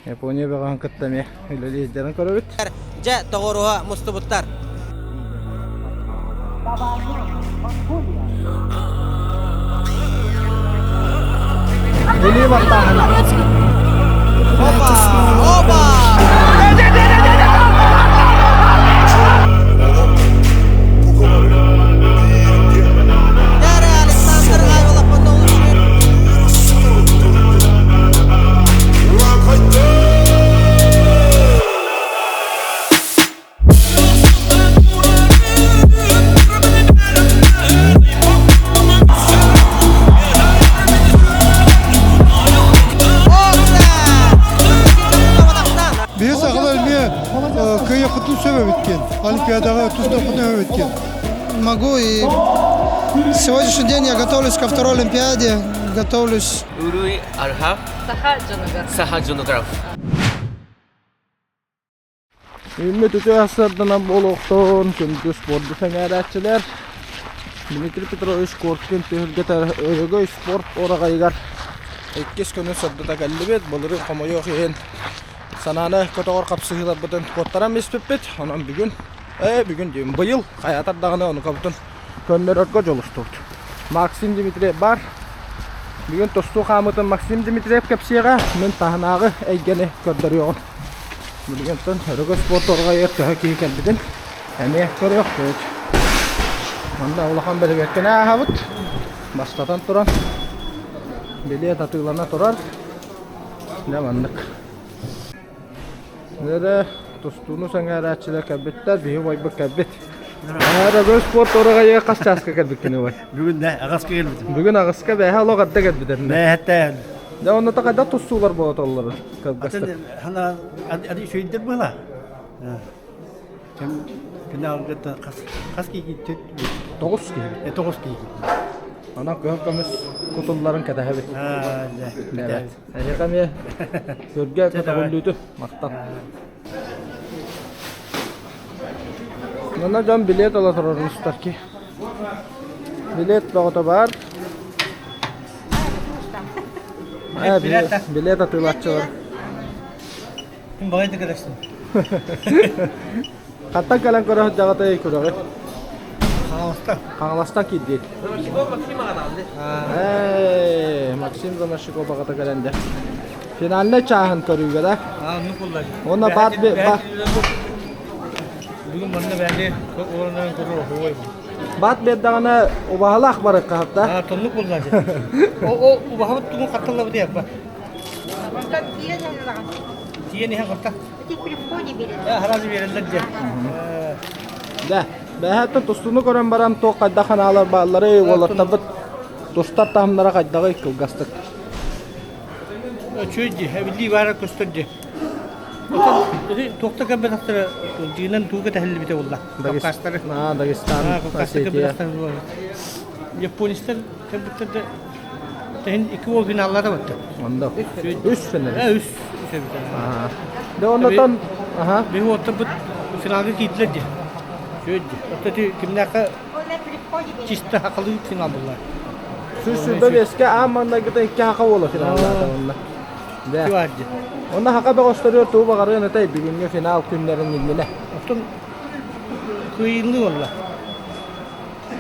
Япония бөҕөһүн кытта эмиэ үлэлии сылдьарын көрөбүт. Дьэ, тоҕуоруһа мустубуттар. Илии баттааһына. Опа! Опа! Дәрі Александр Айволов Биһи сахалар эмиэ кыайыахпытын сөп эбит диэн, Олимпиадаҕа тустуохпутун сөп эбит диэн. Могу и сегодняшний день я готовлюсь ко второй Олимпиаде, готовлюсь. Уруй Архав. Саха дьонугар. Саха дьонугар. Үүммүт үтүө сарсыарданан буолуохтун, күндү спорду сэҥээрээччилэр. Дмитрий Петрович Коркин түһүлгэтэ Өрөгөй спорт уораҕайыгар иккис күнүн сырдата кэллибит. Былырыын хомойуох иһин санааны көтөҕөр хапсыһыыларбытын куоттаран испиппит. Онон бүгүн, бүгүн диим, быйыл хайаатар даҕаны онукабытын көннөрөргө дьулустубут. Максим Дмитриев баар. Бүгүн тустуу хаамыытын Максим Дмитриев кэпсиэҕэ, мин таһынааҕы эйгэни көрдөрүөҕүм. Билигин Өрөгөй спорт орҕайыгар төһө киһи кэлбитин эмиэ көрүөхпүт. Манна улахан бэрэбиэркэни ааһабыт. Бастатан туран, билиэт атыылана турар. Дьэ маннык. Эрэ тустууну сэҥээрээччилэр кэлбиттэр, биһи убайбыт кэлбит. Өрөгөй спорт орҕайыгар хас чааска кэлбиккин убай? Бүгүн да аҕаска кэлбитим. Бүгүн аҕыска бэһэ олох эрдэ кэлбит этим. Бэһэттэ. Дьэ онно хайдах тустуулар буолаллар кылгастык? Атын ана үчүгэйдэр буола. Финалга хас киһи Тоҕус киһи. Тоҕус киһи. Онон кыһыл көмүс кутулларын кэтэһэбит. Эһиэхэ эмиэ көргө көтөҕүллүүтү махтал. Манна дьон билет ала турар устар ки. Билет бөҕөтө баар. Билет атыылааччылар. Баҕайда кэлэсин. Хантан кэлэн көрө сылдьаҕытай күрэҕи? Хаҥаластан. Хаҥаластан киирдии. Ээ, Максим Заморщиков баҕата кэлэн дэ. Финальнай чааһын көрүүгэ да. Уонна баат Бүгүн манна бэйи уонунан көрөр оһуой. Баат биэрдэҕинэ убаһалаах барыахха хатта. Аа, тоннук булла дьэ. О, убаһабыт тугун хатталлабыт яппа. Онтон тиийэн ылаҕын. Тиийэн иһэн хатта. Ити при входе берет. Сразу береллер дьэ. Да, бэһэттэн тустууну көрөн баран туох хайдах ханаалар бааллары уолаттарбыт тустар таһымнара хайдаҕый кылгастык. Үчүгэй дии, эбиллии баара көстөр дии. Туохта кэлбэтэхтэрэ дьиҥинэн тугу кэтэһиллибитэ буолла. Кавказтары. Аа, Дагестан, Осетия. Японецтар кэлбиттэр да тэһин икки уол финаллара батта. Онно. Үс финал. Э, үс. Да оннотон аха. Биһи уоттарбыт финалга киирдилэр дии. Үчүгэй дии. Оттон ити кимнээххэ чисто хахалыы финал буолла. 125-кэ аан маҥнайгыта икки хаха уола финаллаата онно. Дэ. Онно хака бөҕөстөрүгэр тугу баҕарыан этэй бүгүҥҥү финал күннэрин иннинэ? Оттон кыайыылыы буолла.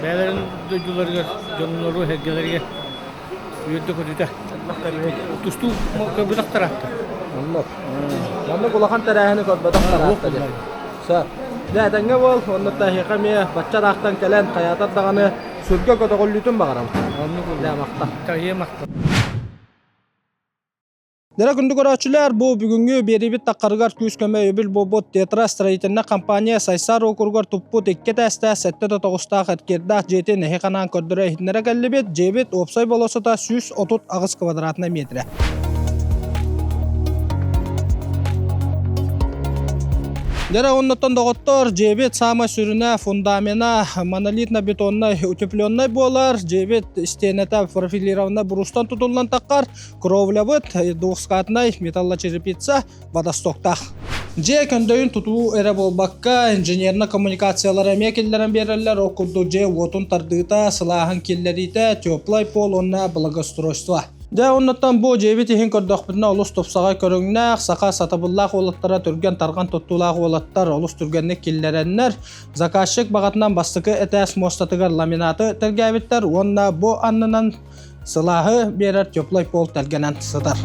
Бэйэлэрин дойдуларыгар, дьоннору, сэргэлэригэр үөрдэ-көтүтэ. Тустуу көрбөтөх тараатта. Оннук. Маннык улахан тэрээһини көрбөтөх тараатта диэн. Сөп. Дьэ, этэҥҥэ буол, уонна эһиэхэ эмиэ бачча ыраахтан кэлэн хайаатар даҕаны сүргэ көтөҕүллүүтүн баҕарабын. Оннук Дьэ, махтал. Таһыйа махтал. Дэрэ күндү көрөөччүлэр, бу бүгүҥҥү биэриибит таххарыгар күүс-көмө өйөбүл буолбут Тетра строительнай компания Сайсаар уокуругар туппут икки этээстээх сэттэ да тоҕустаах эркиэрдээх дьиэтин эһи ханаан көрдөрө иһитиннэрэ кэллибит. Дьиэбит уопсай болуоссата 138 квадратнай метрэ. Дьэ оннуттан доҕоттор, дьиэбит саамай сүрүнэ фундамена монолитно-бетоннай утепленнай буолар. Дьиэбит истиэнэтэ профилированнай брустан тутуллан таххар. Кровлябыт двухскатнай металлочерепица водостоктаах. Дьиэ көндөйүн тутуу эрэ буолбакка, инженернэй коммуникациялары эмиэ киллэрэн биэрэллэр. Ол курдук дьиэ уотун тардыыта, сылааһын киллэриитэ, теплай пол уонна благоустройство. Дьэ, оннуттан бу дьиэбит иһин көрдөхпүтүнэ олус тупсаҕай көрүҥнээх, саха сатабыллаах уолаттара түргэн-тарҕан туттуулаах уолаттар олус түргэнник киллэрэннэр, заказчик баҕатынан бастакы этээс муостатыгар ламинаты тэлгээбиттэр уонна бу аннынан сылааһы биэрэр теплай пол тэлгэнэн сытар.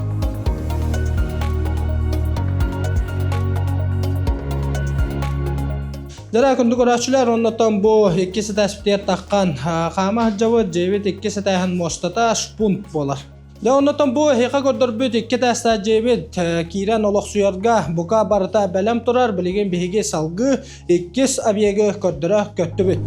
Дьэ, күндү көрөөччүлэр, оннотон бу иккис этээспитигэр таххан хаама сылдьабыт, дьиэбит иккис этээһин муостата шпунт буолар. Дьэ, оннотон бу эһиэхэ көрдөрбүт икки этээстээх дьиэбит киирэн олохсуйарга бука барыта бэлэм турар, билигин биһиги салгыы иккис объегы көрдөрө көттүбүт.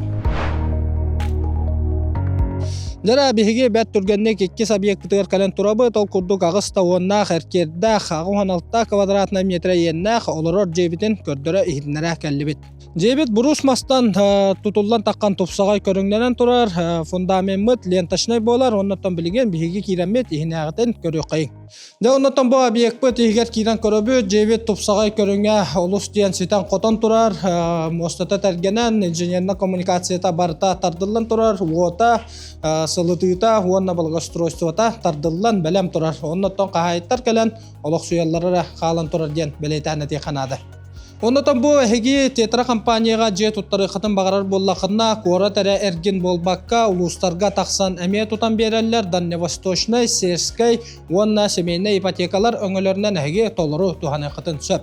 Дьэ, биһиги бэрт түргэнник иккис объекпытыгар кэлэн турабыт. Ол курдук аҕыс да уоннаах эркиэрдээх, 86 квадратнай метрэ иэннээх олорор дьиэбитин көрдөрө иһитиннэрэ кэллибит. Дьиэбит бурус мастан тутуллан таххан тупсаҕай көрүҥнэнэн турар, фундамеммыт ленточнай буолар, оннуттан билигин биһиги киирэммит иһинээҕитин көрүөххэйиҥ. Дьэ, оннуттан бу объекпыт иһигэр киирэн көрөбүт, дьиэбит тупсаҕай көрүҥэ олус диэн ситэн-хотон турар, муостата тэлгэнэн, инженернэй коммуникацията барыта тардыллан турар, уота, сылытыыта уонна благоустройствота тардыллан бэлэм турар. Оннуттан хаһаайыттар кэлэн олохсуйаллара эрэ хаалан турар диэн бэлиэтээн этиэххэ наада. Оннотон бу эһиги Тетра компанияҕа дьиэ туттарыаххытын баҕарар буоллаххытына, куорат эрэ эргин буолбакка, улуустарга тахсан эмиэ тутан биэрэллэр Дальневосточнай, Сельскэй уонна семейнэй ипотекалар өҥөлөрүнэн эһиги толору туһаныаххытын сөп.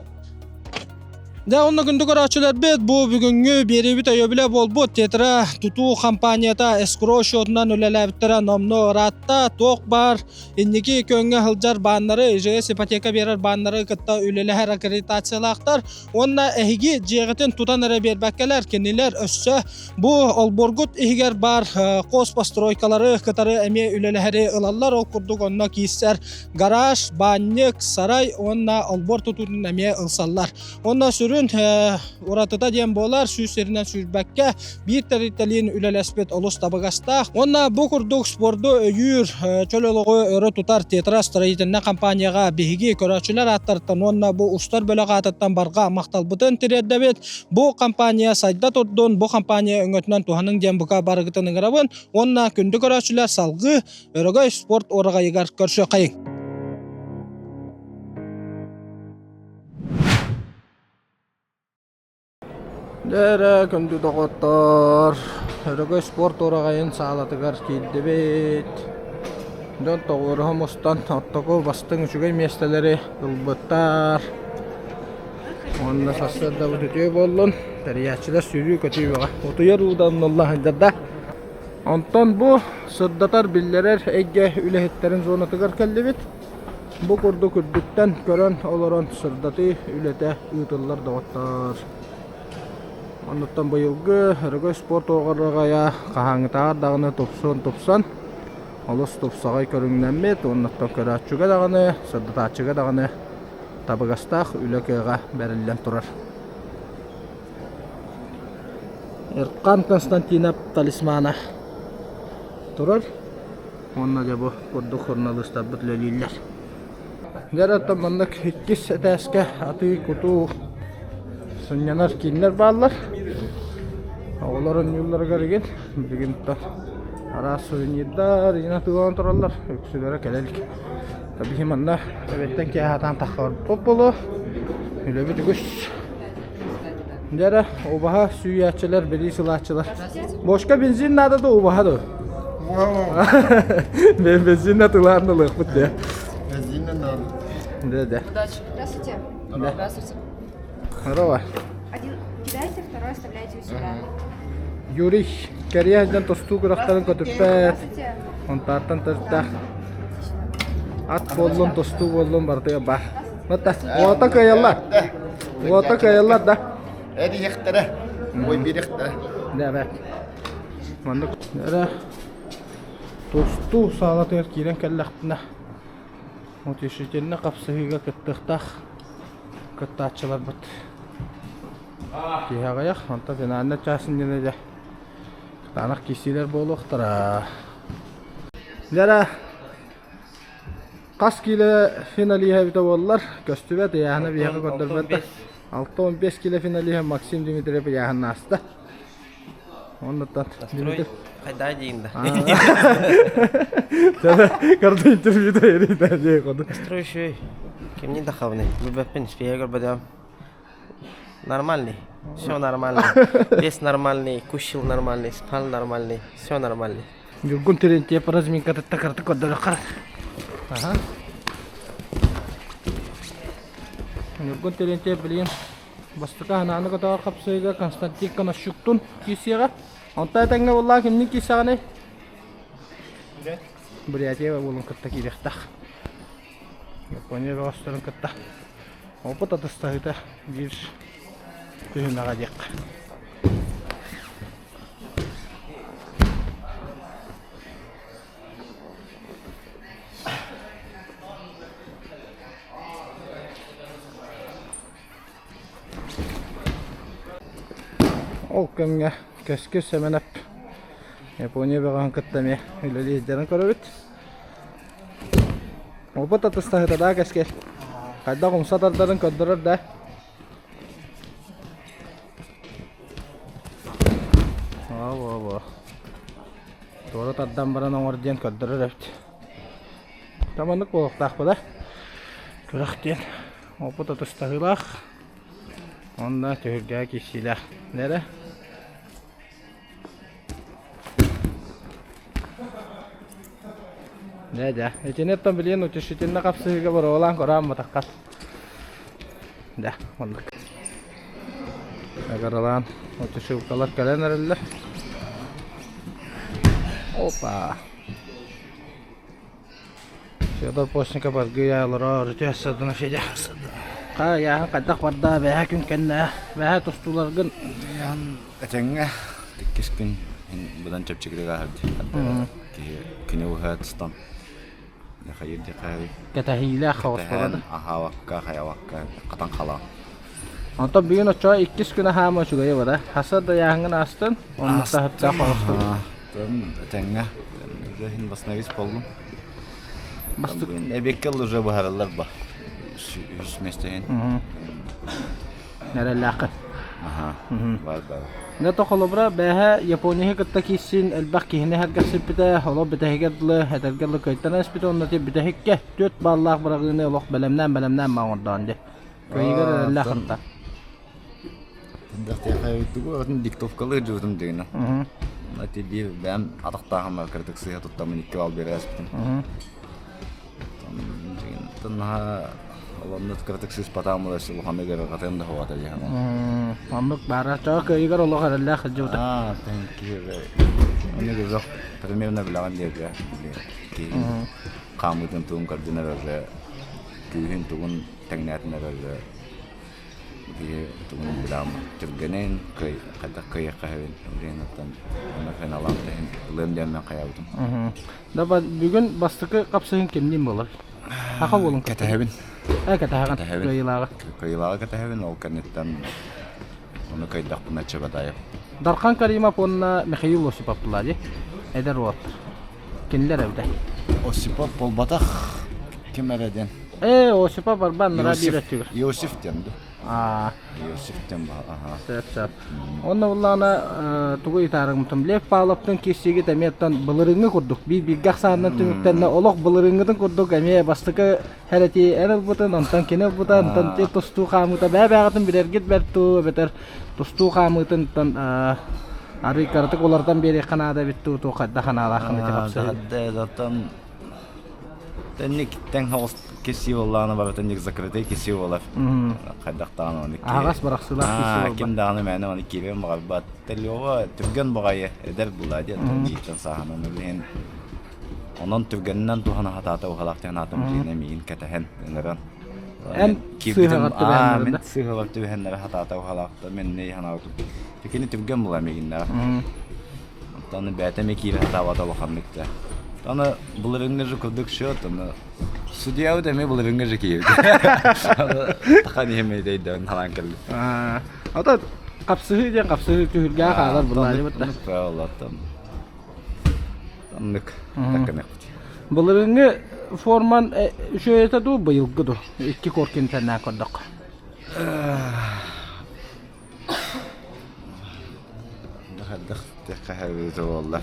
Дьэ, онно күндү көрөөччүлэрбит, бу бүгүҥҥү биэриибит өйөбүлэ буолбут Тетра тутуу компанията эскро счетунан үлэлээбиттэрэ номнуо ыраатта. Туох баар Инники күөҥҥэ сылдьар бааннары, ИЖС ипотека биэрэр бааннары кытта үлэлэһэр аккредитациялаахтар уонна эһиги дьиэҕитин тутан эрэ биэрбэккэлэр, кинилэр өссө бу олбуоргут иһигэр баар хос постройкалары кытары эмиэ үлэлэһэри ылаллар. Ол курдук онно киирсэр гараж, баанньык, сарай уонна олбуор тутуутун эмиэ ылсаллар. Онно сүрүн уратыта диэн буолар, сүүс сиринэн сүүрбэккэ биир тэрилтэлиин үлэлэспит олус табыгастаах. Уонна бу курдук спорду өйүүр, чөл олоҕу өрө тутар Тетра строительнай компанияҕа биһиги көрөөччүлэр ааттарыттан уонна бу устар бөлөх аатыттан барҕа махталбытын тириэрдэбит. Бу компания сайда турдун, бу компания өҥөтүнэн туһаныҥ диэн бука барыгытын ыҥырабын. Уонна күндү көрөөччүлэр салгыы Өрөгөй спорт уораҕайыгар көрсүөххэйиҥ! Дьэ эрэ, күндү доҕоттоор, Өрөгөй спорт уораҕайын саалатыгар киирдибит. Дьон тоҕуоруһа мустан ортоку бастыҥ үчүгэй миэстэлэри ылбыттар. Уонна сарсыардабыт үтүө буоллун, тэрийээччилэр сүүрүү-көтүү бөҕө. Утуйар уу да умнулла сылдьар да. Онтон бу сырдатар, биллэрэр эйгэ үлэһиттэрин зонатыгар кэллибит. Бу курдук үрдүттэн көрөн олорон сырдатыы үлэтэ ыытыллар доҕоттоор. Оннуттан быйылгы Өрөгөй спорт уораҕайа хаһааҥҥытааҕар даҕаны тупсуон тупсан, олус тупсаҕай көрүҥнэммит, уоннуттан көрөөччүгэ даҕаны, сырдатааччыга даҕаны табыгастаах үлэ кыаҕа бэриллэн турар. Эркан Константинов талисмана турар. Уонна дьэ бу курдук суруналыыстарбыт үлэлииллэр. Дьэ оттон маннык иккис этээскэ атыы-кутуу сынньанар кииннэр бааллар. Оҕолор оонньуулларыгар игин билигин араас сувенирдар игин атыыланан тураллар. Үксүлэрэ кэлэ илик. Биһи манна эбэттэн киэһэ атаан таххабыт буолуо. Үлэбит үгүс. Дьэ эрэ, убаһа сүүйээччилэр, билии сылааччылар. Бошка бензин наада да убаһа дуо? Бензин атылаан ылыахпыт дии. Бензин надо. Да, да. Удачи. Здравствуйте. Да. Здравствуйте. Здорово. Один кидайте, второй оставляйте у себя. Юрий, кэрийэ сылдьан тостуу күрэхтэрин көтүппэт. Здравствуйте. Онтааттан төрүттээх ат буоллун, тостуу буоллун барытыгар баар. Батта, уота кыайаллар. Уота кыайаллар да. Эриэхтэрэ, ой биэриэхтэрэ. Да, бэт. Маннык эрэ тустуу саалатыгар киирэн кэллэхпинэ утешительный хапсыһыыга кыттыахтаах кыттааччыларбыт киһи аҕыйах, онтон финальнай чаас иннинэ дьэ кытаанах киирсиилэр буолуохтара. Дьэ эрэ Хас киилэ финалиһа эбитэ буоллар, көстүбэт, ыйааһына биһиэхэ көрдөрбөт да. 65 киилэ финалиһа Максим Дмитриев ыйааһын ааста. Оннуттан. Настрой хайда диин да. Карта интервью да Настрой еще кимни дахавны. Билбэппин спея көрбөдөөм. Нормальный. Все нормально. Вес нормальный, кущил нормальный, спал нормальный, все нормальный. Ньургун Терентьев разминкатытта кыраты көрдөрөххө. Аха. Ньургун Терентьев билигин бастакы ханааны көтөҕөр хапсыыга Константин Конощуктун киирсиэҕэ. Онтон этэҥҥэ буоллаҕа кимниин киирсэҕиний? Бурятия уолун кытта киириэхтээх. Япония бөҕөстөрүн кытта опыт атастаһыыта биир түһүмэҕэ диэххэ. Ол кэмҥэ Кэскил Сэмэнэп Япония бөҕөһүн кытта эмиэ үлэлии сылдьарын көрөбүт. Опыт атастаһыта да Кэскил? Хайдах умса тардарын көрдөрөр да? Оо-оо-оо. Туора тардан баран оҥор диэн көрдөрөр эбит. Таманнык буолуохтаахпыт да? Күрэх диэн опыт атастаһыылаах уонна түһүлгэҕэ киирсиилээх. Нэрэ? Дьэ, дьэ. Итини оттон билигин утешительно хапсыһыыга боруобалаан көрөөн батаххат. Дьэ, оннук. Агаралаан утешилкалар кэлэн эрэллэр. Опа! Федор Постников аргыый олорор, үтүө сырдына Федя. Ха, хайдах барда, бэһэ күн кэннэ, бэһэ тустууларгын. Этэҥҥэ иккис күн быдан чэпчэкитик ааһар дии. Киһи күнү быһа тустан хайыр дии хайыр. Кэтэһиилээх хаҕыстара. Аһаабакка, хайабакка хатан халаан. Онтон бүгүн оччоҕо иккис күн аһаама үчүгэйэ бара. Хаса да ыйааһыҥҥын аастын, оннук таһыттаах хаҕыстын. Этэҥҥэ иһин баснавис боллум. Эбиэккэ уже быһараллар ба. Үс миэстэ иһин. Эрэллээххин. Аха. Бар бар. Дьэ холобура бээһэ Японияны кытта киирсин элбэх киһини сэргэхсиппитэ, олох бүтэһигэр дылы этэргэ дылы кыайтаран испитэ уонна ти бүтэһиккэ түөрт бааллаах быраҕыыны олох бэлэмнээн-бэлэмнээн оҥордоон дии. Кыайыгар эрэллээх ханта. Диктовкалыы дьыбытым дигинэ. Ати биир бэйэм атахтааһыммар кыратык сыыһа туттаммын икки бал биэрээспитим. Наһаа олоннут кыратык сыыспатаам була улаханнык ыарырҕатыам да суоҕа дии санаан. Оннук баара. Чоо кыайыгар олох эрэллээх сылдьыбыта. Аа, thank you. Оннук өзөх примерно билэҕин диэбитэ. Киһи хаамыытын тугун көрдүнэр эрэ күүһүн тугун тэҥнээтин эрэ Киһи тугун билэҕин түргэнин, хайдах кыайыахха сөбүн билигин оттон онно финаллаах да иһин ылыам диэммин хайаабытым. Да бүгүн бастакы хапсыһын кимниин буолар? Саха уолун Кэтэһэбин. Э кэтэһэҕин. Кэтэһэбин. Кыайыылааҕы. Кыайыылааҕы кэтэһэбин, ол кэнниттэн ону кыайдахпына Чебатаев. Дархан Каримов уонна Михаил Осипов буолла дии. Эдэр уолаттар. Кинилэр эбитэ. Осипов буолбатах ким эрэ диэн. Ээ, Осипов барбан нара биир өттүгэр. Иосиф диэн ду. Аа. Иосиф диэн ба аха. Сөп, сөп. Онно буллаҕына тугу ыйытаарыҥмытын Лев Павловтын киирсиигит эмиэ оттон былырыыҥҥы курдук биир бииргэ ахсаанынан түмүктэннэ олох былырыыҥҥытын курдук эмиэ бастакы хэрэти эн ылбытын, онтон кини ылбыта, онтон ти тустуу хаамыыта бээ-бээҕитин билэргит бэрт дуу, эбэтэр тустуу хаамыытын оттон арый кыратык уларытан биэриэххэ наада эбит дуу, туох хайдах санаалааххын ити хапсыһыы? Оттон Тэнник тэҥ соҕус киси буоллаҕына барытын ник закрытый киси буолар. Хайдах даҕаны оны Аһаҕас бырахсыылаах киси буолбат. Ким даҕаны мээнэ оны киириэн баҕарбат. Лёва түргэн баҕайы эдэр була диэн бииртэн сааһынан билигин онон түргэнинэн туһана сатаата уһалаах диэн аатым дьиэнэ миигин кэтэһэн ыҥыран Эн сыыһаҕар түбэһэннэрэ мин сыыһаҕар түбэһэннэрэ сатаата уһалаахта мен не санаабытым кини түргэн була миигиннээх Онтон бэйэтэ эмиэ киирэ сатаабата улаханнык да. Аны былырыҥҥы же курдук счет, аны судьябыт эмиэ былырыҥҥы же киирбит. Тахан иһим өйдөйдөөн халаан кэллим. Ото хапсыһыы диэн хапсыһыы түһүлгэҕэ хаалар былааныбыт да. Правилаттан. Оннук такканыахпыт. Былырыҥҥы форман үчүгэйэтэ дуу, быйылгы дуу? Икки коркин тэннээн көрдөххө. Хайдах диэххэ буоллар.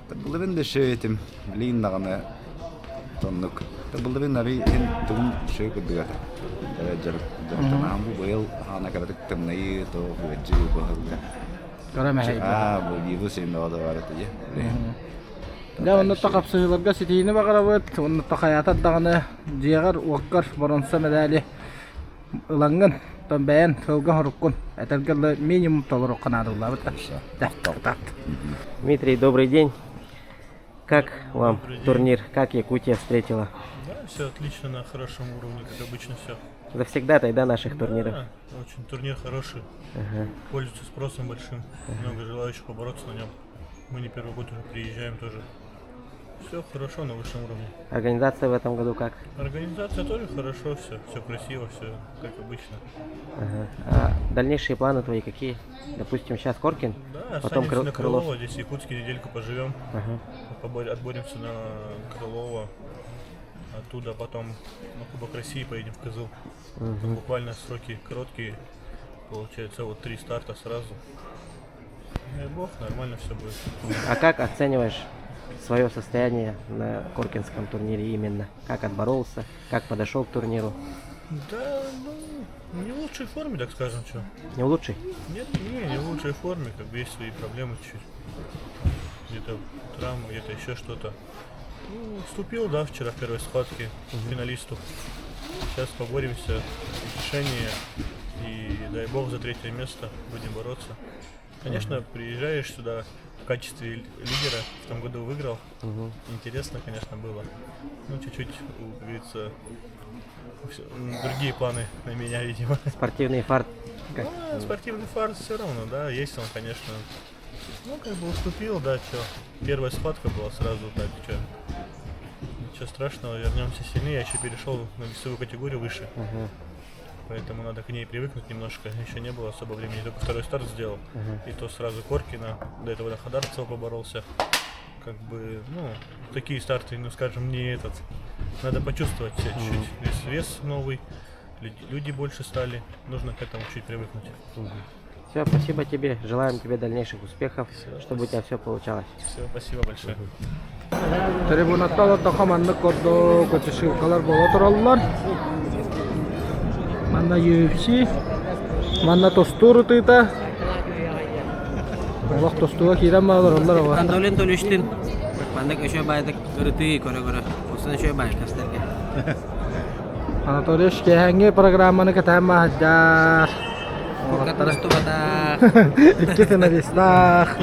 Былырын да шөй этим. Билигин даҕаны оннук. Былырын арый иһин тугум шөй курдук этэ. Дьарыктанаан бу быйыл хаана кыратык тымныйыы, туох ыалдьыы быһылга. Кыра мэһэй. Аа, бу вирус иһин бөҕө да баар этэ дии. Дьэ, онно хапсыһыыларга ситиһиини баҕарабыт. Онно хайаатар даҕаны дьиэҕэр, уоккар боронсо мэдээли ылаҥҥын, оттон бэйэн сылга-соруккун этэргэ дылы минимум толоруохха наадалаабыт да. Дмитрий, добрый день. Как вам турнир? Как Якутия встретила? Да, все отлично, на хорошем уровне, как обычно все. Завсегда да, наших турниров? Да, очень турнир хороший. Ага. Пользуется спросом большим. Много желающих побороться на нем. Мы не первый год уже приезжаем тоже. Все хорошо на высшем уровне. Организация в этом году как? Организация тоже хорошо, все, все красиво, все как обычно. Ага. А дальнейшие планы твои какие? Допустим, сейчас Коркин, Да, потом останемся Кры- на Крылов. Крылова, здесь в Якутске недельку поживем, Ага. отборемся на Крылова, оттуда потом на Кубок России поедем в Кызыл. Там буквально сроки короткие, получается вот три старта сразу. Дай бог, нормально все будет. А как оцениваешь свое состояние на Коркинском турнире именно? Как отборолся, как подошел к турниру? Да, ну, не в лучшей форме, так скажем, что. Не в лучшей? Нет, не, не в лучшей форме, как бы есть свои проблемы чуть-чуть. Где-то травма, где-то еще что-то. Ну, вступил, да, вчера в первой схватке финалисту. Сейчас поборемся, решение и дай бог за третье место будем бороться. Конечно, приезжаешь сюда в качестве лидера, в том году выиграл. Интересно, конечно, было. Ну, чуть-чуть, как говорится, другие планы на меня, видимо. Спортивный фарт как? Ну, спортивный фарт все равно, да, есть он, конечно. Ну, как бы уступил, да, чё. Первая схватка была сразу так, чё. Ничего страшного, вернемся сильнее. Я еще перешел на весовую категорию выше. Поэтому надо к ней привыкнуть немножко. Еще не было особо времени. Только второй старт сделал. И то сразу Коркина. До этого на Хадарцева поборолся. Как бы, ну, такие старты, ну, скажем, не этот. Надо почувствовать себя чуть-чуть. Вес, вес новый, люди, люди больше стали. Нужно к этому чуть привыкнуть. Все, спасибо тебе. Желаем тебе дальнейших успехов, чтобы у тебя все получалось. Все, спасибо большое. Трибунаттан оттохо маннык курдук көтүшүлкалар буола тураллар. Манна UFC, манна тостуур ытыыта. Олох тостууга киирэн баалар олар Антолин төлүштүн. Маннык өшө байдык ырытыы көрө-көрө. Осын өшө бай кастерге. Анатолий киэһээҥҥи программаны кэтээн маһадьаар. Куркаттастубатах. Икки финалистаах.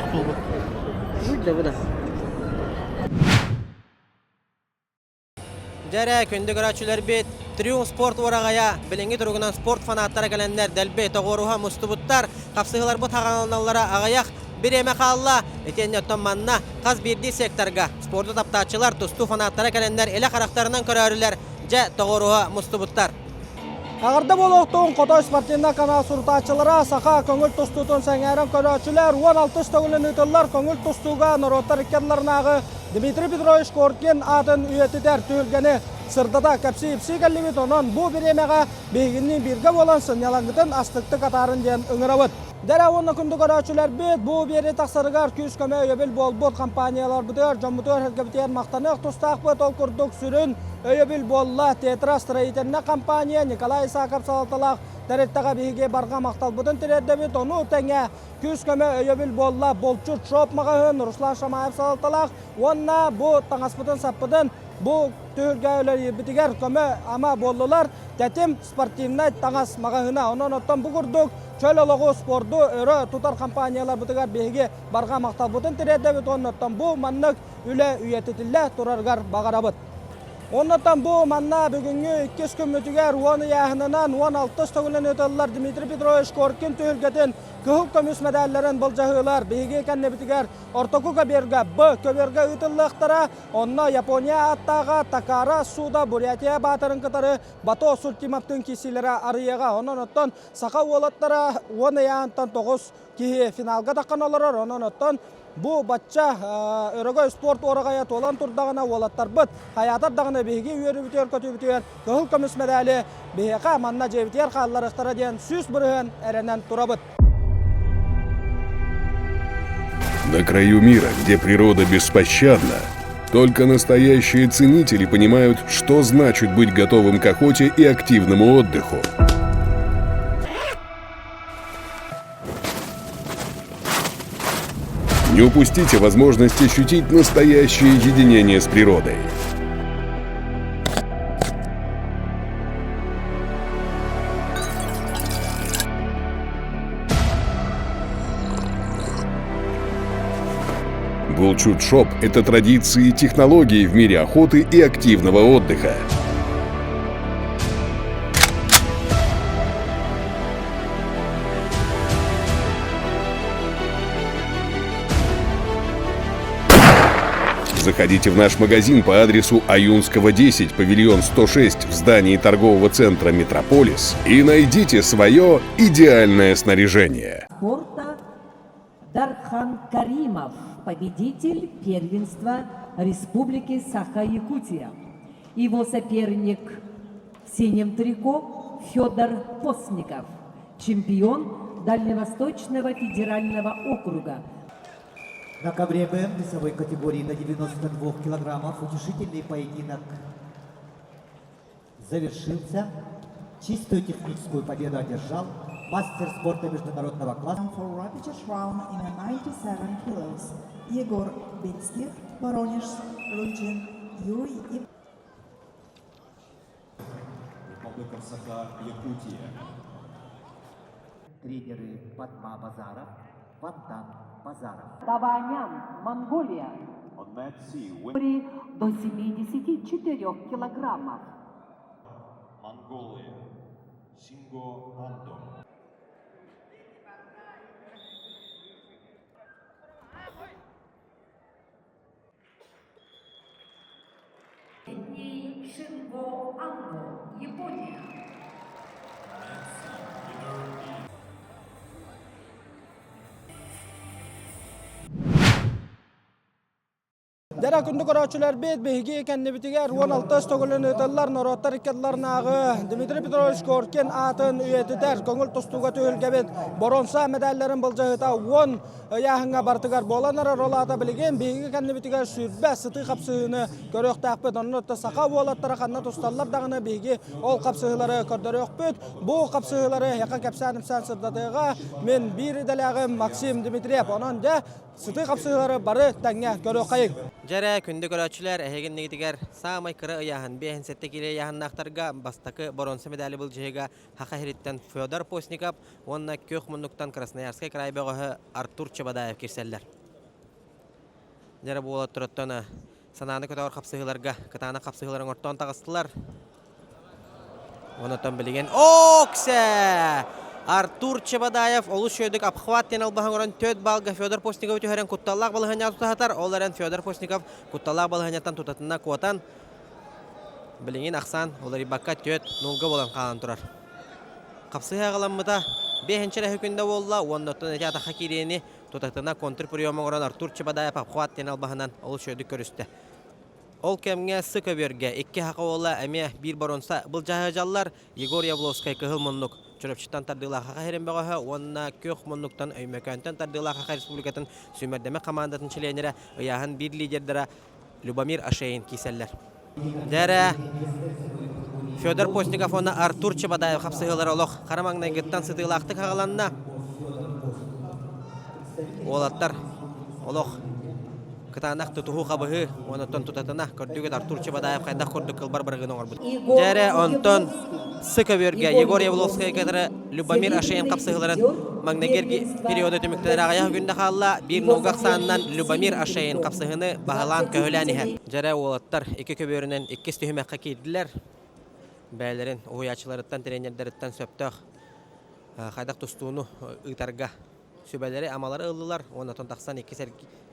Да буда. Дьэ күндү көрөөччүлэрбит Триумф спорт уораҕайа билиҥҥи туругунан спорт фанаттара кэлэннэр дэлби тоҕуоруһа мустубуттар. Хапсыһыыларбыт хаҕаналлара аҕыйах бириэмэ хаалла. Итиэннэ оттон манна хас биирдии секторга спорду таптааччылар, тустуу фанаттара кэлэннэр илэ харахтарынан көрөөрүлэр дьэ тоҕуоруһа мустубуттар. Аҕарда буолуохтуун Хотой спортивнай канал сурутааччылара саха көҥүл тустуутун сэҥээрэн көрөөччүлэр 16 төгүлүн ыытыллар көҥүл тустууга норуоттар икки Дмитрий Петрович Коркин аатын үйэтитэр түһүлгэни сырдата кэпсии-ипсии кэллибит. Онон бу бириэмэҕэ биһигини бииргэ буолан сынньалаҥҥытын астыктык атаарын диэн ыҥырабыт. Дэрэ уонна күндү көрөөччүлэрбит бу биэри тахсарыгар күүс-көмө өйөбүл буолбут компанияларбытыгар, дьоммутугар сэргэбитигэр махтаныах тустаахпыт. Ол курдук сүрүн өйөбүл буолла Тетра строительная компания Николай Исаков салалталаах тэрилтэҕэ биһиги барҕа махталбытын тириэрдэбит. Ону тэҥэ күүс-көмө өйөбүл буолла Булчут шоп маҕаһыын Руслан Шамаев салалталаах уонна бу таҥаспытын-саппытын бу түһүлгэ үлэлиирбитигэр көмө-ама буоллулар Тэтим спортивнай таҥас маҕаһыына. Онон оттон бу курдук чөл олоҕу, спорду өрө тутар компанияларбытыгар биһиги барҕа махталбытын тириэрдэбит уонна оттон бу маннык үлэ үйэтитиллэ турарыгар баҕарабыт. Оннуттан бу манна бүгүҥҥү иккис күммүтүгэр уон ыйааһынынан 16 төгүлүн ыытыллар Дмитрий Петрович Коркин түһүлгэтин кыһыл көмүс мэдээллэрин былдьаһыылар биһиги кэннибитигэр ортоку көбүөргэ Б көбүөргэ ыытыллыахтара. Онно Япония ааттааҕа Такара Суда Бурятия баатырын кытары Бато Сультимовтыын киирсиилэрэ арыйыаҕа. Онон оттон саха уолаттара уон ыйаантан тоҕус киһи финалга таххан олорор. Онон оттон бу бачча өрөгөй спорт уораҕайа туолан турдаҕына уолаттарбыт хайаатар даҕаны биһиги үөрүүбүтүгэр көтүүбүтүгэр кыһыл көмүс мэдээли биһиэхэ манна дьиэбитигэр хаалларыахтара диэн 100% эрэнэн турабыт. На краю мира, где природа беспощадна, только настоящие ценители понимают, что значит быть готовым к охоте и активному отдыху. Не упустите возможность ощутить настоящее единение с природой. Булчут Шоп – это традиции и технологии в мире охоты и активного отдыха. Заходите в наш магазин по адресу Аюнского 10, павильон 106 в здании торгового центра «Метрополис» и найдите свое идеальное снаряжение. Спорта Дархан Каримов, победитель первенства Республики Саха-Якутия. Его соперник в синем трико Федор Постников, чемпион Дальневосточного федерального округа. На ковре Б весовой категории до 92 килограммов утешительный поединок завершился. Чистую техническую победу одержал мастер спорта международного класса. For repechage round in a 97 kilos, Егор Бельских, Воронеж region, Юрий И. Republic of Sakha, Yakutia. Тренеры Батма Базаров, Вантан Базаров. Таванян, Монголия. On mat C, win При до 74 килограммов. Mongolia, Shingo Ando. Шинго Андо, Япония. Дэрэ күндү көрөөччүлэрбит биһиги кэннибитигэр 16 төгүлүн ыытыллар норуоттар иккардыларынааҕы Дмитрий Петрович Коркин аатын үйэтитэр көҥүл тустууга түһүлгэбит боруонса мэдээллэрин былдьаһыыта 10 ыйааһыҥҥа барытыгар буолан эрэр. Ол аата билигин биһиги кэннибитигэр сүүрбэ сытыы хапсыһыыны көрүөхтээхпит. Онно саха уолаттара ханна тусталлар даҕаны биһиги ол хапсыһыылары көрдөрүөхпүт. Бу хапсыһыылары эһиэхэ кэпсээн-ипсээн сырдатыаҕа мин биир идэлээҕим Максим Дмитриев. Онон дьэ сытыы хапсыһыылары бары тэҥҥэ көрүөххэйиҥ. Дьэ эрэ, күндү көрөөччүлэр, эһигиннигитигэр саамай кыра ыйааһын, 57 киилэ ыйааһыннаахтарга бастакы боруонса медали былдьаһыыга Саха сириттэн Федор Постников уонна күөх муннуктан Красноярскай край бөҕөһө Артур Чебадаев киирсэллэр. Дьэ буолаттарыттан санааны көтөҕөр хапсыһыыларга кытаанах хапсыһыыларын ортоон таҕыстылар. Онотон билигин Оксе! Артур Чебадаев олус үчүгэйдик обхват диэн албаһын оҥорон төрт балга Федор Постниковы түһэрэн кутталлаах балаһыанньаҕа тутаһатар. Ол эрэн Федор Постников кутталлаах балаһыанньаттан тутатына куотан Билигин ахсаан уларыйбакка түөрт нуулга буолан хаалан турар. Хапсыһыы аҕаламмыта биэһинчэ эрэ күндэ буолла уонна оттон ити атахха киириини тутатына контрприем оҥорон Артур Чебадаев обхват диэн албаһынан олус үчүгэйдик көрүстэ. Ол кэмҥэ сы көбүөргэ икки саха уола эмиэ биир боруонса былдьаһыдьаллар Егор Явловскай кыһыл муннук Чурапчыттан тардыылаах Саха сирин бөҕөһө уонна күөх муннуктан Өймөкөөнтөн тардыылаах Саха Республикатын сүүмэрдэмэ хамаандатын чилиэннэрэ ыйааһын биир лидердара Любомир Ашеин киирсэллэр. Дэрэ Федор Постников уонна Артур Чебадаев хапсыһыылара олох хара маҥнайгыттан сытыылаахтык хаҕыланна. Уолаттар олох кытаанах тутуһуу хабыһыы уонна тутатына көрдүгүт Артур Чебадаев хайдах курдук кылбар бырагын оҥорбут. Дьэрэ онтон сы көбүөргэ Егор Явловскай кытары Любомир Ашеин хапсыһыыларын маҥнайгы периода түмүктэнэр аҕыйах күндэ хаалла. Биир нолга ахсаанынан Любомир Ашеин хапсыһыыны баһылаан-көһүлээн иһэр. Дьэрэ уолаттар икки көбүөрүнэн иккис түһүмэххэ киирдилэр. Бэйэлэрин уһуйааччыларыттан, тренердэриттэн сөптөөх хайдах тустууну ыытарга сүбэлэри, амалары ыллылар уонна оттон тахсан иккис,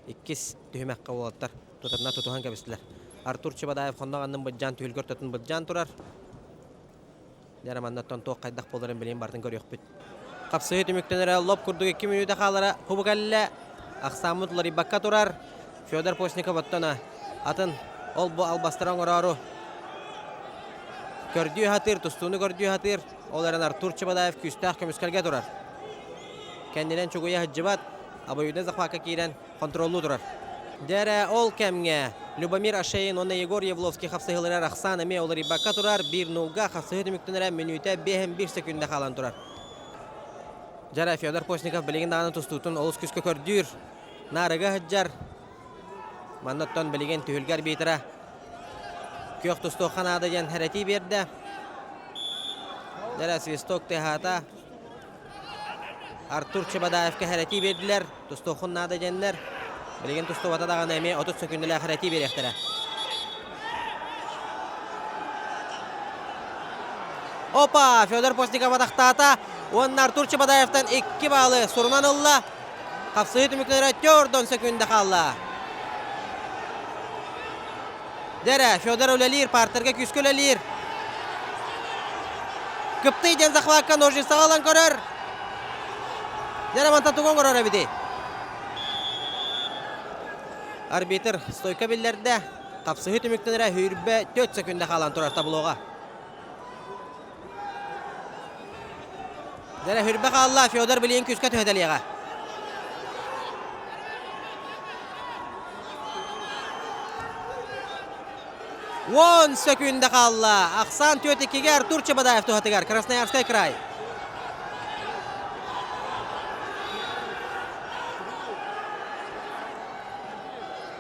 иккис түһүмэххэ уолаттар тутатына тутуһан кэбистилэр. Артур Чебадаев хоннох аннын быдьаан түһүлгэ ортотун быдьаан турар. Дьэ, манна оттон туох хайдах буоларын билигин барытын көрүөхпүт. Хапсыһыы түмүктэнэрэ лоп курдук 2 мүнүүтэ хаалара хубу кэллэ. Ахсааммыт уларыйбакка турар. Федор Постников оттон атын ол-бу албастары оҥороору көрдүү сатыыр, тустууну көрдүү сатыыр. Ол эрэн Артур Чебадаев күүстээх көмүскэлгэ турар. Кэннинэн чугуйа сылдьыбат. Обоюдный захвакка киирэн хонтуруоллуу турар. Дьэ ол кэмҥэ Любомир Ашеин уонна Егор Явловский хапсыһыыларыгар ахсаан эмиэ уларыйбакка турар. Биир нулга хапсыһыы түмүктэнэрэ мүнүүтэ 5 секүндэ хаалан турар. Дьэ Федор Постников билигин даҕаны тустуутун олус күүскэ көрдүүр. Наарыга сылдьар. Манна оттон билигин түһүлгэ арбитра күөх тустуохха наада диэн хэрэтии биэрдэ. Дьэ свисток тыаһаата. Артур Чебадаевка хэрэтии биэрдилэр. Тустуоххун наада диэннэр. Билигин тустубата даҕаны эмиэ 30 сөкүүндэлээх хэрэтии биэриэхтэрэ. Опа! Федор Постников атахтаата уонна Артур Чебадаевтан 2 баалы сурунан ылла. Хапсыһыы түмүктэнэрэ 4 сөкүүндэ хаалла. Дэрэ, Федор үлэлиир, партерга күүскэ үлэлиир. Кыптый диэн захватка ножницаҕа ылан көрөр. Дэрэ мантан тугу оҥорор эбитий? Арбитр стойка биллэрдэ. Хапсыһыы түмүктэнэрэ сүүрбэ 4 секунда хаалан турар таблоҕа. Дэрэ хүрбэ хаалла, Федор билигин күүскэ түһэтэлиэҕэ. Уон сөкүүндэ хаалла. Ахсаан 4-2-ге Артур Чебадаев туһатыгар Красноярскай край.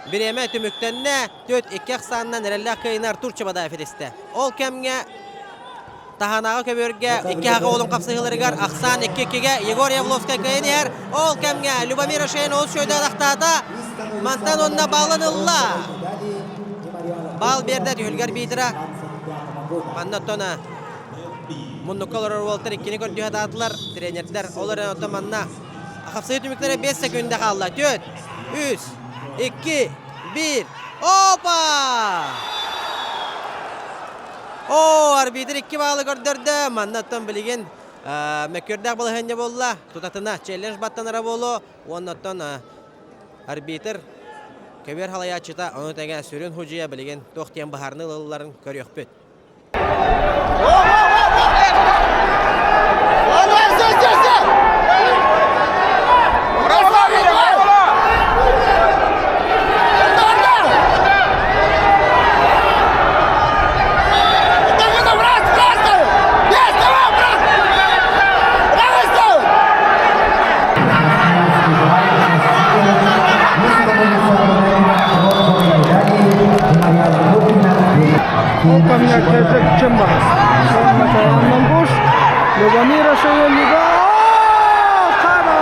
Бириэмэ түмүктэннэ. 4-2 ахсаанынан эрэллээх кыайыыны Артур Чебадаев итистэ. Ол кэмҥэ Таһанааҕы көбүөргэ икки аҕа уолун хапсыһыыларыгар ахсаан 2-2-гэ Егор Явловскай кыайан иһэр. Ол кэмҥэ Любомир Ошейн олус үчүгэйдик атахтаата. Мантан уонна баалын ылла. Баал биэрдэ түһүлгэ арбитра. Манна оттон муннукка олорор уолтар иккини көрдүү сатаатылар. Тренердэр ол эрэн оттон манна хапсыһыы түмүктэрэ 5 секунда хаалла. 4, 3, 2, 1. Опа! Оо, арбитр икки баалы көрдөрдө. Манна оттон билигин мөккүөрдээх балаһыанньа буолла. Тутатына челлендж баттанара буолуо. Уонна оттон арбитр көбүөр халайааччыта, ону тэҥэ сүрүн худьуйа билигин туох диэн быһаарыныы ылылларын көрүөхпүт. Ол кэмҥэ ким баар? Буш, Любомира Шеелига Хара!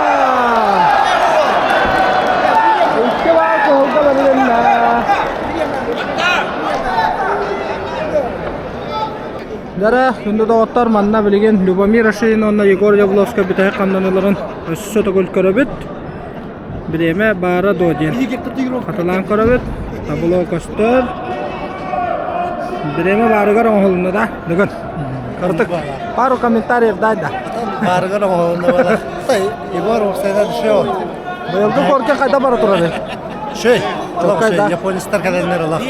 Икки баал кыһылга бэрилиннэ. Дара, күндү доҕоттор, манна билигин Любомир Ашин уонна Егор Явловскай бүтэһик хамнаныыларын өссө төгүл көрөбүт. Бириэмэ баара дуо диэн хатылаан көрөбүт. Табло көстөр. Бириэмэ баарыгар оҥоһулунна да? Бүгүн. Кырдык. Пару комментариев дай да. Баарыгар оҥоһулунна бала. Егор уопсайдан шоу. Быйылгы корка хайда бара турар? Шөй. Японецтар кэлэннэр олох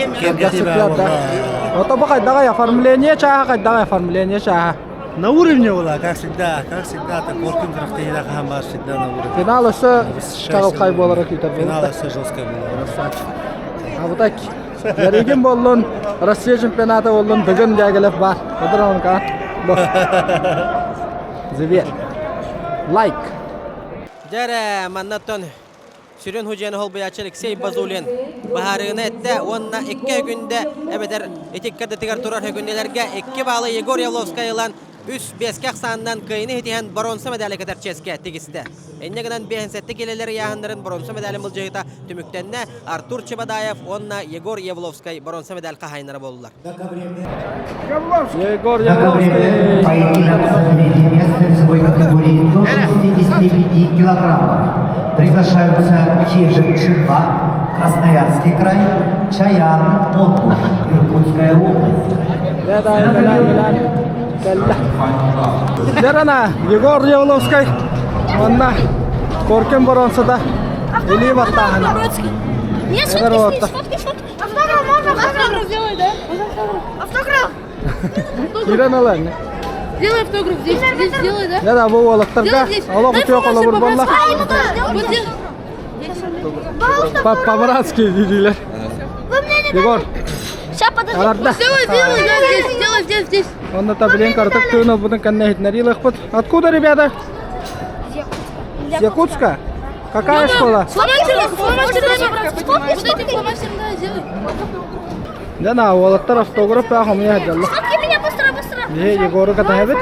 Ото бу хайдаҕай оформление чааһа хайдаҕай оформление чааһа? На уровне была, как всегда, как всегда, так Коркин Крахтееда хаһан баар всегда на уровне. Финал өссө чаҕылхай буолара күүтэр Финал өссө жесткай буолар. Красавчик. А вот так Ярыгин боллун, Россия чемпионата боллун, Дыгын Дягилев бар. Ыдыранка. Зверь. Лайк. Дьэ маннаттан Сүрүн худьуйаны холбуйааччы Алексей Базулин быһаарыыны эттэ уонна икки өгүндэ эбэтэр ити иккардытыгар турар өгүндэлэргэ икки баалы Егор Явловскай ылан үс биэскэ ахсаанынан кыайыны ситиһэн боруонса медали кэтэр чиэскэ тигистэ. Инньэ гынан 57 киилэлэр ыйааһыннарын боруонса медалин былдьаһыыта түмүктэннэ. Артур Чебадаев уонна Егор Явловскай боруонса медаль хаһаайыннара буоллулар. Егор Явловский. Поединок за третье место весовой категории до 65 килограммов. Приглашаются Чижик Шипа, Красноярский край, Чаян, Монгуш, Иркутская область. Дерана Егор Явловскай манна Коркин боруонсата илии баттааһына. Нет, сфоткай, сфоткай, сфоткай. Автограф можно? Автограф сделай, да? Автограф! Кирен ылан. Сделай автограф здесь, здесь сделай, да? Да, да, бу уолаттарга олох үтүө холобур буолла. По-братски диилэр. Егор. Сейчас, подожди. Сделай, сделай, здесь, сделай, здесь, здесь. Онно та билин картык тыын ылбытын кэннэ иһитиннэриилэхпит. Откуда, ребята? С Якутска? Какая школа? Фломастером, фломастером, Вот этим фломастером, да, сделай. Да на, уолаттар автограф баах хомуйа сылдьаллар. Сфоткай меня быстро, быстро. Е, Егору катаһабыт.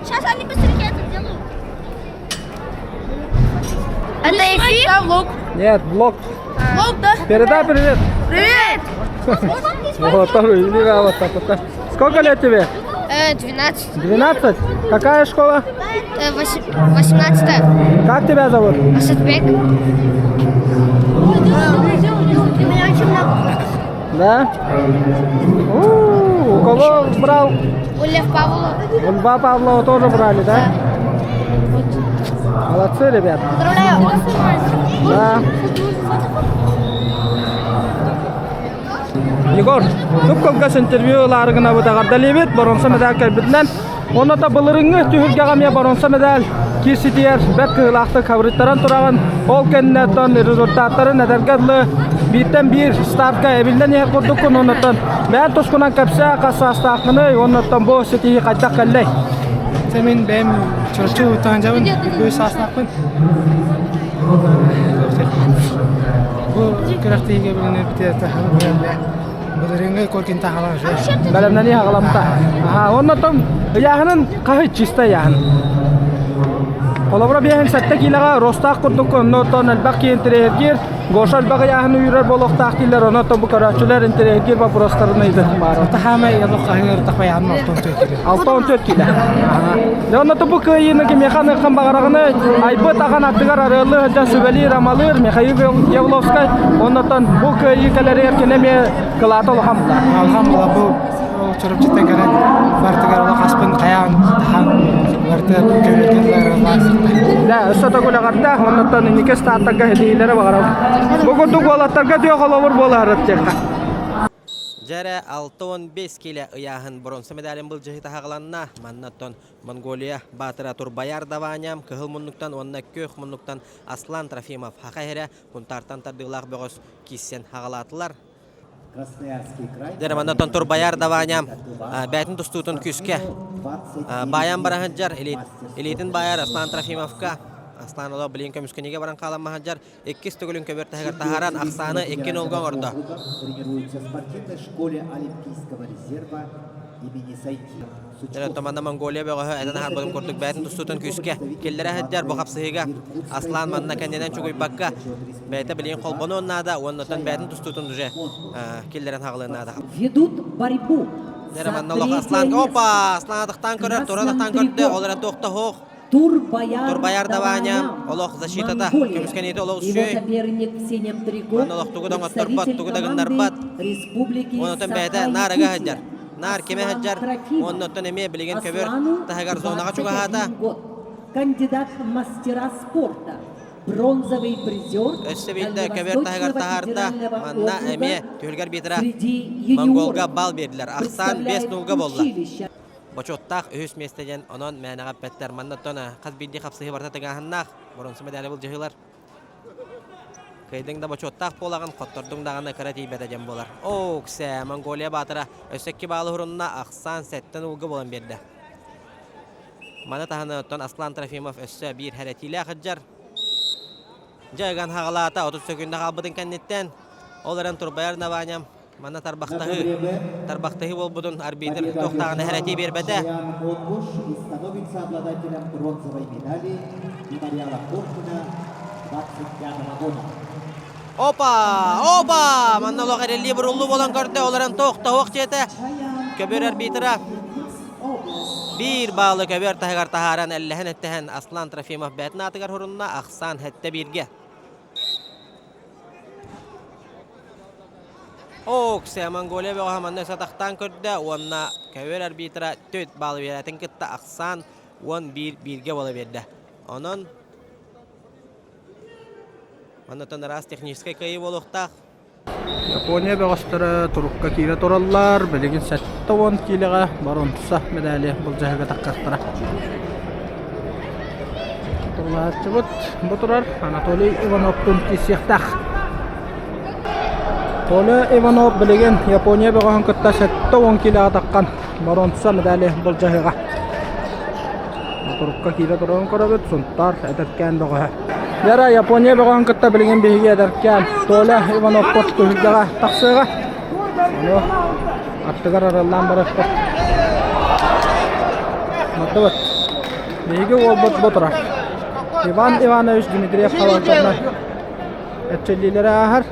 Сейчас они быстрее это сделают. Это эфир? Да, влог. Нет, блог. Влог, да? Передай привет. Привет! Уолаттар или Сколько лет тебе? 12. 12? Какая школа? 18. Как тебя зовут? Асадбек. У меня очень много. Да? У, у кого брал? У Лев Павлова. У Льва Павлова тоже брали, да? Молодцы, ребята. Поздравляю. Да. Егор, кып-кылгас интервью ылаары гынабыт эҕэрдэлиибит, боруонса мэдээл кэлбитинэн. Уонна да былырыҥҥы түһүлгэҕэ эмиэ боруонса мэдээл киирситигэр бэрт кыһыылаахтык хабырыттаран тураҕын. Ол кэнниттэн результаттарын этэргэ дылы бииртэн биир стартка эбиллэн иһэр курдуккун. Оннуттан бэйэн тускунан кэпсээ, хас саастааххыный, уоннуттан бу ситиһии хайдах кэллэй? Мин бэйэм Чурапчы Утаанжабын, үс саастаахпын. Бу күрэхтэһиигэ билинэрбитигэр былырыыҥҥы Коркин таһалаан Бэлэмнэнии хаҕаламта. Аха, оннотон ыйааһынын хаһы чисто ыйааһын. Холобура биэһин сэттэ киилэҕэ Ростаах курдук оннотон элбэх киһи интэриэһиргиир. Гоша элбэх ыйааһыны үүрэр буолуохтаах дииллэр, онон бу көрөөччүлэр интэриэһиргиир боппуруостарын ыйытыһын баара. Таһаамай олох хаһыҥар тахпайаан 64 киилэ. 64 киилэ. Дьэ онно бу кыайыыны кимиэхэ аныаххын баҕараҕыный айбыт ахан аттыгар арыаллыы сылдьан сүбэлиир-амалыыр Михаил Явловскай оннуттан бу кыайыы кэлэригэр кини эмиэ кылаата улахан буолар. Улахан буолар бу Чурапчыттан кэлэн бартыгар олох аспын хайаан таһан барыта көмөлөһөллөр Да, өссө төгүл эҕэрдэ, оннуттан инники стартарга ситиһиилэри баҕарабын. Бу курдук уолаттарга түөх холобур буолар диэххэ. Дьэрэ 65 киилэ ыйааһын боруонса медалин былдьаһыыта хаҕыланна. Манна оттон Монголия баатыра Турбаяр Даваня кыһыл муннуктан уонна күөх муннуктан Аслан Трофимов Хаха иһэрэ Хунтаартан тардыылаах бөҕөс киирсэн хаҕалаатылар. Дьэ, манна Турбаяр Даваня бээтин тустуутун күүскэ баайан бараһыджар илиитин баайар Аслан Трофимовка Аслан оло билин көмүскэнигэ баран хаалан иккис төгүлүн көбөр таһыгар таһааран ахсааны 2-0 оҥордо. Тренируется в спортивной школе Олимпийского резерва имени Сайти. Манна Монголия бөҕөһө этэн аһарбытым курдук бэйэтин тустуутун күүскэ киллэрэ сылдьар бу хапсыһыыга Аслан манна кэннинэн чугуйбакка бэйэтэ билигин холбонуон наада уонна бэйэтин тустуутун уже киллэрэн хаҕылыан наада. Ведут борьбу Манна олох Аслан опа Аслан атахтаан көрөр тура атахтаан көрдө ол эрэн туохта суох Турбаяр, Турбаяр Даваня олох защитата көмүскэниитэ олох Его үчүгэй соперник в синем трико, Манна олох тугу да оҥотторбот, тугу да гыннарбат. Республики Онотон бэйэтэ наар ыга сылдьар. Наар кимэ сылдьар. Оннуттан эмиэ билигин көбөр таһыгар зонаҕа чугаһаата. Кандидат в мастера спорта, бронзовый призер Өссө биирдэ көбөр таһыгар таһаарда. Манна эмиэ түһүлгэр биитера Монголга бал биэрдилэр. Ахсаан 5-0 буолла. Бочуоттаах үһүс миэстэ диэн онон мээнэҕэ эппэттэр. Манна оттон хас биирдии хапсыһыы барыта тыҥааһыннаах. Боруонса мэдээлэ былдьаһыылар. Кыайдыҥ да бочуоттаах буолаҕын, хоттордуҥ даҕаны кыра тиийбэтэ диэн буолар. Оо, ксээ, Монголия баатыра өссө икки баалы уһурунна, ахсаан сэттэн уулга буолан биэрдэ. Маны таһынан оттон Аслан Трофимов өссө биир хэрэтиилээх ыдьар. Дьэ ыган хаҕалаата 30 сөкүүндэ хаалбытын кэнниттэн ол эрэн турбайар Наваням Манна тарбахтаһыы, тарбахтаһыы буолбутун арбитр туохтааҕына хэрэтии биэрбэтэ. и становится обладателем бронзовой медали мемориала Коркина 25 года. Опа! Опа! Манна олох эрэллии буруллуу буолан көрдө, олорон туох тоһуох дьиэтэ. Көбүөр арбитра биир баалы көбүөр таһыгар таһааран эллэһэн эттэһэн Аслан Трофимов бээтин аатыгар хурунна, ахсаан хэттэ бииргэ. Ооксэ Монголия бөҕөһө манна сатахтаан көрдө уонна көбүөр арбитра түт баалы биэрэтин кытта ахсаан 11 бииргэ буола биэрдэ. Онон маннатан араас техническэй кыайыы буолуохтаах. Япония бөҕөстөрө турукка киирэ тураллар. Билигин 70 киилэҕэ боруонса медали былдьаһыга таххахтара. Тулааччыбыт бу турар Анатолий Ивановтуун киирсиэхтээх. Толя Иванов билигин Япония бөҕөһүн кытта 70 киилэҕэ таххан боруонса медали былдьаһыаҕа. Турукка киирэ турарын көрөбүт, Сунтаар эдэркээн бөҕөһө. Яра Япония бөҕөһүн кытта билигин биһиги эдэркээн Толя Ивановпут түһүлгэҕэ тахсыаҕа. Ону аттыгар араллаан барыахпыт. Мардыбыт. Биһиги уолбут бу турар. Иван Иванович Дмитриев халалтарынан эрчиллиилэри ааһар.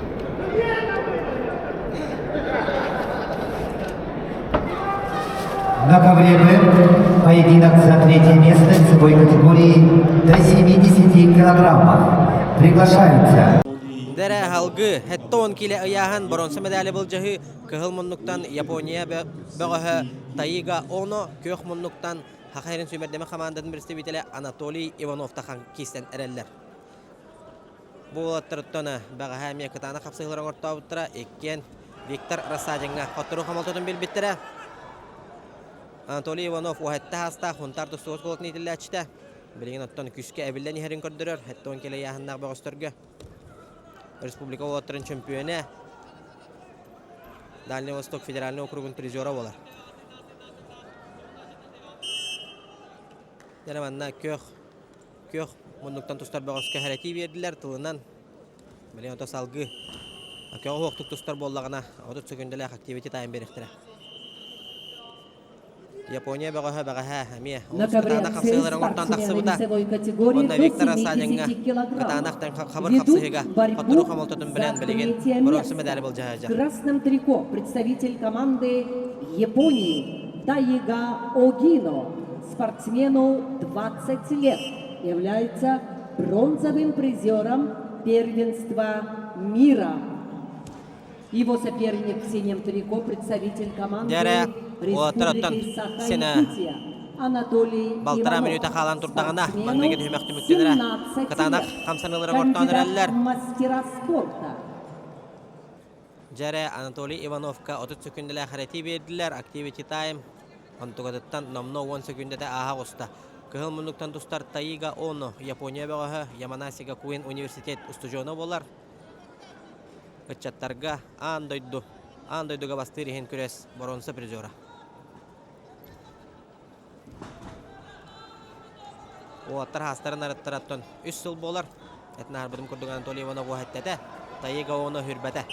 На ковре Б поединок за третье место весовой категории до 70 килограммов. Приглашаются. Дэрэ халгы, 70 киле ыйааһын боронса медали былдьаһыы кыһыл муннуктан Япония бөҕөһө Таига Оно, күөх муннуктан Саха сирин сүүмэрдэмэ хамаандатын представителэ Анатолий Иванов тахан киирсэн эрэллэр. Бу уолаттарыттан бэҕэһээ эмиэ кытаанах хапсыһыылар оҥортообуттара. Иккиэн Виктор Рассадиҥҥа хотторуу хомолтотун билбиттэрэ. Анатолий Иванов уһатта хаастаах Хунтаар тустуу оскуолатын иитиллээччитэ. Билигин оттон күүскэ эбиллэн иһэрин көрдөрөр. 70 килэ ыйааһыннаах бөҕөстөргө республика уолаттарын чөмпүйүөнэ Дальний Восток федеральный округун призера буолар. Дьэ манна күөх күөх муннуктан тустар бөҕөскө хэрэтии биэрдилэр тылынан. Билигин ото салгыы көҕү уһуктук тустар буоллаҕына 30 сөкүндэлээх activity time биэриэхтэрэ. Япония бөҕөһө бэҕэһээ эмиэ На олус ковре кытаанах С хапсыһыылары оҥортон спортсмены тахсыбыта. весовой категории Уонна до Виктор Асадиҥҥа 70 килограммов кытаанахтан хабыр ведут хапсыһыыга хотторуу борьбу хомолтотун за билэн билигин третье боруонса место. медали В былдьаһа красном трико представитель команды Японии Таига Огино, спортсмену 20 лет, является бронзовым призером первенства мира. Его соперник в синем трико представитель команды Дьэрэ, уолаттар Республики сенэ Саха-Якутия Анатолий балтараа Иванов, мүнүүтэ хаалан турдаҕына, спортсмену маҥнайгы түһүмэх түмүктэнэрэ. 17 Кытаанах лет, хамсаныылары ортоон кандидат эрэллэр. в мастера спорта. Дьэрэ Анатолий Ивановка 30 сөкүндэлээх эрэтии биэрдилэр. Activity Time онтугатыттан номнуо 10 сөкүндэтэ ааһа оҕуста. Кыһыл муннуктан тустар Таига Оно, Япония бөҕөһө, Яманасига Куин университет устудьуона буолар. Ыччаттарга аан дойду аан дойдуга бастыыр иһин күрэс боруонса призера. Уолаттар хаастарын арыттараттан үс сыл буолар. Этин курдук Анатолий Иванов уһэттэтэ, Таига Оно хүрбэтэ.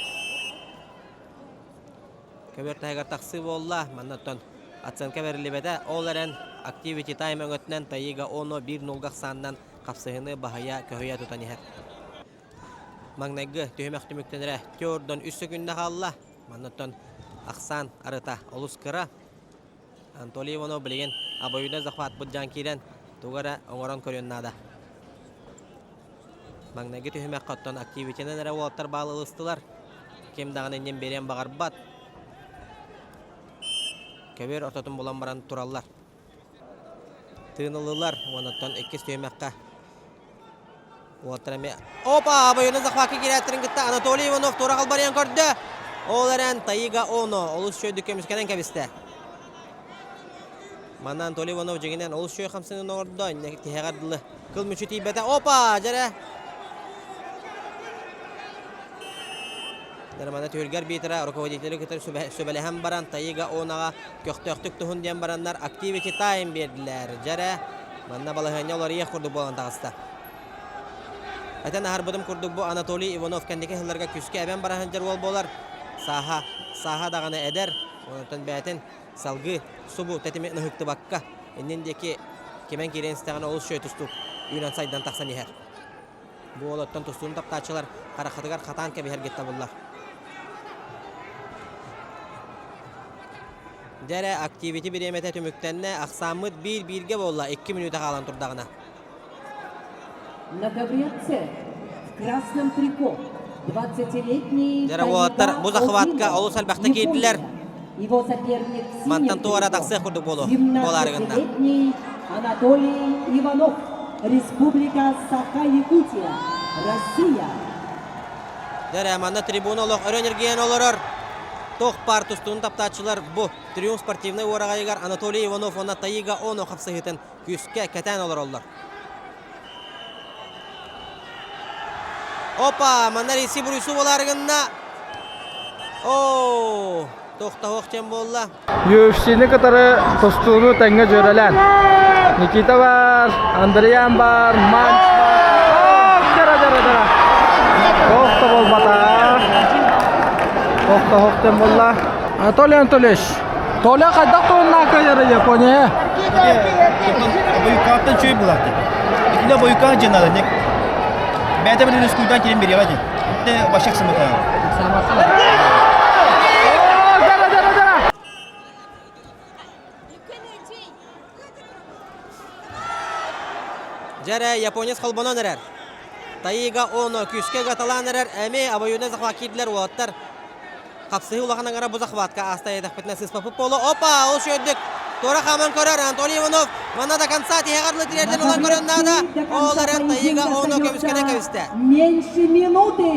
Көбүөр таһыгар тахсыы буолла. Манна оттон оценка бэриллибэтэ. Ол эрэн Activity Time өҥөтүнэн Таига Оно 1-0 ахсаанынан хапсыһыыны баһыйа көһүйэ тутан иһэр. Маҥнайгы түһүмэх түмүктэнэрэ төрдөн үс сөкүндэ хаалла. Манна оттон ахсаан арыта олус кыра. Анатолий Иванов билигин обоюдный захват былдьаан киирэн тугу эрэ оҥорон көрүөн наада. Маҥнайгы түһүмэххэ оттон активитинэн эрэ уолаттар баал ылыстылар. Ким даҕаны иннин биэриэн баҕарбат. Көбүөр ортотун булан баран тураллар. Тыыныллылар уонна оттон иккис түһүмэххэ уолаттар эмиэ Опа! Обоюдный захватка киирээттэрин кытта Анатолий Иванов туора халбарыйан көрдө. Ол эрэн Таига Оно олус үчүгэйдик көмүскэнэн кэбистэ. Манна Анатолий Иванов дьиҥинэн олус үчүгэй хамсаныыны оҥордо. Инники тиһэҕэр дылы кыл мүччү тиийбэтэ. Опа! Дьэрэ! Нормально түһүлгэр биитэрэ руководители кытары сүбэлэһэн баран Таига Онаҕа көхтөөхтүк туһун диэн бараннар Activity Time биэрдилэр. Дьэрэ, манна балаһыанньа уларыйыах курдук буолан таҕыста. Этэн аһарбытым курдук бу Анатолий Иванов кэнники сылларга күүскэ эбэн бара сылдьар уол буолар. Сааһа, сааһа даҕаны эдэр, онтон бэйэтин салгыы субу тэтими ыһыктыбакка иннин диэки кимэн киирэн истэҕинэ олус үчүгэй тустуук үүнэн сайдан тахсан иһэр. Бу уол оттон тустууну таптааччылар хараххытыгар хатаан кэбиһэргит табыллар. Дьэ эрэ, активити бириэмэтэ түмүктэннэ, ахсааммыт биир-бииргэ буолла, 2 мүнүүтэ хаалан турдаҕына. На ковре С в красном трико 20-летний Дьэ эрэ, уолаттар бу захватка олус элбэхтэ киирдилэр. Его соперник в синем Мантан туора трико тахсыах курдук буолуо, буолаары гынна. 17-летний Анатолий Иванов, Республика Саха-Якутия, Россия. Дьэ манна трибуна олох өрө ньиргийэн олорор. Туох паар тустууну таптааччылар бу Триумф спортивнай уораҕайыгар Анатолий Иванов уонна Таига Оно хапсыһыытын күүскэ кэтээн олороллор. Опа, манна Риси буруйсуу буолаары гынна. Оо, тохтоһуох диэн буолла. UFC-ни кытары тустууну тэҥҥэ дьүөрэлээн. Никита бар, Андриан бар, Манч бар. Дара дара дара. Тохто болбата. Тохто хохтен болла. Анатолий Анатольевич, Толя хайдах туһунна кыайары Япония? Бойукааттан чөй булааты. Итинэ бойукаан дьаналар ник. Бэйэтэ билин үскүйдaan кирин бириэҕэ дии. Итинэ башак сымытаан. Дьэрэ японец холбонон эрэр. Таига Оно күүскэ гаталаан эрэр. Эми обоюдный захват киирдилэр уолаттар. Хапсыһыы улахан аҥара бу захватка ааста эдэхпитинэ сыспапыт буолу. Опа! Ол шүөрдүк. Туора хааман көрөр Анатолий Иванов. Манна до конца тиһэҕэр лытириэрдэн ылан көрөн наада. Ол эрэн Таига Оно көмүскэнэн кэбистэ. Меньше минуты.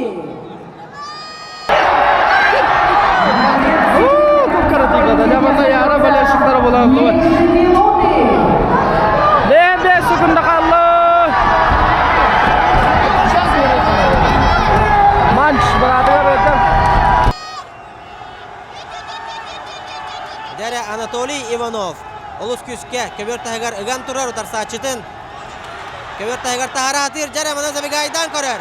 Дэрэ Анатолий Иванов олус күүскэ көбүөр таһыгар ыган турар утарсааччытын көбүөр таһыгар таһара атыыр дьэрэ мана Забегайдан көрөр.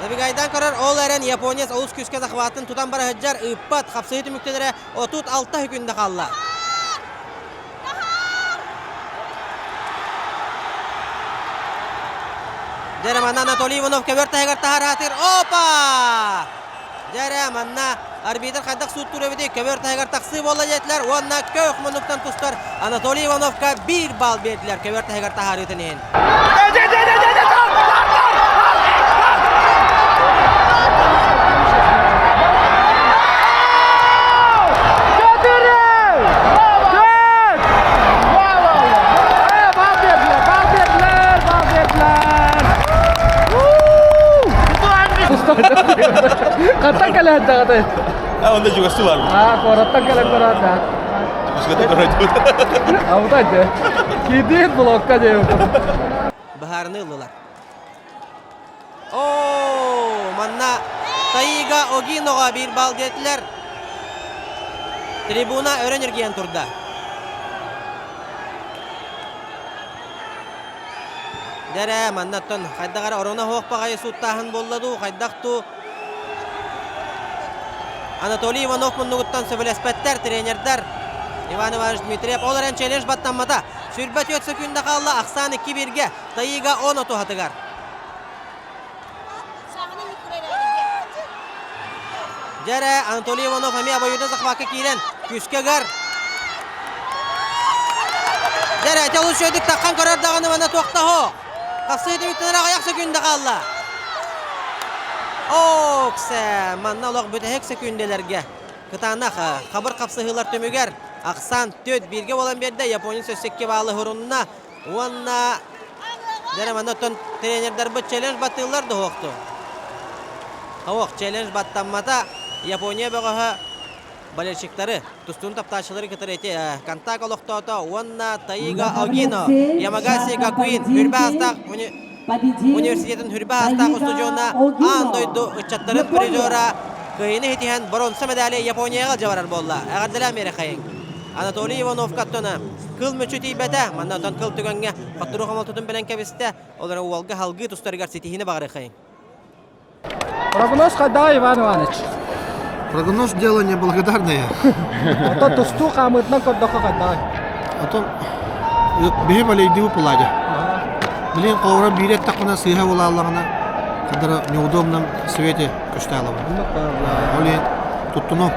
Забегайдан көрөр ол эрэн японец олус күүскэ захватын тутан бара сылдьар ыыппат хапсыһыы түмүктэнэрэ 36 күндэ хаалла. Дьэрэ манна Анатолий Иванов көбөр таһыгар таһараатыр. Опа! Дьэрэ манна арбитр хайдах сууттуур эбитий? Көбөр таһыгар тахсыы буолла диэтилэр уонна көөх муннуктан тустар Анатолий Ивановка биир балл биэрдилэр көбөр таһыгар таһаарыытын иһин. Хаттан кэлэһэн даҕаты. А, онда жугасты бар. А, куораттан кэлэн көрөөт. Пускай көрөөт. Абытай де. Кидит блокка диэбит. Быһаарыны ыллылар. Оо, манна Таига Огиноҕа биир балл диэтилэр. Трибуна өрөн эргийэн турда. Дэрэ, маннаттан хайдах эрэ орона суох баҕайы сууттааһын буолла дуу, хайдах дуу Анатолий Иванов муннугуттан сөбүлэспэттэр тренердэр Иван Иванович Дмитриев ол эрэн челлендж баттаммата. 24 секунда хаалла, ахсаан 2-1-ге Таига он отуһатыгар. Дьэрэ Анатолий Иванов эмиэ обоюдно захвакка киирэн күүскэ ыгар. Дьэрэ телу үчүгэйдик таххан көрөр даҕаны манна туохтаһо. Хапсыы түмүктэнэр аҕыйах секунда хаалла. Оксе, манна олох бүтэһик секүндэлэргэ кытаанах хабыр хапсыһыылар түмүгэр ахсаан төрт бииргэ буолан биэрдэ. Японец өссө икки баалы уһурунна уонна дьэ манна оттон тренердарбыт челлендж баттыыллар да уһуохту. Оһох челлендж баттаммата. Япония бөҕөһө болельщиктары, тустуун таптааччылары кытары эти контакт олохтоото уонна Таига Огино, Ямагаси Гакуин хүрбэ аастаах университетын хүрбэ аастаах устудьуона аан дойду ыччаттарын призера кыайыыны ситиһэн боруонса медали Японияҕа дьабарар буолла. Эҕэрдэлээн биэрэхэйиҥ. Анатолий Ивановка оттон кыл мүччү тиийбэтэ. Манна оттон кыл түгэҥҥэ хотторуу хомолтотун билэн кэбистэ. Ол эрэ уолга халгыы тустарыгар ситиһиини баҕарыахайыҥ. Прогноз хайдаҕа Иван Иванович? Прогноз дело неблагодарное. Ото тустуу хаамыытынан көрдөххө хайдаҕай? Ото биһи балейдыы пыладе. Билин холобура биир эттэхпинэ сыыһа буолааллаҕына хадара неудобном свете көстөалабын. Ол иһин туттуну.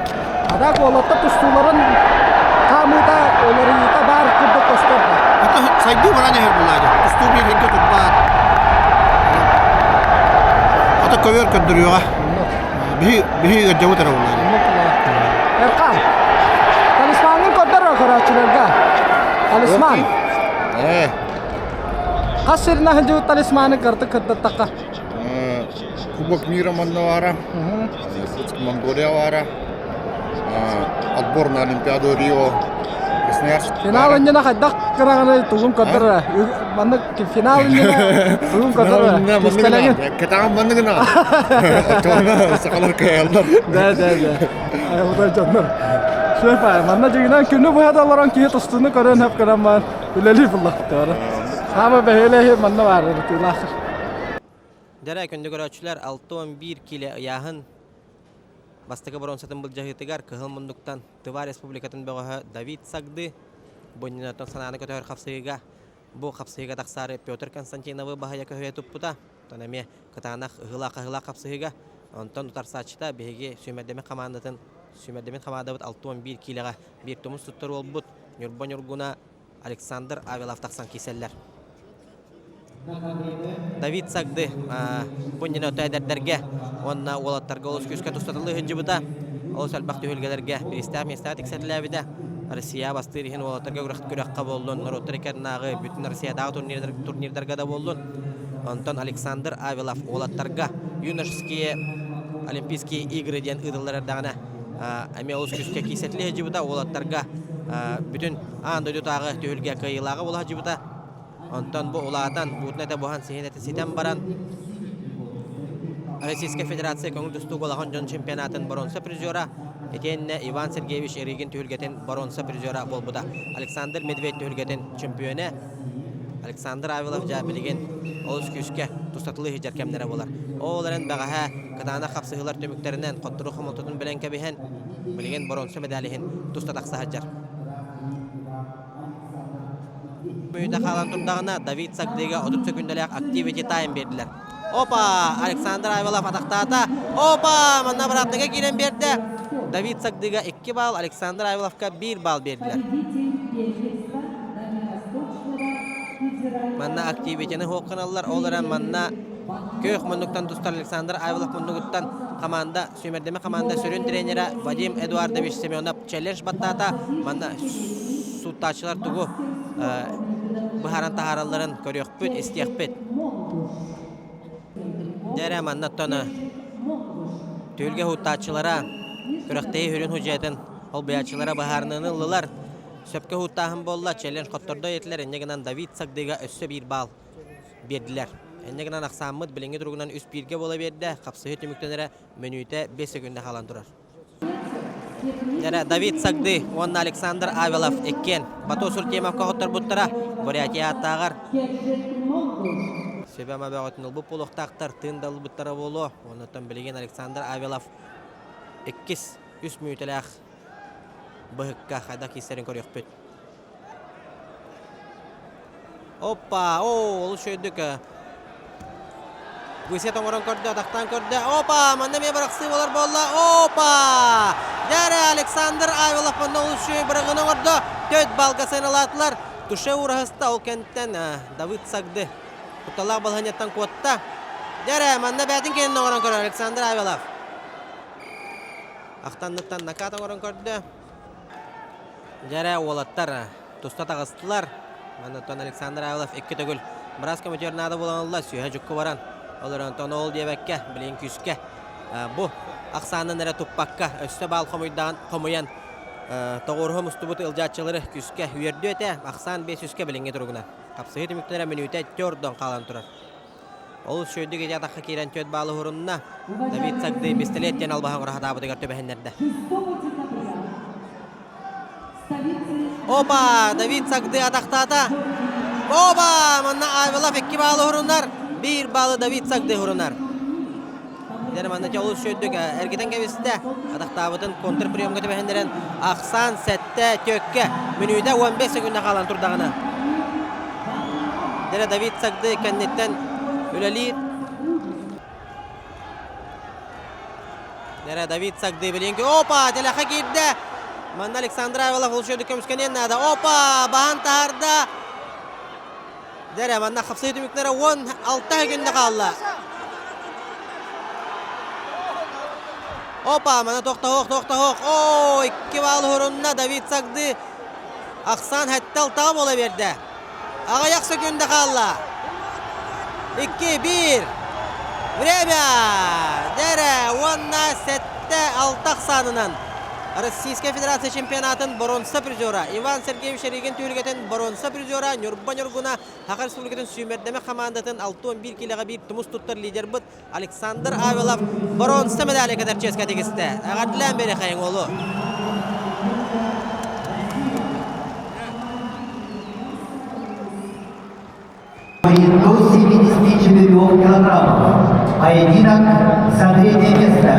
Адак уолаттар тустууларын хаамыыта уларыйыыта баар курдук көстөр да. Ото сайдыы баран иһэр булаады. Тустуу биир сиргэ турбаат. Ото көбүөр көрдөрүөҕэ. Биһи биһи ыалдьабыт эрэ булаады. Эрхан, талисмаҥҥын көрдөр көрөөччүлэргэ. Талисман. Э. Хас сиринэн сылдьыбыт талисманы кырдык кырдаттахха? Кубок мира манна баара, Монголия баара, отбор на Олимпиаду Рио, Красноярск. Финал иннинэ хайдах кыраҕыный тугун көрдөрө? Маннык финал иннинэ тугун көрдөрө? Кистэлэҥин. Кэтаҕын маннык гына. Оччоҕуна сахалар кыайаллар. Да, да, да. Айылҕа дьоннор. Шеф, манна дьиҥинэн күнү быһа да олорон киһи тустууну көрөн хөп гынан баран үлэлии буллахтара. Саама бэһиэлэһи манна баар ырытыылаах. Дьэрэ күндү көрөөччүлэр 61 киилэ ыйааһын бастакы боруонсатын былдьаһыытыгар Кыһыл муннуктан Тыва Республикатын бөҕөһө Давид Сагды бу иннинэ санааны көтөһөр хапсыһыыга бу хапсыһыыга тахсаары Петр Константиновы баһыйа көһүйэ туппута. Онтон эмиэ кытаанах ыһыылаах-хаһыылаах хапсыһыыга. Онтон утарсааччыта биһиги сүүмэрдэммит хамаандатын сүүмэрдэммит хамаандабыт 61 киилэҕэ биир тумус туттар уолбут Ньурба Ньургуна Александр Авелов тахсан киирсэллэр. Давид Сагды бу иннинэ өтө эдэрдэргэ уонна уолаттарга олус күүскэ тустатылыы сылдьыбыта. Олус элбэх түһүлгэлэргэ бириистээх миэстэҕэ тиксэрилээбитэ. Россия бастыыр иһин уолаттарга күрэххэ буоллун, норуоттар иккардынааҕы бүтүн Россиятааҕы турнирдарга да буоллун. Онтон Александр Авелов уолаттарга юношеские олимпийские игры диэн ыытыллар эрдэҕинэ эмиэ олус күүскэ киирсэтилии сылдьыбыта. Уолаттарга бүтүн аан дойдутааҕы түһүлгэ кыайыылааҕа буола сылдьыбыта. Онтон бу улаатан, буутун этэ буһан, сиһин этэ ситэн баран, Российскай Федерация көҥүл тустуук улахан дьон чемпионатын боруонса призера, итиэннэ Иван Сергеевич Рыгин түһүлгэтин боруонса призера буолбута. Александр Медведь түһүлгэтин чемпионэ Александр Авилов дьэ билигин олус күүскэ тустатылыы сылдьар кэмнэрэ буолар. Ол эрэн бэҕэһээ кытаанах хапсыһыылар түмүктэринэн хотторуу хомолтотун билэн кэбиһэн, билигин боруонса медаль иһин туста тахса сылдьар. Мүнүүтэ хаалан турдаҕына Давид Сагдыга 30 секүндэлээх Activity Time биэрдилэр. Опа! Александр Айвалов атахтаата. Опа! Манна обратныга киирэн биэрдэ. Давид Сагдыга 2 балл, Александр Айваловка 1 балл биэрдилэр. Манна активитины хуокканаллар. Ол эрэн манна күөх муннуктан тустар Александр Айвалов муннугуттан команда сүүмэрдэмэ команда сүрүн тренерэ Вадим Эдуардович Семенов челлендж баттаата. Манна сууттааччылар тугу быһааран таһааралларын көрүөхпүт, истиэхпит. Дьэ манна оттон түһүлгэ һууттааччылара күрэхтэһии сүрүн худьуйатын холбуйааччылара быһаарыныыны ыллылар. Сөпкө һууттааһын буолла, челлендж хоттордо этилэр, инньэ гынан Давид Сагдыга өссө биир баал биэрдилэр. Инньэ гынан ахсааммыт билиҥҥи туругунан үс бииргэ буола биэрдэ, хапсыһыы түмүктэнэрэ мүнүүтэ 5 секунда хаалан турар. Дьэ, Давид Сагды уонна Александр Авелов иккиэн Бату Суртемовка хотторбуттара Бурятия ааттааҕар сүбэ-ама бөҕөтүн ылбыт буолуохтаахтар, тыын да ылбыттара буолуо. Оннуттан билигин Александр Авелов иккис үс мүнүүтэлээх быһыкка хайдах киирсэрин көрүөхпүт. Опа! Оо, олус үчүгэйдик Бысет оҥорон көрдө, атахтаан көрдө. Опа! Манна эмиэ бырахсыы буолар буолла. Опа! Дьэ Александр Авилов манна олус үчүгэй быраҕыыны оҥордо. Төт балга сыаналаатылар. Туше ураһыста ол кэнниттэн Давыд Сагды кутталаах балаһыанньаттан куотта. Дьэ манна бээтин кэннин оҥорон көрөр Александр Авилов. Ахтанныттан накат оҥорон көрдө. Дьэ эрэ уолаттар туста таҕыстылар. Онтон Александр Авилов икки төгүл быраас көмөтүгэр наада буолан ылла. Сүөһэ дьукку баран. Ол эрэн онтон ол диэбэккэ, билигин күүскэ бу ахсаанын эрэ туппакка, өссө баал хомуйдаан хомуйан тоҕуоруһа мустубут ыалдьааччылары күүскэ үөрдүө этэ. Ахсаан биэс үскэ билиҥҥи туругунан. Хапсыһыы түмүктэрэ мүнүүтэ төрдөн хаалан турар. Олус үчүгэйдик ити атахха киирэн түөрт баалы уһурунна. Давид Сагды пистолет диэн албаһы оҥоро сатаабытыгар түбэһиннэрдэ. Опа! Давид Сагды атахтаата. Опа! Манна Авелов икки баалы уһурунар. Биир баалы Давид Сагды уһурунар. Дьэ манна олус үчүгэйдик эргитэн кэбистэ. Атахтаабытын контрприемга түбэһиннэрэн ахсаан сэттэ төккө мүнүүтэ 15 секунда хаалан турдаҕына. Дьэ Давид Сагды кэнниттэн үлэлиир. Дьэ Давид Сагды билинки опа тэлэхэ киирдэ. Манна Александр Авелов олус көмүскэниэн наада. Опа баһан таһаарда. Дьэ манна хапсыы түмүктэрэ 16 күндэ хаалла. Опа, мана тохтоһуох, тохтоһуох. Оо, икки баал уһурунна Давид Сагды. Ахсаан хэттэ алтаҕа буола биэрдэ. Аҕыйах секунда хаалла. Икки, биир. Время! Дьэрэ, уонна сэттэ алта ахсаанынан. Российскай Федерация чемпионатын боруонса призера Иван Сергеевич Шаригин түһүлгэтин боруонса призера Ньурба Ньургуна Саха Республикатын сүүмэрдэмэ хамаандатын 61 киилэҕэ биир тумус туттар лидербыт Александр Авелов боруонса медали кэтэр чиэскэ тигистэ. Эҕэрдэлээн биэриэхэйиҥ уолу. До 74 килограммов. Поединок за третье место.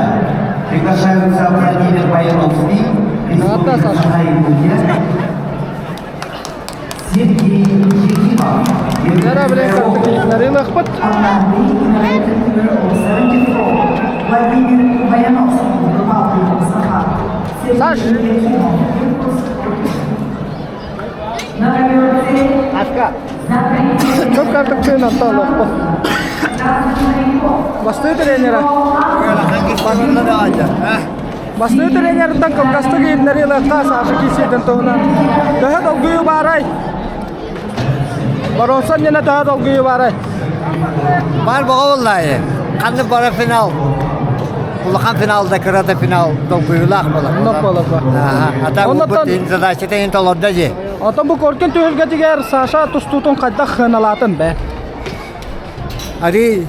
Приглашаются Владимир Баяновский, Республика Саха-Якутия, Сергей Якимов, Владимир Баяновский, Саш! Аска. Көп картыкчыын отто олохпут. Бастыы тренера. Бастыы тренерыттан кылгастык иһитиннэрии ылыахха Саша Кисиэтин туһунан. Төһө долгуйуу баарай? Боруонсан диэнэ төһө долгуйуу баарай? Бар боҕо буоллаайы. Ханнык бара финал. Улахан финал да кыра да финал долгуйуулаах буолар. Оннук буолар ба. Ата бу задачата ин толордо дии. Отон бу Коркин түһүлгэтигэр Саша тустуутун хайдах сыаналаатын бэ? Ари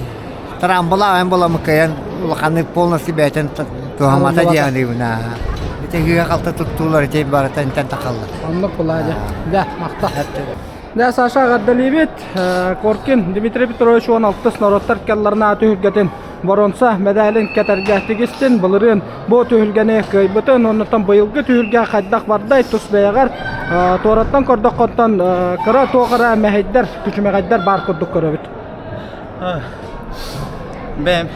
тарамбала эн була мыкайан улаханнык полностью бэйтен туһамата диэн Ити гыга қалта туттуулар ити барытан тахаллар. Оннук була дьэ. Дьэ, махта. Дьэ, Саша эҕэрдэлиибит. Коркин Дмитрий Петрович 16 норуоттар кэлларына түһүлгэтин боруонса мэдээлин кэтэргэ тигистин. Былырыын бу түһүлгэни кыайбытын, оннуттан быйылгы түһүлгэ хайдах бардай тус бэйэҕэр туораттан көрдөххөттөн кыра туох эрэ мэһэйдэр, күчүмэҕэйдэр баар курдук көрөбүт. Бэм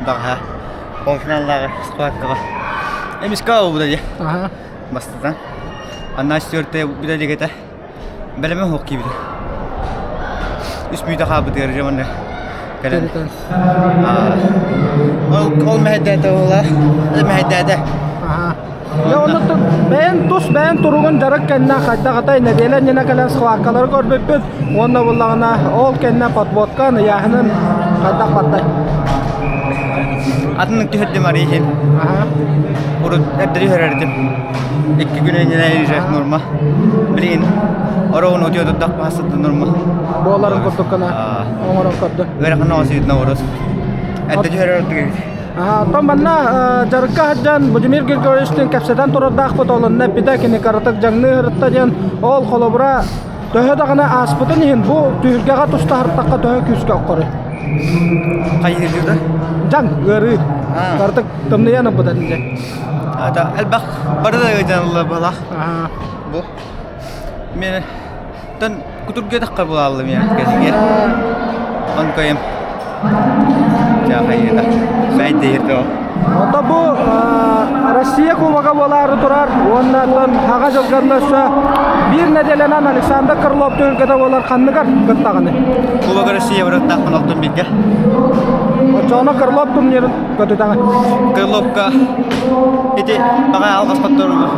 даҕаһа полуфиналлааҕы схваткаҕа эмискэ буолбута дии. Бастатан, аннаа четвертая бүтэлигэтэ бэлэмэ суох киирбитэ. Үс мүнүүтэ хаалбытыгар дьэ манна кэлэн ол ол мэһэйдээтэ буолла мэһэйдээтэ. Дьэ оннуттан бэйэн тус бэйэн туругун дьарык кэннэ хайдах атай нэдиэлэ иннинэ кэлэн схваткалары көрбүппүт уонна буллаҕына ол кэннэ подводка ыйааһынын хайдах бардай? Атыннык түһэрдим арыйын. Урут эрдэ түһэрэрдим. Икки күн иннинэ уже норма. Билигин ороон утуйа турдах баһасыт норма. Буоларын курдук гына оҥорон көрдө. Ыарахан оҕосуйутна урут. Эрдэ түһэрэр ордук Оттон манна дьарыкка сылдьан Владимир Григорьевичтыын кэпсэтэн турардаахпыт ол онно эппитэ кини кыратык дьаҥныы сырытта диэн ол холобура Төһө даҕаны ааспытын иһин бу түһүлгэҕэ тустаһартахха төһө күүскэ оххоруй? Хайыһыырда? Дьаҥ, ыарыы. Артык тымныйан ылбыта дьэ. Ата элбэх бары да ыйданылла балах. Бу мен тан кутурга тахха булааллым я кэлиге. Он көйем. Чахайыта. Бәйдейірді Ото бу Россия Кубога буолаары турар уонна оттон хаҕа дьылганна өссө биир нэдиэлэнэн Александр Крылов түһүлгэтэ буолар ханныгар кыттаҕыны? Кубок Россия барыттаахпын алтын бииргэ. Оччоҕуна Крылов турнирын көтүтэҕин. Крыловка ити баҕа алҕас хотторуу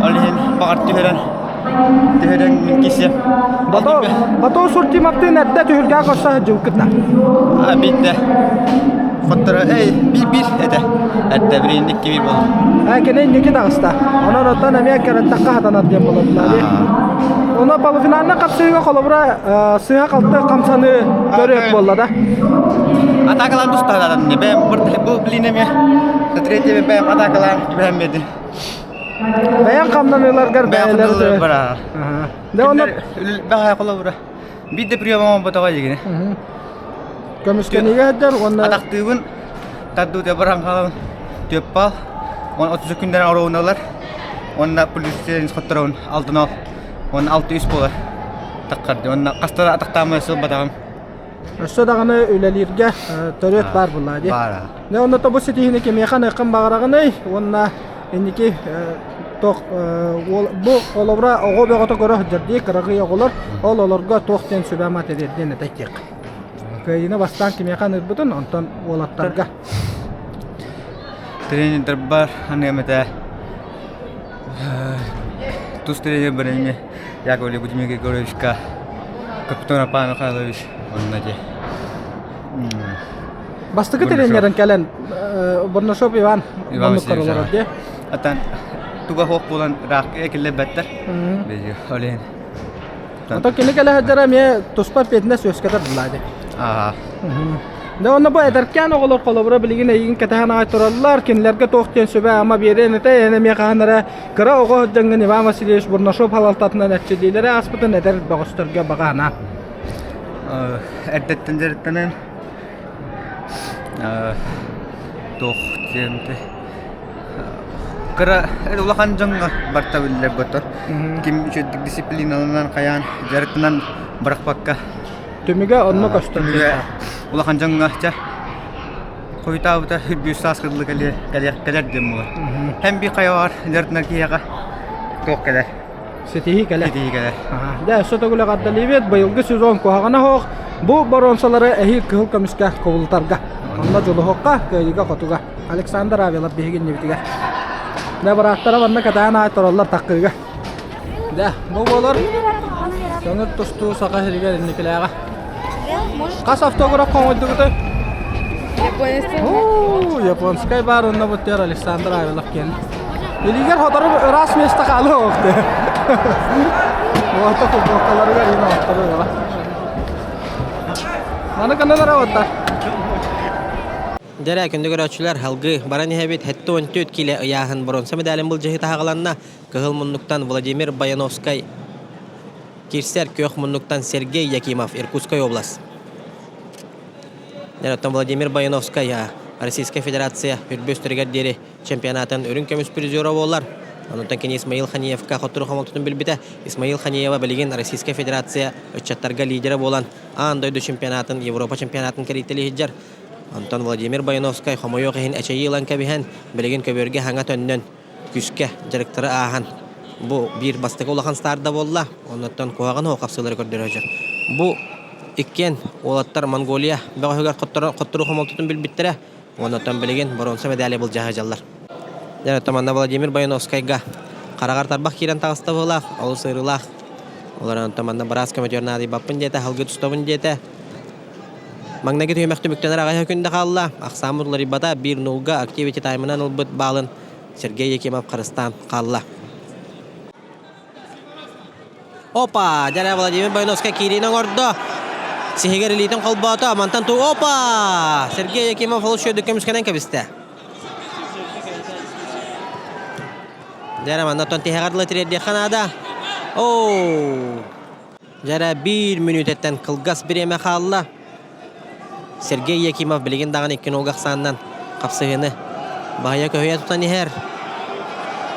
ол иһин баҕар түһэрэн түһэрэн мин кисе. Бато Бато Суртимовтыын эрдэ түһүлгэҕэ көрсө сылдьыбыккыт да? Биирдэ хотторо эй биир-биир этэ. Эрдэ бириин икки биир буолла. Ээ кини инники таҕыста. Онон оттон эмиэ кэрэттахха хатанар диэн буолаллар. Оно полуфинальнай хапсыыга холобура сыыһа-халты хамсаныы көрүөк буолла да. Атакалаан тустаһалаан бэйэм бу блин эмиэ третий бэйэм атакалаан түбэһэн биэрдим. Бэйэм хамнаныыларгар бэйэлэр бара. Дэ онно бэҕэһээ холобура биир да прием оҥорботоҕо дигини. Көмүскэнигэ сылдьар уонна атахтыыбын тардыыта баран хаалабын түөппал он 30 күндэрин ороуналар уонна плюс хотторобун алтын уонна алты үс буолар таххарды уонна хаста атахтаамай сылбатаҕым Өссө даҕаны үлэлииргэ төрүөт баар буоллаа дии. Баар. Дьэ онно тобус ситиһиини кимиэхэ аныаххын баҕараҕыный уонна инники туох бу холобура оҕо бөҕөтө көрө сылдьар дии кыракый оҕолор ол олорго туох диэн сүбэ-ама тириэрдиэн этэй диэх. Кыайыыны бастаан кимиэхэ аныырбытын онтон уолаттарга. Тренердарбар аныам этэ тус тренер барыҥҥа Яковлев Владимир Григорьевичка Капитон Павел Михайлович онно дии. Бастакы тренерин кэлэн Бурнашов Иван Иван оннук олорор дии. Атан туга хоох буолан ыраах киллэрбэттэр. Олен. Ото кини кэлэ сылдьара эмиэ туспа эппиэтинэс үөскэтэр булаа дии. Аа. Дьэ онно бу эдэркээн оҕолор холобура билигин эйигин кэтэһэн аҕай тураллар, кинилэргэ туох диэн сүбэ-ама биэриэн этэй, эн эмиэ хаһан эрэ кыра оҕо сылдьаҥҥын Иван Васильевич Бурнашов салалтатынан эрчиллиилэри ааспытын эдэр бөҕөстөргө баҕа санаа. Эрдэттэн дьарыктанан туох диэн кыра улахан дьоҥҥо барта биллэр ботор. Ким үчүгдүк дисциплиналанан хайаан дьарыктанан бырахпакка Түмүгэ онно көстөн Түмүгэ улахан дьоҥҥо чэ хойутаабыта үрдүүс саас кыллы кэлиэ кэлэр диэн буолар. Һэм би хайаҕар дьарыктанар киһиэхэ туох кэлэр. Ситиһии кэлэр. Ситиһии кэлэр. Дьэ, өссө төгүл эҕэрдэлиибит. Быйылгы сезон куһаҕана суох. Бу боруонсалары эһиил кыһыл көмүскэ кубулутарга. Онно дьулуһуохха, кыайыыга-хотуга. Александр Авелов биһиги иннибитигэр. Дьэ, бырааттара манна кэтээн аай тураллар таккыыга. Дьэ, бу буолар көҥүл тустуу Саха сиригэр инникилээҕэ. Хас автограф хоҥойдугутай? Японскай. Японскай баар онно буттер Александр Авелов киэн. Илигер хотору ыраас место хаалы оохты. Уота футболкаларыгар иин оохтору ыла. Маны каналара отта. Дьэрэ, күндү көрөөччүлэр, алгыы баран иһэбит 74 киле ыйааһын боруонса медалин былдьаһыы таһаҕаланна. Кыһыл муннуктан Владимир Баяновскай киирсэр, күөх муннуктан Сергей Якимов, Иркутскай область. Оттон Владимир Баяновскай Российскай Федерация үрбү диэри чемпионатын үрүҥ көмүс призера буолар. Онтон кини Исмаил Ханиевка хоттору хомолтотун билбитэ. Исмаил Ханиева билигин Российскай Федерация ыччаттарга лидерэ буолан аан дойду чемпионатын, Европа чемпионатын кэрийтэлии сылдьар. Онтон Владимир Баяновскай хомойуох иһин эчэйии ылан кэбиһэн, билигин көбүөргэ хаҥа төннөн күүскэ дьарыктары ааһан бу биир бастакы улахан старда буолла. Оннуттан куһаҕан оһох хапсыылары көрдөрө сылдьар. Бу иккиэн уолаттар Монголия бөҕөһүгэр хотторуу хомолтотун билбиттэрэ. Оннуттан билигин боруонса медали былдьаһа сылдьаллар. Дьэ, манна Владимир Баяновскайга хараҕар тарбах киирэн таҕыста быһыылаах, олус ыарыылаах. Олор онтон манна быраас көмөтүгэр наадыйбаппын диэтэ, халгы тустабын диэтэ. Маҥнайгы түһүмэх түмүктэнэр аҕыйах күндэ хаалла. Ахсааммыт уларыйбата, биир нулга активити таймынан ылбыт баалын Сергей Якимов харыстаан хаалла. Опа! Дьэ Владимир Бойновскай киириини оҥордо. Сиһигэр илиитин холбоото. Мантан ту Опа! Сергей Якимов олус үчүгэйдик көмүскэнэн кэбистэ. Дьэ манна оттон тиһэҕэр дылы тириэрдиэххэ наада. Оу! Дьэ эрэ биир мүнүүтэттэн кылгас бириэмэ хаалла. Сергей Якимов билигин даҕаны икки нолга ахсаанынан хапсыһыыны баһыйа-көһүйэ тутан иһэр.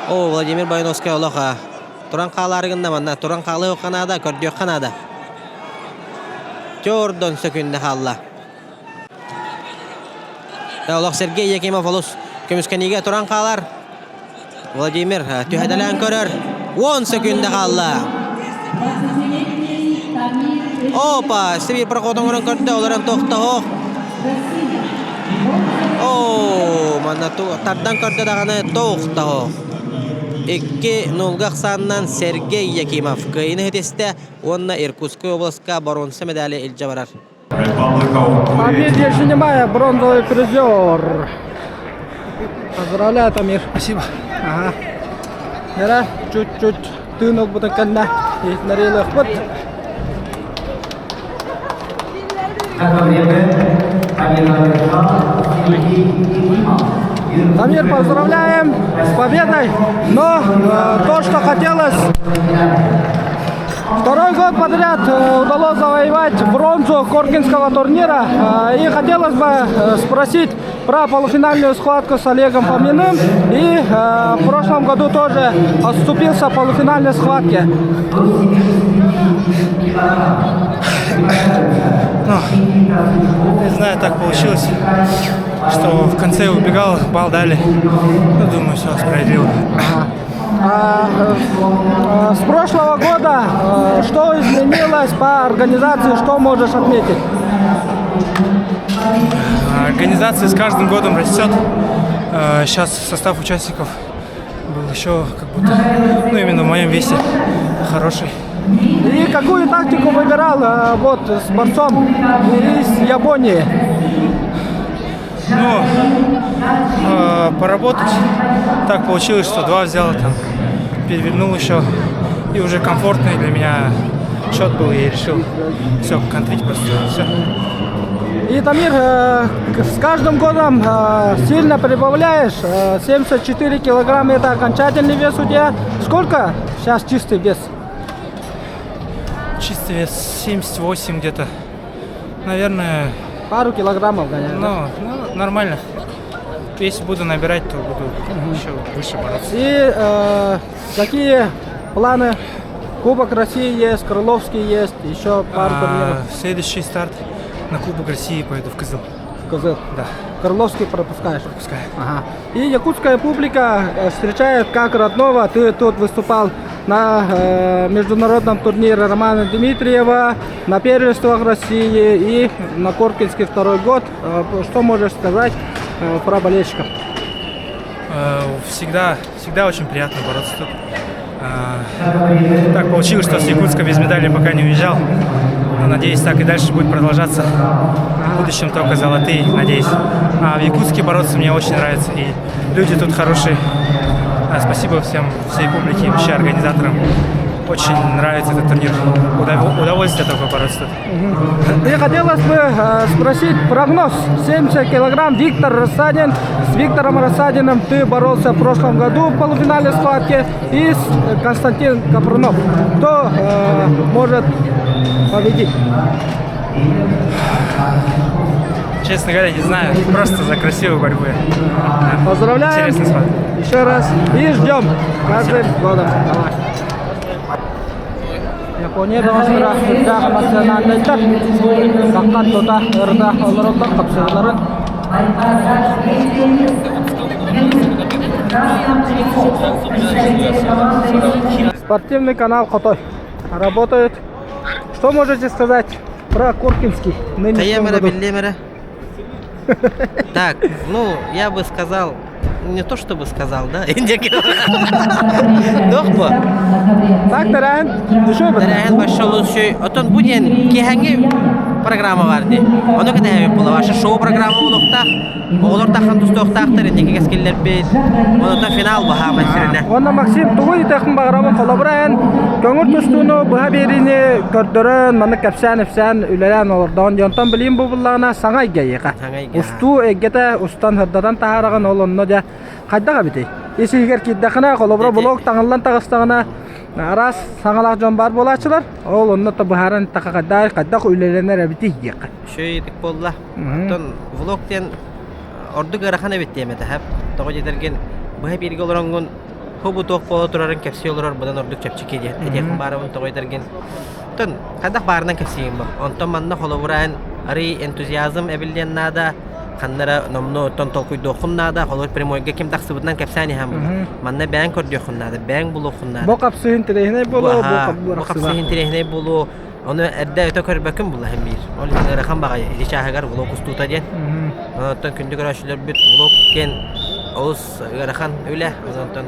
О, Владимир Бойновскай олох туран хаалаары гынна манна туран хаалыахха наада, көрдүөххэ наада. Чордон сөкүндэ хаалла. Олох Сергей Якимов олус көмүскэниигэ туран хаалар. Владимир түһэдэлээн көрөр. 10 сөкүндэ хаалла. Опа! Сибиир проход оҥорон көрдө, олорон тохтоһох. Оо, манна тардан көрдө даҕаны тохтоһох. Икки нулга ахсаанынан Сергей Якимов кыайыыны ситистэ уонна Иркутскай областка боруонса медали илдьэ барар. Победе принимая бронзовый призер. Поздравляю, Тамир. Спасибо. Ага. Нера чуть-чуть тыын ылбытын кэннэ иһитинэриилэхпит. Тамир, поздравляем с победой! Но э, то, что хотелось, Второй год подряд э, удалось завоевать бронзу Коркинского турнира. Э, и хотелось бы э, спросить про полуфинальную схватку с Олегом Фоминым. И в прошлом году тоже отступился в полуфинальной схватке. Ну, не знаю, так получилось, что в конце убегал, балл дали. Ну, думаю, все справедливо. А, э, с прошлого года э, что изменилось по организации, что можешь отметить? Организация с каждым годом растет. Сейчас состав участников был еще как будто, ну именно в моем весе хороший. И какую тактику выбирал вот с борцом из Японии? Ну, поработать. Так получилось, что два взял, там, перевернул еще. И уже комфортный для меня счет был, и решил все, контрить просто. Все. И, Дамир, с каждым годом сильно прибавляешь. 74 килограмма это окончательный вес у тебя. Сколько сейчас чистый вес? Чистый вес 78 где-то. Наверное... Пару килограммов, конечно. Ну, нормально. Если буду набирать, то буду еще выше бороться. И какие планы? Кубок России есть, Крыловский есть, еще пару турниров. Следующий старт на Кубок России пойду в Кызыл. В Кызыл? Да. Крыловский пропускаешь? Пропускаю. Ага. И якутская публика встречает как родного. Ты тут выступал на международном турнире Романа Дмитриева, на первенствах России и на Коркинский второй год. Что можешь сказать про болельщиков? Всегда, всегда очень приятно бороться тут. Так получилось, что с Якутска без медали пока не уезжал. Но, надеюсь, так и дальше будет продолжаться. В будущем только золотые, надеюсь. А в Якутске бороться мне очень нравится. И люди тут хорошие. Спасибо всем, всей публике и вообще организаторам. Очень нравится этот турнир. Удовольствие только бороться тут. И хотелось бы спросить прогноз. 70 килограмм Виктор Рассадин. С Виктором Рассадиным ты боролся в прошлом году в полуфинале схватки. И с Константин Капрунов. Кто может победить? Честно говоря, не знаю. Просто за красивую борьбу. Поздравляем. Интересный схватка. Еще раз. И ждем. Каждым годом. Давай. Япония бөҕөстөрө сүрдээх национальнайдар. Сахар тута ырда олороллор хапсыһыыларын. Спортивный канал Хотой работает. Что можете сказать про Коркинский в нынешнем году? Так, ну, я бы сказал, не то чтобы сказал, да? Туох бу? Так, тэрээһин үчүгэй Тэрээһин большой лучший. Оттон бу диэн киэһэҥҥи программа бар дии. Ону кэтэһэбит буола. Ваша шоу программа буолуохтаах. Оҕолор таххан тустуохтаахтар инники кэскиллэрбит. Онон финал баһаамай сүрүнэ. Уонна Максим тугу ыйытыахпын баҕарабын холобура эн көҥүл тустууну быһа биэриини көрдөрөн маннык кэпсээн-ипсээн үлэлээн олордоҕун дии. Онтон билигин бу буллаҕына саҥа эйгэ эйиэхэ. Устуу эйгэтэ устан сырдатан таһаараҕын ол онно дьэ хайдах эбитий? Ис иһигэр киирдэххинэ холобура блог таҥыллан таҕыстаҕына араас саҥалаах дьон баар буолааччылар. Ол онно то быһааран эттэххэ хайдах хайдах үлэлэнэр эбитий диэххэ. Үчүгэй буолла. Оттон влог диэн ордук ыарахан эбит диэм этэ Тоҕо диэтэргин быһа бииргэ олороҥҥун хобу туох буола турарын кэпсии олорор быдан ордук чэпчэки диэн этиэхпин баарабын тоҕо диэтэргин Оттон хайдах баарынан кэпсиигин бу. Онтон манна холобура эн арый энтузиазм эбиллиэн наада, ханна эрэ номнуо оттон толкуйдуоххун наада, холобур прямойга ким тахсыбытынан кэпсээн иһэн буолар. Манна бэйэҥ көрдүөххүн наада, бэйэҥ булуоххун наада. Бу хапсыһын интэриэһинэй буолуо, бу хапсыһын интэриэһинэй буолуо. Ону эрдэ өтө көрбөккүн була иһин биир. Ол иһин ыарахан баҕайы ити чааһыгар влог устуута диэн. Онтон күндү көрөөччүлэрбит влог диэн олус ыарахан үлэ. Онтон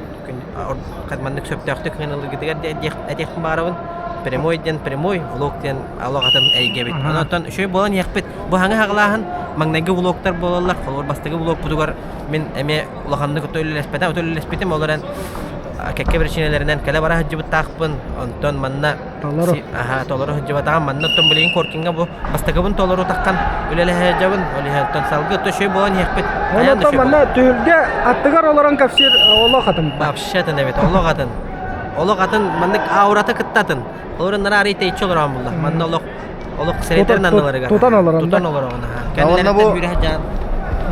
маннык сөптөөхтүк ылыргытыгар этиэхпин баҕарабын. Прямой диэн прямой, влог диэн олох атын эйгэбит. Онтон үчүгэй буолан иһиэхпит. Бу хаҥы хаҕылааһын маҥнайгы влогтар буолаллар. Холобур бастакы влогпутугар мин эмиэ улаханнык өтө үлэлэспитим. Ол эрэн кэккэ причинэлэринэн кэлэ бара сылдьыбыттаахпын. Онтон манна Толору. Аха, толору сылдьыбатаҕым. Манна оттон билигин Коркиҥҥа бу бастакыбын толору таххан үлэлэһэ сылдьабын. Ол иһин оттон салгыы оттон үчүгэй буолан иһиэхпит. Ол оттон манна түһүлгэ аттыгар олорон кэпсиир олох атын. Вообще атын эбит, олох атын. Олох атын, маннык аурата кытта атын. Олорон нара арый тэйиччи олорон булла. Манна олох олох сирэйдэрин анныларыгар. Тутан олорон. Тутан олорон. Кэннилэриттэн сүүрэ сылдьан.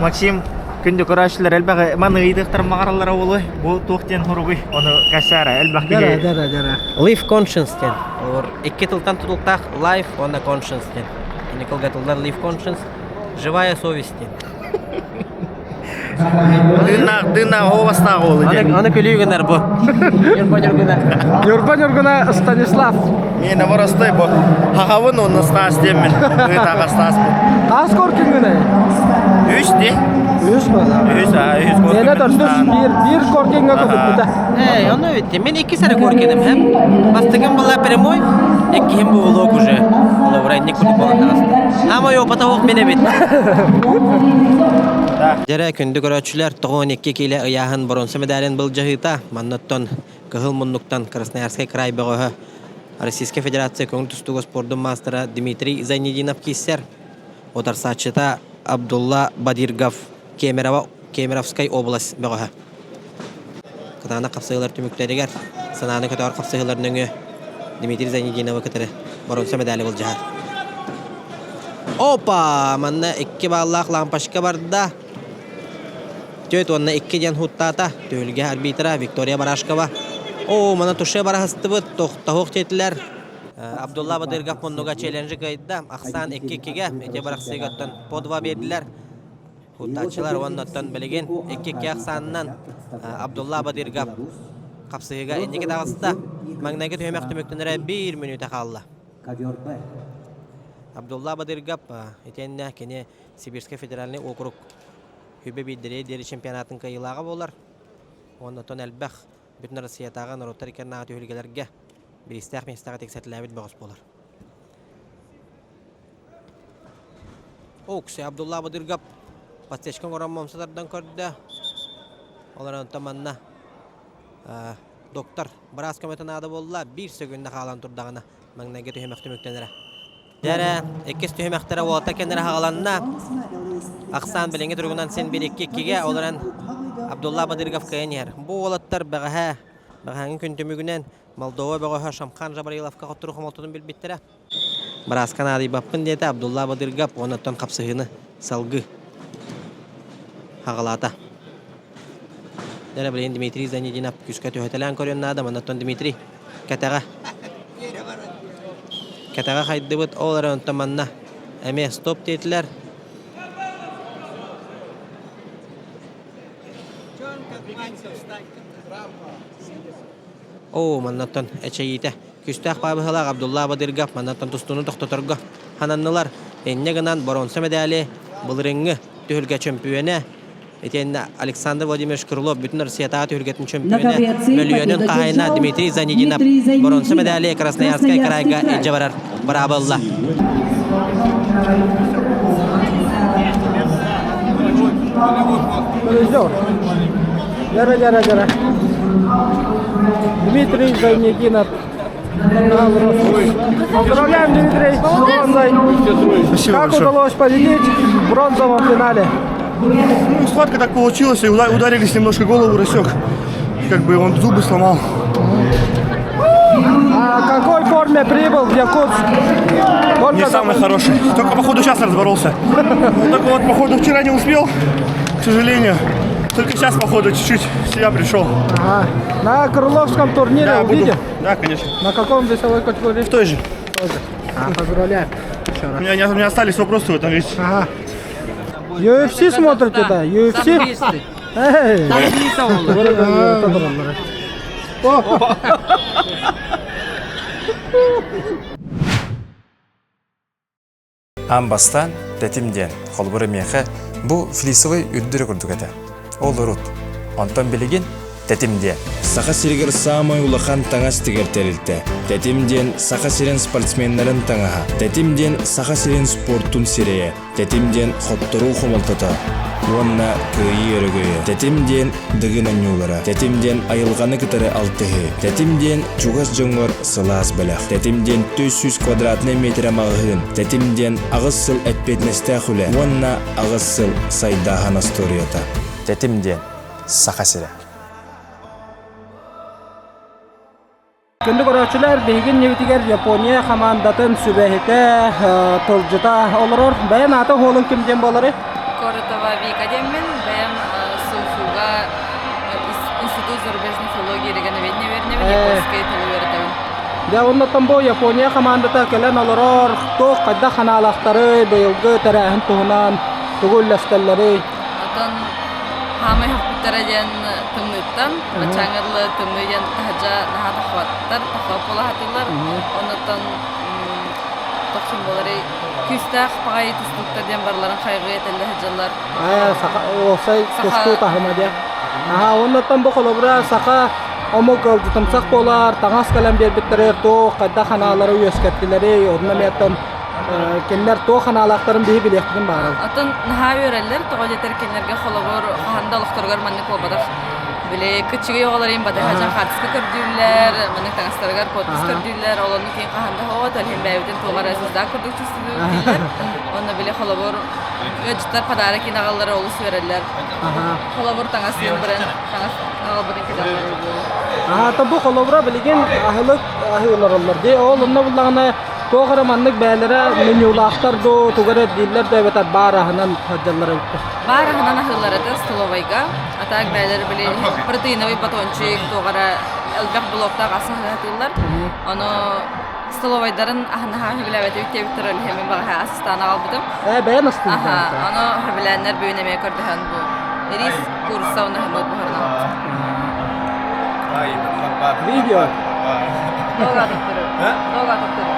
Максим күндү көрөөччүлэр элбэҕи маны ыйытыктар маҕараллара буолуой бу туох диэн хоругуй ону кэсээра элбэх киһи дьара дьара Life conscience диэн олор икки тылтан тутулуктаах life уонна conscience диэн ини кылгатыллар life conscience живая совесть диэн Тыыннаах тыыннаах оҕостаах уолу диэн. Аны күлүү гынар бу. Ньурба Ньургуна. Ньурба Ньургуна Станислав. Мен оборостой бу. Хахабын онно Стас диэммин. Ыытаҕа Стас бу. Хас коркингыны? Үс ди. Үс буола. Үс, а, үс коркин. Миэнэ төрдүс биир биир коркиҥҥа көтүппүтэ. Эй, ону битти. Мин икки сэрэ коркиным хэм. Бастакым была прямой. Иккиһин бу влог уже. Холобура инник курдук буолан таҕыста. Хаамай опыта суох мин эбит. Дьэрэ күндү көрөөччүлэр 92 киилэ ыйааһын боруонса медалин былдьаһыыта манныттан кыһыл муннуктан Красноярскай край бөҕөһө Российскай Федерация көҥүл тустууга спордун маастара Дмитрий Зайнединов кииссэр. Утарсааччыта Абдулла Бадиргов Кемерово Кемеровскай область бөҕөһө. Кытаанах хапсыһыылар түмүктэригэр санааны көтөҕөр хапсыһыылар нөҥүө Дмитрий Зайнединовы кытары боруонса медали былдьаһар. Опа! Манна икки бааллаах лампочка барда. Түөрт уонна икки диэн хуттаата. Түһүлгэ арбитра Виктория Барашкова. О, мана туше бараһыстыбыт, тохтоһуох диэтилэр. Абдулла Бадыргов муннуга челленджи кыайда. Ахсаан 2-2-ге ити барахсыыга оттон по два биэрдилэр. Хуттааччылар уонна оттон билигин 2-2 ахсаанынан Абдулла Бадыргов хапсыһыыга инники таҕыста. Маҥнайгы түһүмэх түмүктэнэрэ биир мүнүүтэ хаалла. Абдулла Бадыргов итиэннэ кини Сибирскэй федеральнай округ Хүбэ биирдэрэ диэри чемпионатын кыайыылааҕа буолар. Уонна оттон элбэх бүтүн Россиятааҕы норуоттар иккиэннээҕи түһүлгэлэргэ бириистээх миэстэҕэ тиксэтилээбит бөҕөс буолар. Окси Абдулла Бадыргап подсечка оҥорон момса тардан көрдө. Ол онтон манна доктор быраас көмөтө наада буолла. Биир сөгүннэ хаалан турдаҕына маҥнайгы түһүмэх түмүктэнэрэ. Дьэрэ, иккис түһүмэхтэрэ уолаттар кэннэрэ хаҕаланна. Ахсаан билиҥҥи туругунан син биир икки-иккигэ, ол эрэн Абдулла Бадыргов кыайан иһэр. Бу уолаттар бэҕэһээ, бэҕэһээҥҥи күн түмүгүнэн Молдова бөҕөһө Шамхан Жабраиловка хотторуу хомолтотун билбиттэрэ. Бырааска наадыйбаппын диэтэ Абдулла Бадыргов уонна оттон хапсыһыыны салгыы хаҕалаата. Дьэрэ билигин Дмитрий Занидинов күүскэ түһэтэлээн көрүөн наада, манна оттон Дмитрий кэтэҕэ кэтэҕэ хайдыбыт ол эрэ онтон манна эмиэ стоп диэтилэр Оо, маннаттан эчэйиитэ күүстээх баабыһалаах Абдулла Абадыргав маннаттан тустууну тохтоторго хананнылар. Инньэ гынан боруонса медали былырыҥҥы түһүлгэ чөмпүйүөнэ Итиэннэ Александр Владимирович Крылов бүтүн Россиятааҕы түһүлгэтин чөмпүйүөнэ мөлүйүөнүн хаһаайына Дмитрий Занидинов боруонса медали Красноярскай кыраайга илдьэ барар быраабы ылла. Жара, жара, жара. Дмитрий Зайнединов. Поздравляем, Дмитрий, с бронзой. Спасибо Как большое. удалось победить в бронзовом финале? Ну, схватка так получилась, и ударились немножко голову рассек. Как бы он зубы сломал. А какой форме прибыл в Якутск? Только Не самый хороший. Только, походу, сейчас разборолся. Только вот, походу, вчера не успел, к сожалению. Только сейчас, походу, чуть-чуть в себя пришел. Ага. На Крыловском турнире Да, буду. увидим? Да, конечно. На каком весовой категории? В той же. Тоже. А, поздравляем. Еще раз. У меня, у меня остались вопросы в этом весе. Ага. UFC смотрите, да? UFC? Эй! Аан бастаан тэтим диэн, холобура миэхэ, бу флисовый үрдүрэ курдук этэ. Ол урут. Онтон билигин тэтим диэн. Саха сиригэр саамай улахан таҥас тигэр тэрилтэ. Тэтим диэн Саха сирин спортсменнарын таҥаһа. Тэтим диэн Саха сирин спортун сирэйэ. Тэтим диэн хотторуу хомолтото уонна кыайыы өрөгөйө. Тэтим диэн Дыгын оонньуулара. Тэтим диэн айылҕаны кытары алтыһыы. Тэтим диэн чугас дьоҥҥор сылаас бэлэх. Тэтим диэн 400 квадратнай метрэ маҕаһыын. Тэтим диэн аҕыс сыл эппиэтинэстээх үлэ уонна аҕыс сыл сайдааһын остуоруйата. Тэтим диэн Саха сирэ. Күндү көрөөччүлэр, биһиги иннибитигэр Япония хамаандатын сүбэһитэ, тылдьыта олорор. Бэйэм аата уолуҥ ким диэн буоларый? Коротова Вика диэммин, бэйэм СУФУга Институт зарубежной филологии регионоведения үөрэнэбин, японскай тылы үөрэтэбин. Дьэ, оннуттан бу Япония хамаандата кэлэн олорор, туох хайдах ханаалаахтарый, быйылгы тэрээһин туһунан тугу үллэстэллэрий? Оттон хаамай хаппыттара диэн тымныыттан, баччааҥҥа дылы тымныы диэн таһырдьа наһаа таххыбаттар, таххыбат буола сатыыллар. Оннуттан тохсун буоларый күүстээх баҕайы тустууктар диэн барыларын хайҕыы этэллэ сылдьаллар. Саха уопсай тустуу таһыма диэн. Аха, оннуттан бу холобура саха омук ыалдьытымсах буолар, таҥас кэлэн биэрбиттэригэр туох хайдах ханаалары үөскэттилэрий, онно эмиэ кинилэр туох ханаалаахтарын биһи билиэхпитин баҕарабыт. Оттон наһаа үөрэллэр, тоҕо диэтэр кинилэргэ холобур хаһан да олохторугар маннык буолбатах. Били кыччыгый оҕолор иһин батыһа дьон хаартыска көрдүүллэр, маннык таҥастарыгар подпись көрдүүллэр, ол оннук иһин хаһан да оҕо иһин бэйэбитин туох эрэ звезда курдук чувствуют Онно били холобур ыалдьыттар подарок иһин аҕаллара олус үөрэллэр. Холобур таҥас иһин бренд таҥас аҕалбытын кэтэллэр. Аата бу холобура билигин аһылык аһыылараллар дии. Ол онно буллаҕына туох эрэ маннык бээлэрэ менюлаахтар дуу, тугу эрэ дииллэр да эбэтэр баар аһынан сылдьаллар эбиттэр. Баар аһынан аһыыллар этэ столовайга. А так бээлэр били протеиновый батончик, туох эрэ элбэх блоктаах ас аһыыллар. Ону столовайдарын аһын сөбүлээбэтибит диэбиттэр ол иһин мин баҕаһа астаан аҕалбытым. Ээ бэйэн астыыр. Аха, ону сөбүлээннэр бүгүн эмиэ көрдөһөн бу рис курса уонна хымыт буһарынан. Видео. 動画撮ってる。動画撮ってる。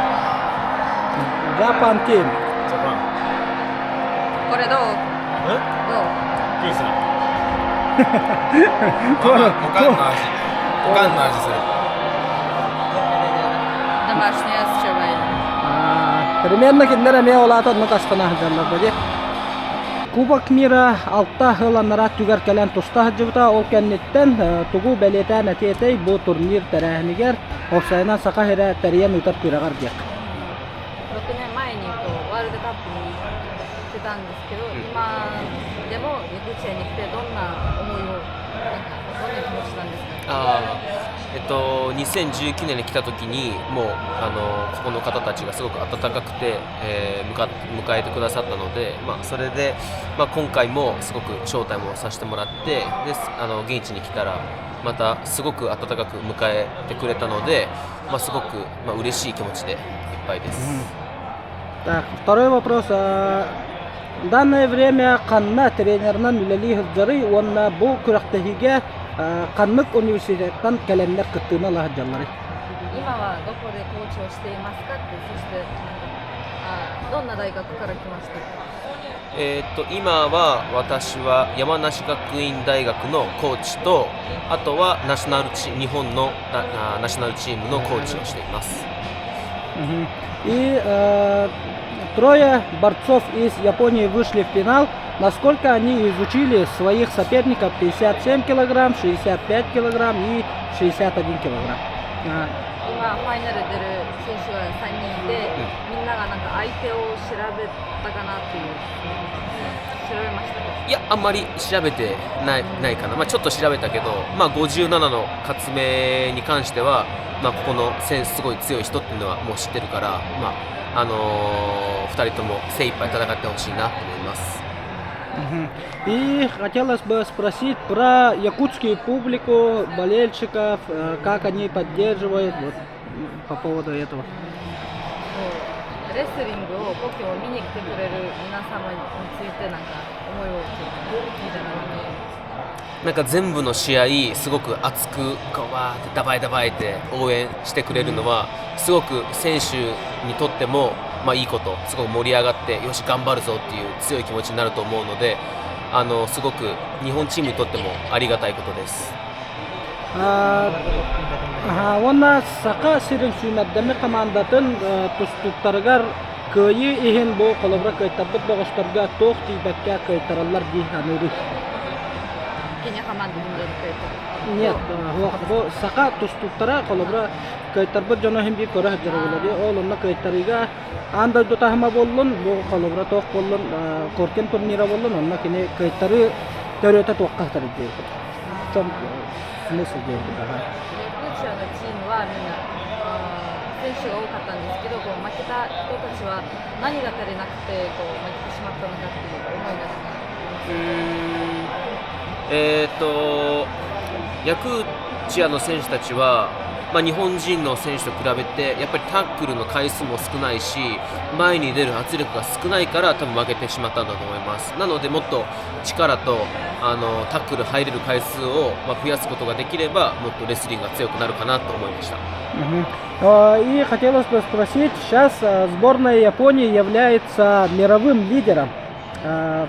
Japan team. これどうどうおかんの味おかんの味する Домашняя с чавай. Примерно кинилэр эмиэ улаата оннук астана сылдьаллар бу дии. Кубок мира алта сыл түгэр кэлэн туста сылдьыбыта. Ол кэнниттэн тугу бэлиэтээн этиэтэй бу турнир тэрээһинигэр уопсайынан Саха сирэ тэрийэн ыытар күрэҕэр диэх. 6年前にこうワールドカップに行ってたんですけど、今でもヤクチアに来てどんな思いをなんかどんな気持ちなんですかあーえっと、2019年に来た時にもうあのここの方たちがすごく温かくて、えー迎迎えてくださったので、まあ、それで、まあ、今回もすごく招待もさせてもらってであの現地に来たらまたすごく温かく迎えてくれたので、まあ、すごく、まあ嬉しい気持ちでいっぱいです。 Так, второй вопрос. В данное время ханна тренерынан үлэлии сылдьарый уонна бу күрэхтэһиигэ ханнык университеттан кэлэннэр кыттыыны ыла сылдьалларый? 今はどこでコーチをしていますかって、そしてなんかあどんな大学から来ましたか今は私は山梨学院大学のコーチとあとはナショナルチ日本のナナショナルチームのコーチをしています。 И трое борцов из Японии вышли в финал. Насколько они изучили своих соперников 57 килограмм, 65 килограмм и 61 килограмм. 今ファイナル出る選手が3人いて、みんながなんか相手を調べたかなっていう調べましたかいや、あんまり調べてないないかな、まあ、ちょっと調べたけど、まあ、57の勝目に関しては、まあ、ここの選すごい強い人っていうのはもう知ってるから、まあ2人とも精一杯戦ってほしいなと思います。 И хотелось бы спросить про якутскую публику, болельщиков, как они поддерживают вот, по поводу этого. レスリングを故郷を見に来てくれる皆様についてなんか思いを聞いたらなんか全部の試合すごく熱くこうわーってダバイダバイって応援してくれるのはすごく選手にとってもまあいいことすごく盛り上がってよし頑張るぞっていう強い気持ちになると思うのであのすごく日本チームにとってもありがたいことです。 Уонна Саха сирин сүүмэрдэммит хамаандатын тустууктарыгар кыайыы иһин бу холобура кыайтарбыт бөҕөстөргө туох тиийбэккэ кыайтараллар дии саныырый. Кини хамаандатын Нет, бу саха тустууктара холобура кыайтарбыт дьоно иһин биир көрө сылдьар буолар. Ол онно кыайтарыыга аан дойду таһыма буоллун, бу холобура туох буоллун, Коркин турнира буоллун, онно кини кыайтарыы төрүөтэ туохха сытар диэбит. В чем смысл диэбит. ヤクチアのチームはみんな選手が多かったんですけどこう負けた人たちは何が足りなくてこう負けてしまったのかっていう思いがヤクチアの選手たちは、まあ、日本人の選手と比べてやっぱりタックルの回数も少ないし前に出る圧力が少ないから多分負けてしまったんだと思いますなのでもっと力とあのタックル入れる回数を、まあ、増やすことができればもっとレスリングが強くなるかなと思いました。 И хотелось бы спросить, сейчас сборная Японии является мировым лидером.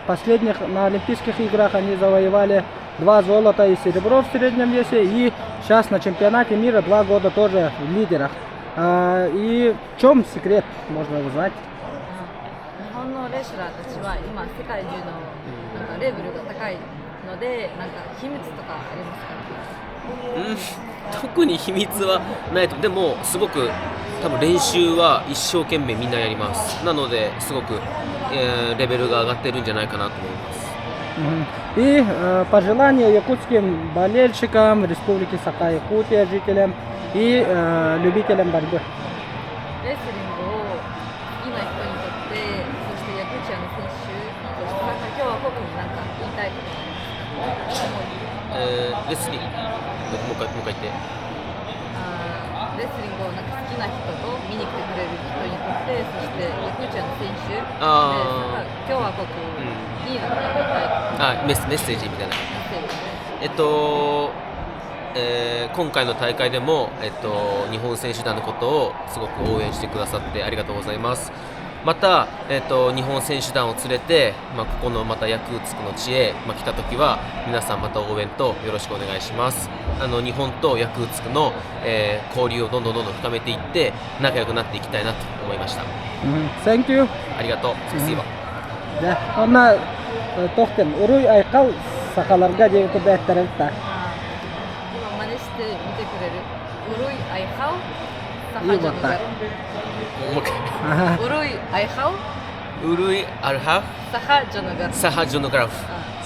Последних на Олимпийских играх они завоевали два золота и серебро в среднем весе. И сейчас на чемпионате мира 2 года тоже в лидерах. И в чем секрет, можно узнать? 日本のレスラーたちは今世界中のなんかレベルが高いので、なんか秘密とかありますか？うん、特に秘密はないと。でも、すごく多分練習は一生懸命みんなやります。なので、すごく、レベルが上がってるんじゃないかなと思います。 И пожелания якутским болельщикам Республики Саха-Якутия, жителям и любителям борьбы. レスリングを好きな人にとって、そしてヤクーチアの選手として、なんか共和国に何か言いたいことありますか？レスリング、もう一回もう一回言って。あー、レスリングをなんか好きな人と見に来てくれる人にとって、そしてヤクーチアの選手で、共和国に何か言いたいこと。あ、メッセージみたいな。メッセージ。今回の大会でも、日本選手団のことをすごく応援してくださってありがとうございます。また、日本選手団を連れて、まあ、ここのまたヤクーツクの地へ、まあ、来た時は皆さんまた応援とよろしくお願いします。日本とヤクーツクの、交流をどんどんどんどん深めていって仲良くなっていきたいなと思いました。 Thank you. ありがとう。Спасибо. Да, онно тохтен уруй айхал сахаларга диэн курдаттарыта. 今真似してみてくれる。Уруй айхал サいいハジョ わ ヌガル。もう一回。 Уруй айхал Уруй айхал Саха дьонугар. Саха дьонугар.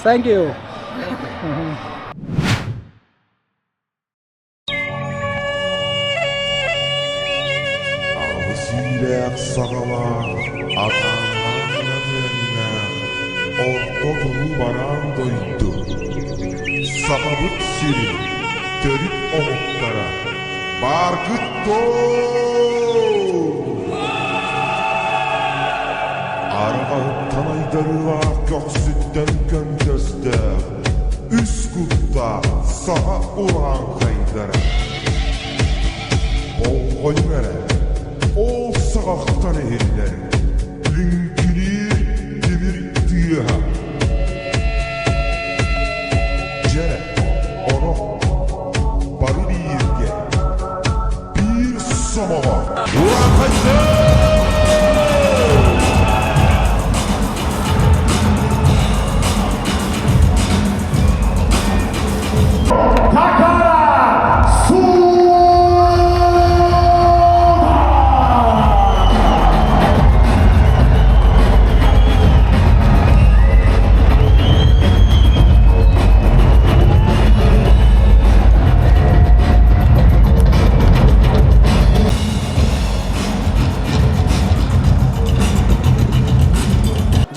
Thank you. Аҕыс иилээх саҕалаах, атааннаах намыаннаах, орто туруу бараан дойду, Сахабыт сирин төрүт омуктара бааргыт дуо? Арҕаһыттан айдарыылаах көхсүттэн көнтөстөөх, үс куттаах саха урааҥхайдара. Болҕойуҥ эрэ, ол саҕахтан иһиллэр, лүҥкүнүүр тимир тыаһа. Дьэ, онон бары бииргэ, биир сомоҕо Урааҥхайдар! Такара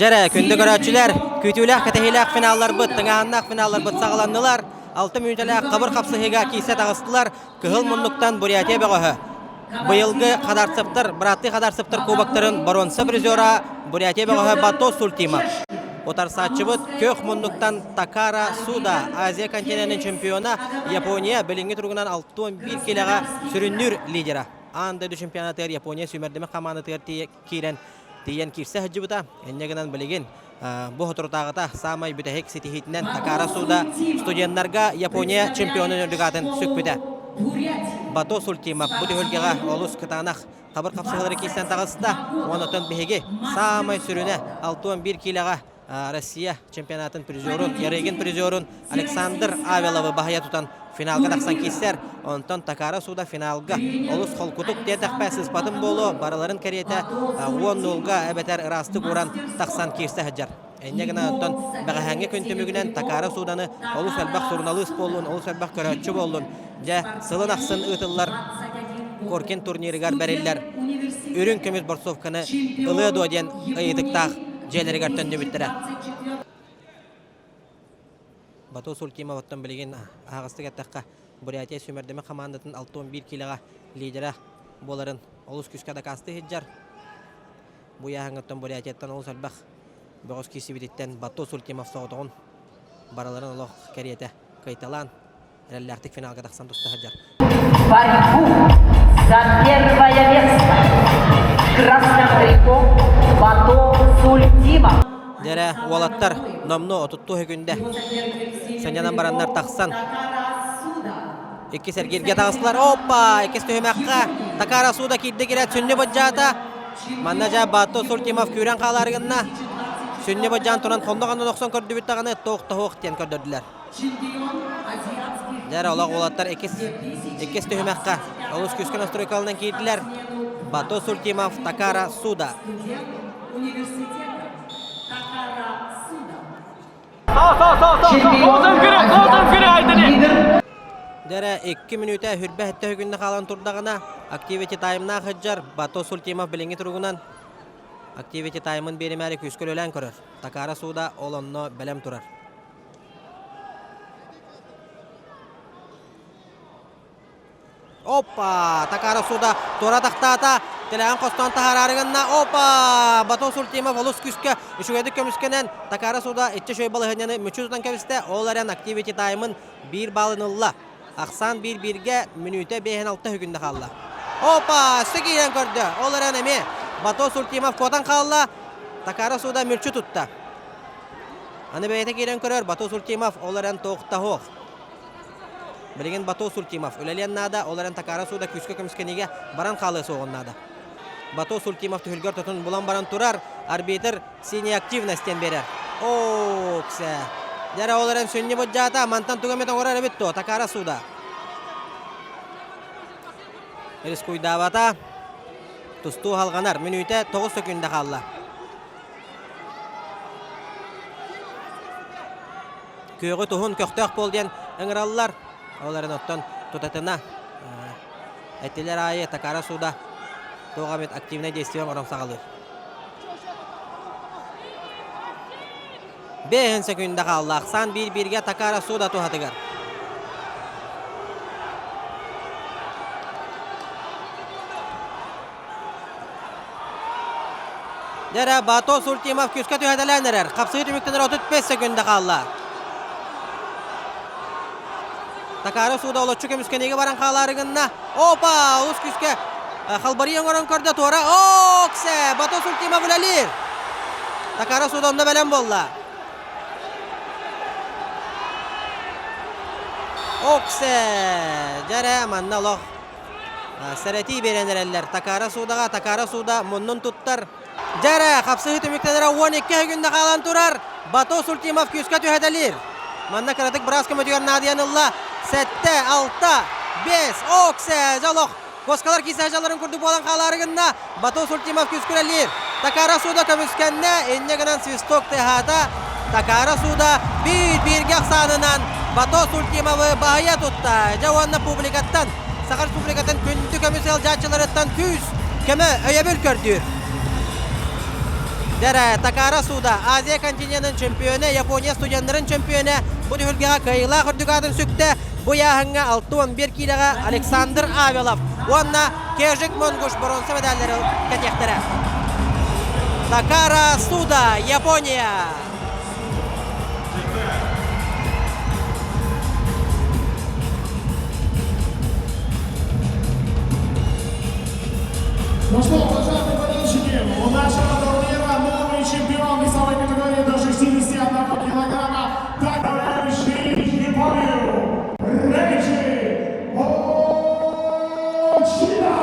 Дьэ, күндү көрөөччүлэр, күүтүүлээх кэтэһиилээх финалларбыт, тыҥааһыннаах финалларбыт саҕаланнылар. 6 мүнүүтэлээх хабыр хапсыһыыга киирсэ таҕыстылар. Кыһыл муннуктан Бурятия бөҕөһө. Быйылгы Хадарцевтар, бырааттыы Хадарцевтар кубоктарын боруонса призера Бурятия бөҕөһө Бато Султимов. Утарсааччыбыт күөх муннуктан Такара Суда, Азия континенин чемпиона, Япония билиҥҥи туругунан 61 килэҕэ сүрүннүүр лидера. Аан дойду чемпионатыгар Япония сүүмэрдэмэх хамаандатыгар киирэн тиийэн киирсэ сылдьыбыта. Инньэ гынан билигин бу соторутааҕыта саамай бүтэһик ситиһиитинэн Такара Суда студеннарга Япония чемпионун үрдүк аатын сүкпүтэ. Бато Султимов бу түһүлгэҕэ олус кытаанах хабыр хапсыһыылары киирсэн таҕыста. Онтон биһиги саамай сүрүнэ 61 киилэҕэ Россия чемпионатын призерун, Ярыгин призерун Александр Авеловы баһыйа тутан финалга тахсан киирсэр. Онтон Такара Суда финалга олус холкутук диэтэхпэ сыыспатым буолуо, барыларын кэриэтэ 10 нулга эбэтэр ыраастык ууран тахсан киирсэ сылдьар. Инньэ гынан онтон бэҕэһээҥҥи күн түмүгүнэн Такара Суданы олус элбэх суруналыыс буоллун, олус элбэх көрөөччү буоллун. Дьэ, сылын ахсын ыытыллар Коркин турнирыгар бэриллэр үрүҥ көмүс борцовканы ылыа дуо диэн ыйытыктаах дьиэлэригэр төннүбүттэрэ. Бато Султимоваттан билигин аһаҕастык эттэххэ, Бурятия сүүмэрдэмэ хамаандатын 61 киилэҕэ лидера буоларын олус күүскэ дакаастыы сылдьар. Бу ыйааһыҥҥыттан Бурятияттан олус элбэх бөҕөс киирсибититтэн Бато Султимов соҕотоҕун барыларын олох кэриэтэ кыайталаан эрэллээхтик финалга тахсан туста сылдьар. Борьбу за первое место. В красном трико Бато Султимов. Дьэрэ уолаттар номнуо отуттуу күндэ сынньанан бараннар тахсан иккис эргииргэ таҕыстылар. Опа! Иккис түһүмэххэ Такара Суда киирдэ киирээт сүнньү быдьаата. Манна дьэ Баатто Суртимов күүрэн хаалаары гынна. Сүнньү быдьаан туран хонно-хонно охсон көрдүбүт даҕаны туох да суох диэн көрдөрдүлэр. Дьэ олох уолаттар иккис, иккис түһүмэххэ олус күүскэ настройкаланан киирдилэр. Бато Сультимов, Такара Суда. Дэрэ 2 мүнүүтэ хүрбэ хэттэ күннэ хаалан турдаҕына Activity Time-наах сылдьар Бато Сультимов билиҥҥи туругунан Activity Time-ын биэримээри күүскэ үлэлээн көрөр. Такара Суда ол онно бэлэм турар. Опа! Такара суда туора тахтаата. Тэлэҕин хостоон таһаараары гынна. Опа! Батон Султимов олус күүскэ үчүгэйдик көмүскэнэн Такара суда иччэ үчүгэй балаһыанньаны мүччү тутан кэбистэ. Ол эрэн Activity Time-ын биир баалын ылла. Ахсаан биир-бииргэ мүнүүтэ биэһин алта үгүннэ хаалла. Опа! Өссө киирэн көрдө. Ол эрэн эмиэ Бато Султимов куотан хаалла. Такара суда мүлчү тутта. Аны бэйэтэ киирэн көрөр Бату Султимов ол эрэн туохтаһуох. Билигин Бату Султимов үлэлиэн наада, ол эрэн Такара Суда күүскэ көмүскэниигэ баран хаалыа суоҕун наада. Бату Султимов түһүлгэ ортотун булан баран турар, арбитр синий активность диэн биэрэр. Оо, ксэ. Дьэрэ ол эрэн сүнньү быдьаата, мантан тугу эмит оҥорор эбит дуо, Такара Суда. Рискуйдаабата. Тустуу халҕанар. Мүнүүтэ 9 сөкүүндэ хаалла. Күөҕү туһун көхтөөх буол диэн ыҥыраллар. Ол эрэн оттон тутатына этилэр аайы Такара Суда туох эмит активнай действие оҥорон саҕалыыр. Бэһин сөкүүндэ хаалла. Ахсаан биир-бииргэ Такара Суда туһатыгар. Дьэрэ Бато Султимов күүскэ түһэтэлээн эрэр. Хапсыы түмүктэнэр 35 секунда хаалла. Такара сууда олоччу көмүскэниигэ баран хаалаары гынна. Опа! Олус күүскэ халбарыы оҥорон көрдө туора. Оксе! Бато Султимов үлэлиир. Такара сууда онно бэлэм буолла. Оксе! Дьэрэ манна олох Сэрэтии биэрэн эрэллэр. Такара суудаҕа Такара сууда муннун туттар. Дьэрэ, хапсыһыы түмүктэнэрэ 12 күннэ хаалан турар. Бату Султимов күүскэ түһэтэлиир. Манна кыратык быраас көмөтүгэр наадыйан ылла. Сэттэ, алта, бес, оксе, дьолох. Коскалар киисэ дьалларын курдук буолан хаалаары гынна. Бату Султимов күүскүрэлиир. Такара сууда көмүскэннэ, инньэ гынан свисток тыаһаата. Такара сууда биир-бииргэ ахсаанынан Бато Султимовы баһыйа тутта. Дьэ уонна публикаттан, Саха Республикатын күндү көмүс ыалдьааччыларыттан күүс, көмө, өйөбүл көрдүүр. Дэрэ, Такара Суда, Азия континенын чемпионэ, Япония студеннарын чемпионэ бу түһүлгэҕэ кыайыылаах үрдүк аатын сүктэ. Бу ыйааһыҥҥа 61 киилэҕэ Александр Авелов уонна Кежик Монгуш боруонса медаллары кэтиэхтэрэ. Такара Суда, Япония! Ну что, уважаемые болельщики, у нашего турнира новый чемпион весовой категории до 61 килограмма, товарищи Японию, Рейджи Очида!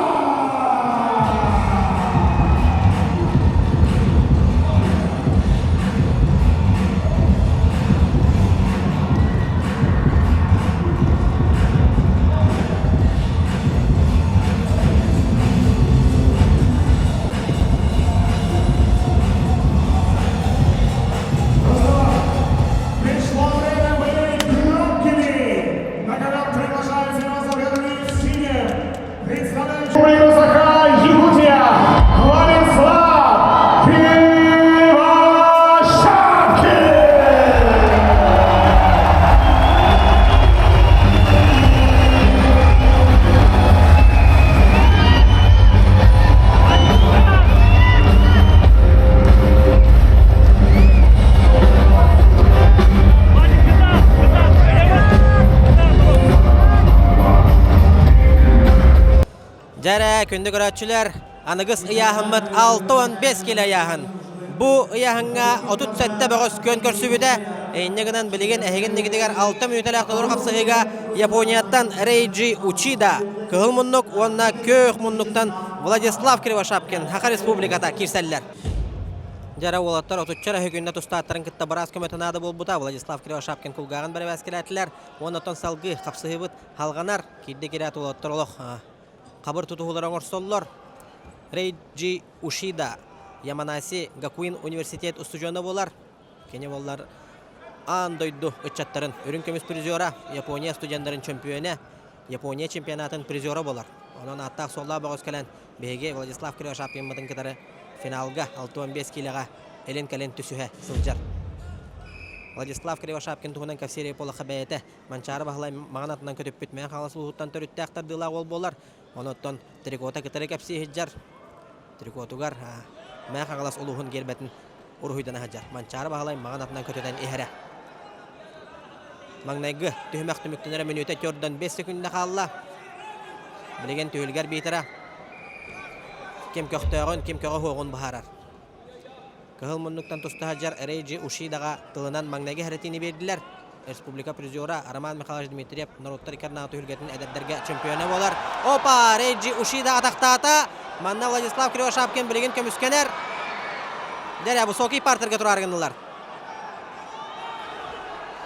Пришло время быть громкими! На ковер приглашается его соперник в синем, представляющий Республику Саха, Якутия, Владислав Кривошапкин! Дьэрэ, күндү көрөөччүлэр, аныгыс ыйааһыммыт 65 кило ыйааһын. Бу ыйааһыҥҥа 37 бөҕөс күөн көрсүбүтэ. Инньэ гынан билигин эһигин нигитигэр 6 мүнүүтэлээх толору хапсыһыыга Японияттан Рейджи Учида кыһыл муннук уонна күөх муннуктан Владислав Кривошапкин Саха Республиката киирсэллэр. Дьара уолаттар отучча эрэ күннэ тустааттарын кытта быраас көмөтө наада буолбута. Владислав Кривошапкин кулгааҕын бэрэбээскилээтилэр. Уонна оттон салгыы хапсыһыыбыт халҕанар. Киирдэ киирээт уолаттар олох хабыр тутуһуулары оҥорсоллор. Рейджи Ушида Яманаси Гакуин университет устудьуона буолар. Кини буоллар аан дойду ыччаттарын үрүҥ көмүс призера, Япония студеннарын чөмпүйүөнэ, Япония чемпионатын призера буолар. Онон ааттаах-суоллаах бөҕөс кэлэн биһиги Владислав Кривошапкиммытын кытары финалга 65 киилэҕэ илин-кэлин түсүһэ сылдьар. Владислав Кривошапкин туһунан кэпсиир буоллахха бэйэтэ Манчаары Баһылай маҥан атынан көтүппүт Мэҥэ Хаҥалас улууһуттан төрүттээх тардыылаах уол буолар. Онуттан трикота кытары кэпсии сылдьар. Трикотугар Мэҥэ Хаҥалас улууһун гербэтин уруһуйдана сылдьар. Манчаары Баһылай маҥан атынан көтүтэн иһэрэ. Маҥнайгы түһүмэх түмүктэнэрэ мүнүүтэ төрдөн 5 секунда хаалла. Билигин түһүлгэр биитэрэ ким көхтөөҕүн, ким көҕө суоҕун быһаарар. Кыһыл муннуктан туста сылдьар Рейджи Ушидаҕа тылынан маҥнайгы хэрэтиини биэрдилэр. Республика призера Роман Михайлович Дмитриев норуоттар икки түһүлгэтин эдэрдэргэ чемпиона буолар. Опа! Рейджи Ушида атахтаата. Манна Владислав Кривошапкин билигин көмүскэнэр. Дэрэ, высокий партерга турар гыннылар.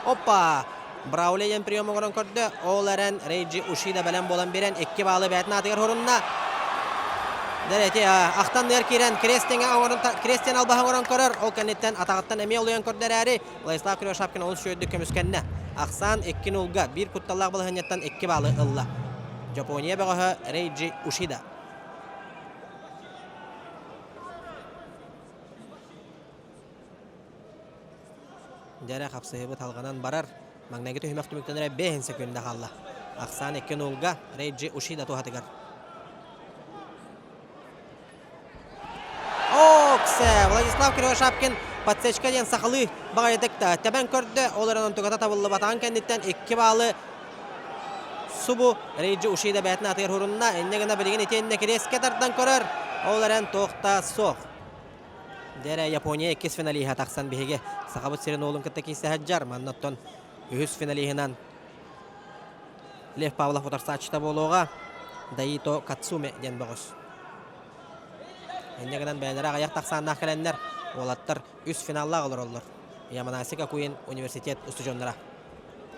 Опа! Браули диэн прием оҥорон көрдө. Ол эрэн Рейджи Ушида бэлэм буолан биэрэн икки баалы бэйэтин аатыгар хорунна. Дэр эти ахтан ныар киирэн Крестиҥэ оҥорон Крестин албаһы оҥорон көрөр. Ол кэнниттэн атаҕыттан эмиэ олуйан көрдө эрээри Владислав Кривошапкин олус үчүгэйдик көмүскэннэ. Ахсаан 2-0-га биир кутталлаах балаһыанньаттан икки баалы ылла. Япония бөҕөһө Рейджи Ушида. Дьэрэ хапсыһыбыт алҕанан барар. Маҥнайгы түһүмэх түмүктэнэрэ 5 секунда хаалла. Ахсаан 2-0-га Рейджи Ушида туһатыгар. Оксе! Владислав Кривошапкин подсечка диэн сахалыы баҕайытык тэбэн көрдө. Ол эрэн онтуката табыллыбатаҕын кэнниттэн икки баалы субу Рейджи Ушида бэйэтин аатыгар урунна. Инньэ гына билигин итиэннэ кириэскэ тардан көрөр. Ол эрэн туох да суох. Дьэ Япония иккис финалиһа тахсан биһиги Сахабыт сирин уолун кытта киирсэ сылдьар. Манна оттон үһүс финалиһынан Лев Павлов утарсааччыта буолуоҕа. Даито Кацуме диэн бөҕөс. Инньэ гынан бэйэлэрэ аҕыйах тахсааннаах кэлэннэр уолаттар үс финаллаах олороллор. Яманаси Гакуин университет устудьуоннара.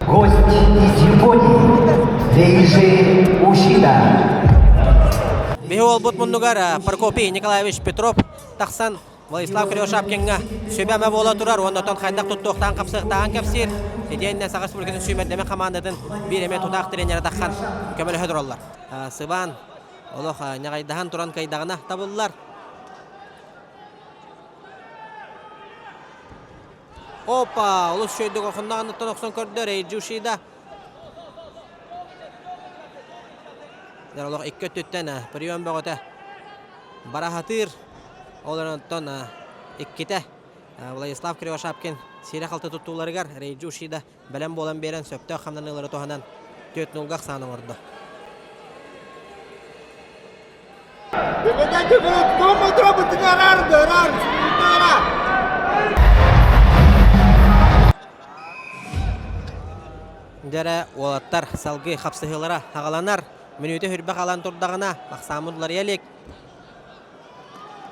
Гость из Японии Рейжи Ушида. Биһи уолбут муннугар Прокопий Николаевич Петров тахсан Владислав Кривошапкиҥҥа сүбэ-ама буола турар уонна оттон хайдах туттуохтаан хапсыахтааҕын кэпсиир. Итиэннэ Саха Республикатын сүүмэрдэмэ хамаандатын биир эмэ тутаах тренерэ таххан көмөлөһө тураллар. Сыбаан олох ньаҕайдаһан туран кыайдаҕына табыллар. Опа! Олус үчүгэйдик охуннаҕыныттан охсон көрдө Рейджи Ушида. Олох икки өттүттэн прием бөҕөтө бараһатыыр. Ол онтон иккитэ Владислав Кривошапкин сиирэ-халты туттууларыгар Рейджи Ушида бэлэм буолан биэрэн сөптөөх хамнаныылары туһанан түөрт нулга ахсаан оҥордо. Дьэрэ уолаттар салгыы хапсыһыылара аҕаланар. Мүнүүтэ хүрбэ хаалан турдаҕына, ахсааммыт уларыйа илик.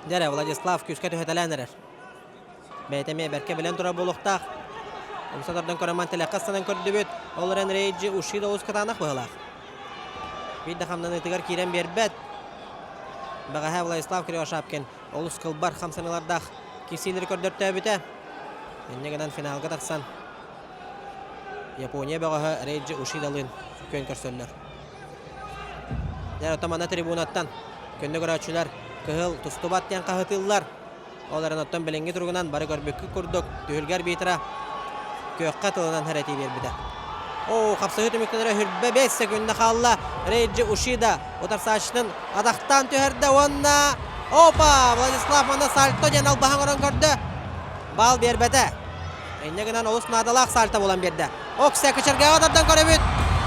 Дьэрэ Владислав күүскэ түһэтэлээн эрэр. Бэйэтэ эмиэ бэркэ билэн турар буолуохтаах. Умса тардан көрөн тилэххэ ыстанан көрдүбүт. Ол эрэн Рейджи Ушида олус кытаанах быһыылаах. Биир да хамнаныытыгар киирэн биэрбэт. Бэҕэһээ Владислав Кривошапкин олус кылбар хамсаныылардаах киирсиилэри көрдөртөөбүтэ. Инньэ гынан финалга тахсан Япония бөҕөһө Рейджи Ушидалыын күөн көрсөллөр. Дьэ, оттон манна трибунаттан көннө көрөөччүлэр кыһыл тустубат диэн хаһытыыллар. Ол эрэн оттон билиҥҥи туругунан бары көрбүккүт курдук түһүлгэ арбитра күөххэ тылынан хэрэтии биэрбитэ. Оо, хапсыһыы түмүктэнэрэ хүрбэ 5 секунда хаалла. Рейджи Ушида утарсааччытын атахтаан түһэрдэ уонна опа! Владислав манна сальто диэн албаһын оҥорон көрдө. Баал биэрбэтэ. Инньэ гынан олус наадалаах сальто буолан биэрдэ. Оксе кычыргаҕа тардан көрөбүт.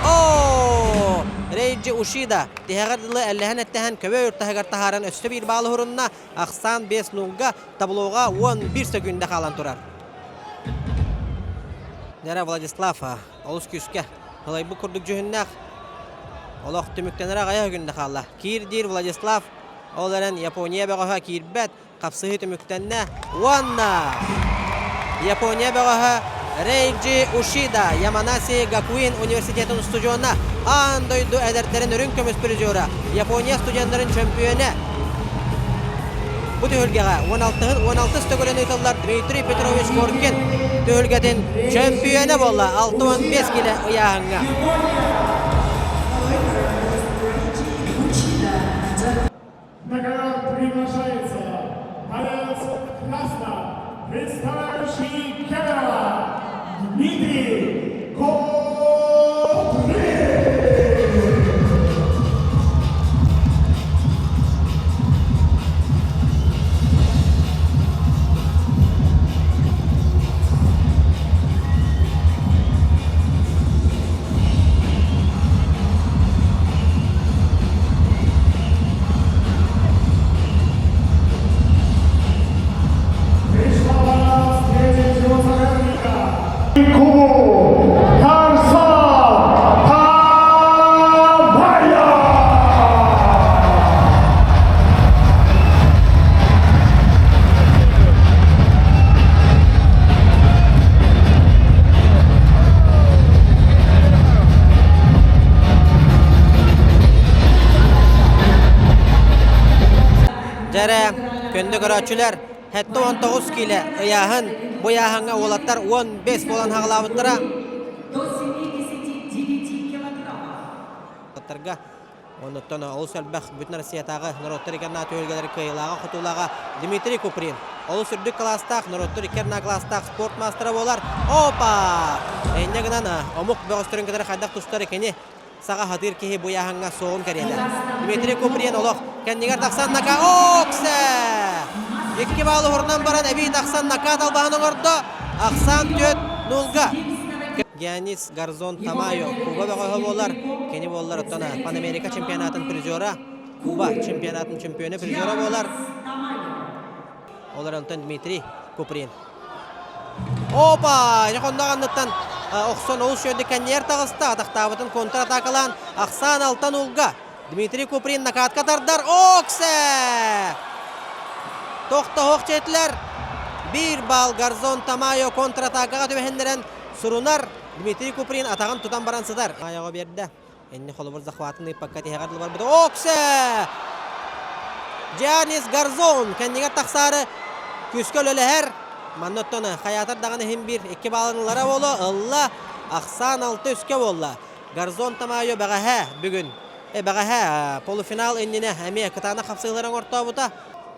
Оо! Рейджи Ушида тиһэҕэр дылы эллэһэн-эттэһэн көбө таһыгар таһааран өссө биир баалы уһурунна. Ахсаан 5 нулга таблоҕа 11 сөкүүндэ хаалан турар. Нера Владислав олус күүскэ ылайбыт курдук дьүһүннээх. Олох түмүктэнэрэ аҕыйах күндэ хаалла. Киир диир Владислав. Ол эрэн Япония бөҕөһө киирбэт. Хапсыһыы түмүктэннэ. Уонна Япония бөҕөһө Рейджи Ушида Яманаси Гакуин университетын устудьуона, аан дойду эдэрдэрин үрүҥ көмүс призера, Япония студеннарын чөмпүйүөнэ. Бу түһүлгэҕэ 16-һын 16 төгүлүн ыытыллар Дмитрий Петрович Коркин түһүлгэтин чөмпүйүөнэ буолла 65 килэ ыйааһыҥҥа. На канал приглашается борец красного, представляющий Кемерово, Дмитрий Коприн! Пришла пора встретить его соперника. Кубу Карсал Тамайо! Дьэрэ, күндү көрөөччүлэр, 79 киилэ ыйааһын бу ыйааһыҥҥа уолаттар 15 буолан хаҕылаабыттара. Оннуттан олус элбэх бүтүн Россиятааҕы норуоттар икки арнаа түһүлгэлэри кыайыылааҕа-хотуулааҕа Дмитрий Куприн. Олус үрдүк кылаастаах, норуоттар икки арнаа кылаастаах спорт маастара буолар. Опа! Инньэ гынан омук бөҕөстөрүн кытары хайдах тустар кини саҕа хатыыр киһи бу ыйааһыҥҥа суоҕун кэриэтэ. Дмитрий Куприн олох кэннигэр тахсан нака Оксе! Икки баал уһурунан баран эбии тахсан накаат албаһын оҥордо. Ахсаан 4 нулга. Геонис Гарзон Тамайо Куба бөҕөһө буолар. Кини буоллар оттон Панамерика чемпионатын призера, Куба чемпионатын чемпиона призера буолар. Ол онтон Дмитрий Куприн. Опа! Дьохонноох анныттан охсон олус үөрдүк кэнниэр таҕыста. Атахтаабытын контратакалаан Ахсаан Алтан Улга. Дмитрий Куприн накатка тардар. Оксе! Тохтоһуох четлэр. Биир бал Гарзон Тамайо контратакаҕа түбэһиннэрэн сурунар. Дмитрий Куприн атаҕын тутан баран сытар. Майаҕа биэрдэ. Энни холобур захватын ыыппакка тиһэҕэр барбыта. Оксе! Джанис Гарзон кэннигэр тахсаары күүскэ үлэлэһэр. Манна оттон хайаатар даҕаны иһин биир икки баалын ылара буолуо. Ылла. Ахсаан алта үскэ буолла. Гарзон Тамайо бэҕэһээ бүгүн бэҕэһээ полуфинал иннинэ эмиэ кытаанах хапсыһыылары оҥортообута.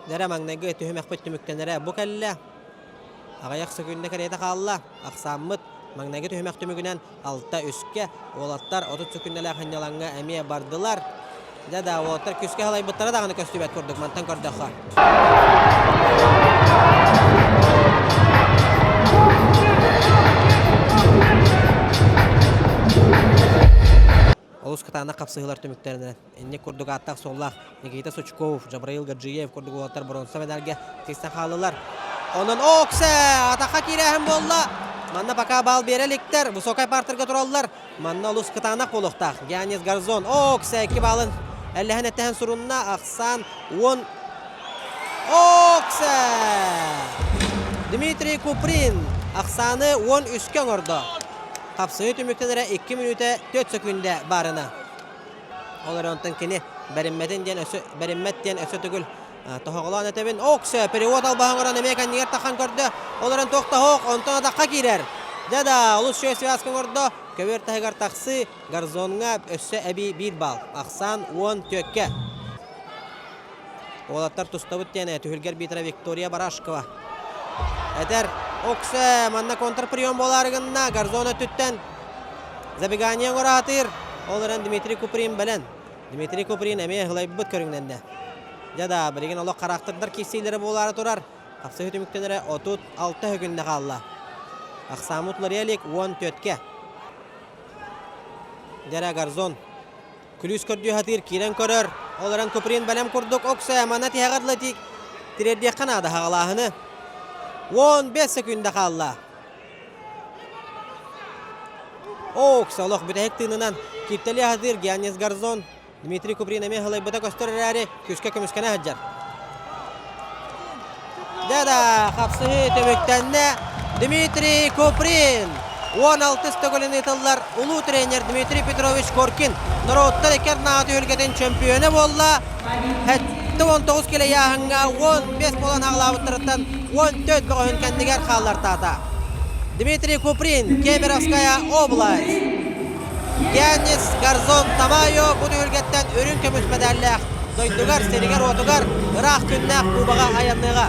Дэрэ маҥнайгы түһүмэхпит түмүктэнэрэ бу кэллэ. Аҕыйах сөкүүндэ кэриэтэ хаалла. Ахсааммыт маҥнайгы түһүмэх түмүгүнэн 6-3-кэ уолаттар 30 сөкүүндэлээх сынньалаҥҥа эмиэ бардылар. Дьэ да, уолаттар күүскэ халайбыттара даҕаны көстүбэт курдук мантан көрдөххө. Олус кытаанах хапсыһыылар түмүктэринэн инник курдук ааттаах-суоллаах Никита Сучков, Джабраил Гаджиев курдук уолаттар боруонса медальга тиксэн хааллылар. Онон Оксе атахха киирээһин буолла. Манна пока баал биэрэ иликтэр. Высокай партерга тураллар. Манна олус кытаанах буолуохтаах. Геонис Гарзон Оксе икки баалын эллэһэн эттэһэн сурунна. Ахсаан 10 Оксе! Дмитрий Куприн ахсааны 13-кэ оҥордо. Хапсыһыы түмүктэнэрэ 2 мүнүүтэ 4 сөкүүндэ баарына. Ол эрэ онтон кини бэриммэтин диэн өссө бэриммэт диэн өссө төгүл тоһоҕолоон этэбин. Оксе перевод албаһын оҥорон эмиэ кэннигэр тахан көрдө. Ол эрэн туох да суох, онтон атахха киирэр. Дьэ да, олус үчүгэй связка оҥордо. Көбүөр таһыгар тахсыы, Гарзоҥҥа өссө эбии биир балл. Ахсаан 14-кэ. Уолаттар тустабыт диэн түһүлгэр биитэрэ Виктория Барашкова. Этэр Оксе манна контрприем буолаары гынна. Гарзон өттүттэн забегание оҥоро Ол эрэн Дмитрий Куприн бэлэн. Дмитрий Куприн эмиэ ыһылайбыт көрүҥнэннэ. Дьэ да, билигин олох хараахтырдар киирсиилэрэ буолаары турар. Хапсыһыы түмүктэнэрэ 36 күннэ хаалла. Ахсааммыт уларыйа илик 14-кэ. Дьэрэ Гарзон. Күлүүс көрдүү сатыыр, киирэн көрөр. Ол эрэн Куприн бэлэм курдук Оксе манна тиһэҕэр дылы тириэрдиэххэ наада хаҕалааһыны. 15 секунда хаалла. Оксе олох бүтэһик тыынынан кииртэлии сатыыр Гианнис Гарзон. Дмитрий Куприн эмиэ сылайбыта көстөр эрээри күүскэ көмүскэнэ сылдьар. Да-да, хапсыһыы түмүктэннэ. Дмитрий Куприн 16 төгүлүн ыытыллар улуу тренер Дмитрий Петрович Коркин норуоттар икки ардынааҕы түһүлгэтин чөмпүйүөнэ буолла. 79 килэ ыйааһыҥҥа 15 буолан аҕалаабыттарыттан 14 бөҕөһүн кэннигэр хааллартаата. Дмитрий Куприн, Кемеровская область. Янис Гарзон Тамайо бу түһүлгэттэн үрүҥ көмүс мэдээллээх дойдугар, сиригэр-уотугар ыраах күннээх кубога айанныаҕа.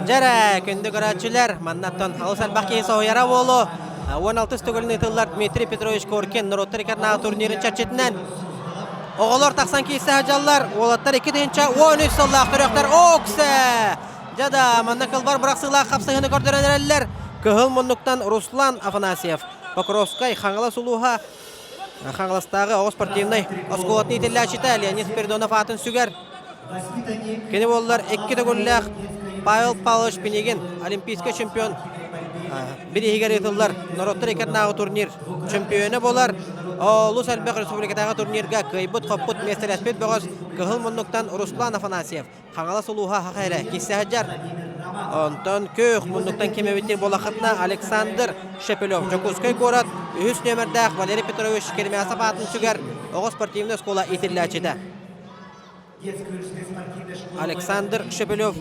Дьэрэ, күндү көрөөччүлэр, маннаттан олус элбэх киһи соһуйара буолуо. 16 төгүлүн ыытыллар Дмитрий Петрович Коркин норуоттар икки турнирын чэрчитинэн оҕолор тахсан киирсэ сылдьаллар. Уолаттар 2013 сыллаах төрүөхтэр Оксе! Дьэ да, манна кылбар бырахсыылаах хапсыһыыны көрдөрөн эрэллэр. Кыһыл муннуктан Руслан Афанасьев, Покровскай, Хаҥалас улууһа, Хаҥаластааҕы оҕо спортивнай оскуолатын иитиллээччитэ Леонид Спиридонов аатын сүгэр. Кини буоллар икки төгүллээх Павел Павлович Пинигин, олимпийскай чемпион бирииһигэр ыытыллар норуоттар икки турнир чемпиона буолар. Олус элбэх республикатааҕы турнирга кыайбыт-хоппут миэстэлэспит бөҕөс Кыһыл муннуктан Руслан Афанасьев Хаҥалас улууһа аһаҕа эрэ киирсэ сылдьар. Онтон күөх муннуктан ким эбитин буолахытына Александр Шепелев Дьокуускай куорат үһүс нүөмэрдээх Валерий Петрович Керемясов аатын сүгэр оҕо спортивнай оскуола иитиллээччитэ. Александр Шепелев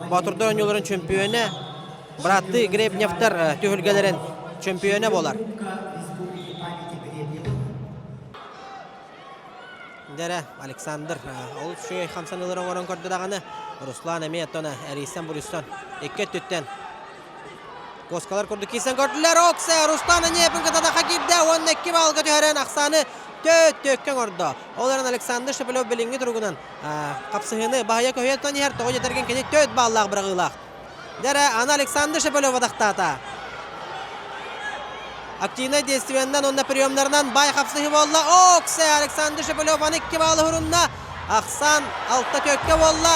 Боотурдар оонньууларын чөмпүйүөнэ, бырааттыы Гребневтар түһүлгэлэрин чөмпүйүөнэ буолар. Дэрэ Александр ол үчүгэй хамсаныылары оҥорон көрдө даҕаны Руслан эмиэ оттон эрийсэн буруйсан икки өттүттэн Куоскалар курдук киирсэн көрдүлэр. Оксе Руслан Анепин кытадаха киирдэ уонна икки балга түһэрэн ахсааны төт-төккө оҥордо. Ол эрэн Александр Шепелев билиҥҥи туругунан хапсыһыыны баһыйа көһүйэ иһэр тоҕо дьэтэргин кини төт баллаах быраҕыылаах. Дэрэ, аны Александр Шепелев атахтаата. Активнай действиеннэн уонна приемнарынан бай хапсыһыы буолла. Оксе Александр Шепелев аны икки баалы хурунна. Ахсан алта төккө буолла.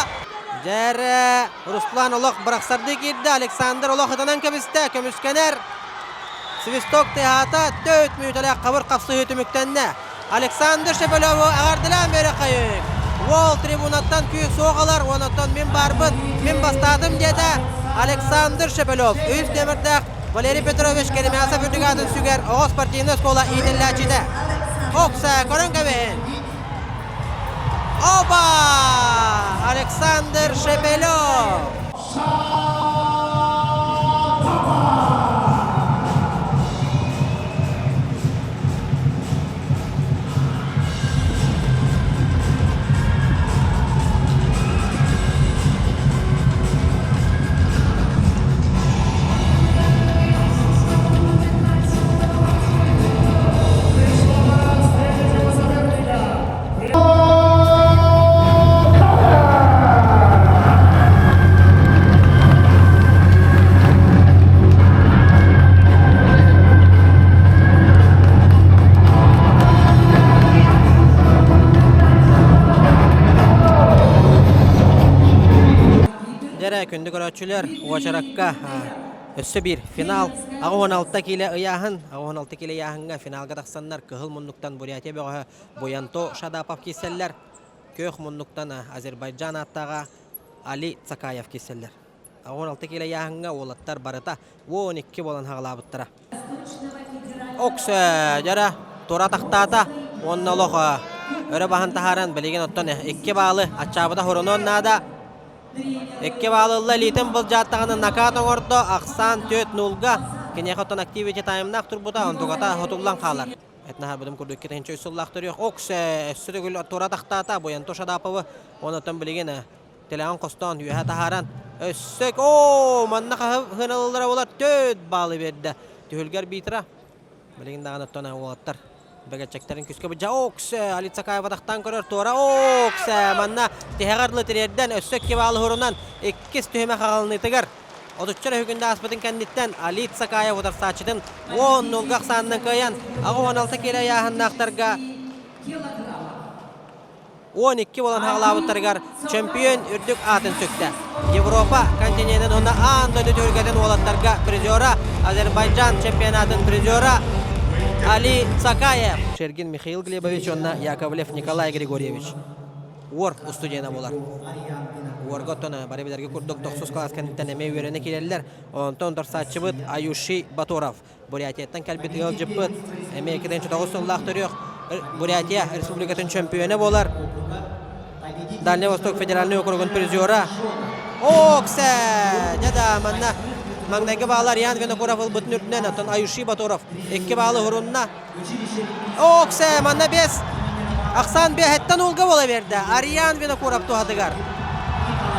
Дьэрэ, Руслан олох бырахсардыы киирдэ. Александр олох ытанан кэбистэ. Көмүскэнэр. Свисток тыаһаата. Төрт мүнүүтэлээх хабыр хапсыһыы түмүктэннэ. Александр Шепелеву эҕэрдэлээн биэрэххэйиҥ! Уол трибунаттан күүс суох ылар, онтон мин баарбын, мин бастаатым диэтэ Александр Шепелев. Үс нүөмэрдээх Валерий Петрович Керемясов үрдүк аатын сүгэр оҕо спортивнай оскуола иитиллээччитэ. Окса, көрөн кэбиһин! Оба! Александр Шепелев! Дьэрэ, күндү көрөөччүлэр, уочаракка өссө биир финал 86 киилэ ыйааһын, 86 киилэ ыйааһыҥҥа финалга тахсаннар кыһыл муннуктан Бурятия бөҕөһө Буянто Шадапов киирсэллэр. Күөх муннуктан Азербайджан ааттааҕа Али Цакаев киирсэллэр. 16 киилэ ыйааһыҥҥа уолаттар барыта 12 буолан хаҕалаабыттара. Оксө дьара тура тахтаата уонна олох өрө баһан таһааран билигин оттон икки баалы аччаабыта хорунуон наада. Икки баалы ылла илиитин былдьааттаҕына накаат оҥордо ахсаан 4-0-га киниэхэ оттон активити таймнаах турбута онтугата хотуллан хаалар. Этнаһарбытым курдук 2 сыллаах төрүөх Оксе өссө төгүл тура тахтаата Буянто Шадаповы онотон билигин тилэҕин хостоон үөһэ таһааран өссө оо манна хаһы буолар төрт баалы биэрдэ түһүлгэр битра билигин даҕаны оттон уолаттар бэгэччэктэрин күскэ быдьа Оксе Алицакаева тахтаан көрөр туора Оксе манна тиһэҕэр лытириэрдэн өссө икки баалы хурунан иккис түһүмэх аҕалыныытыгар. Отучча өрөһүгүндэ ааспытын кэнниттэн Алит Сакаев утарсааччытын 10 нулга ахсаанынан кыайан, 86 киилэ ыйааһыннаахтарга 12 буолан хаҕалаабыттарыгар чөмпүйүөн үрдүк аатын сүктэ. Европа континенын уонна аан дойду түһүлгэтин уолаттарга призера Азербайджан чемпионатын призера Али Цакаев. Шергин Михаил Глебович уонна Яковлев Николай Григорьевич. Уор устудьуона буолар. Уорга оттон бары билэргэ курдук тохсус кылаас кэнниттэн эмиэ үөрэнэ киирэллэр. Онтон утарсааччыбыт Аюши Баторов. Бурятияттан кэлбит ыалдьыппыт эмиэ 2009 сыллаах төрүөх Бурятия Республикатын чөмпүйүөнэ буолар. Дальний Восток федеральный округун призера. Оксе! Дьэ да, манна маҥнайгы баалар Ян Винокуров ылбытын үрдүнэн, оттон Аюши Баторов икки баалы уһурунна. Оксе, манна бес Ахсан бэһэттэн уулга буола берді. Ариан Винокуров туһатыгар.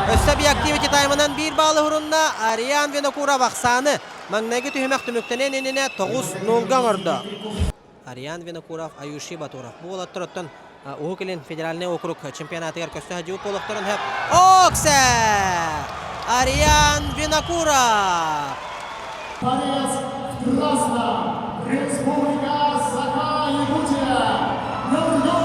Өссө биактивити таймынан биир баалы уһурунна. Ариан Винокуров ахсааны Маҥнайгы түһүмэх түмүктэниэн иннинэ 9-0-га оҥордо. Ариан Винокуров, Аюши Батуров. Бу уолаттар оттон Уһук Илин федеральнай округ чемпионатыгар көстө сылдьыбыт буолуохтарын сөп. Оксе! Ариан Винокуров! Борец в красном, Республика Саха-Якутия, Нургул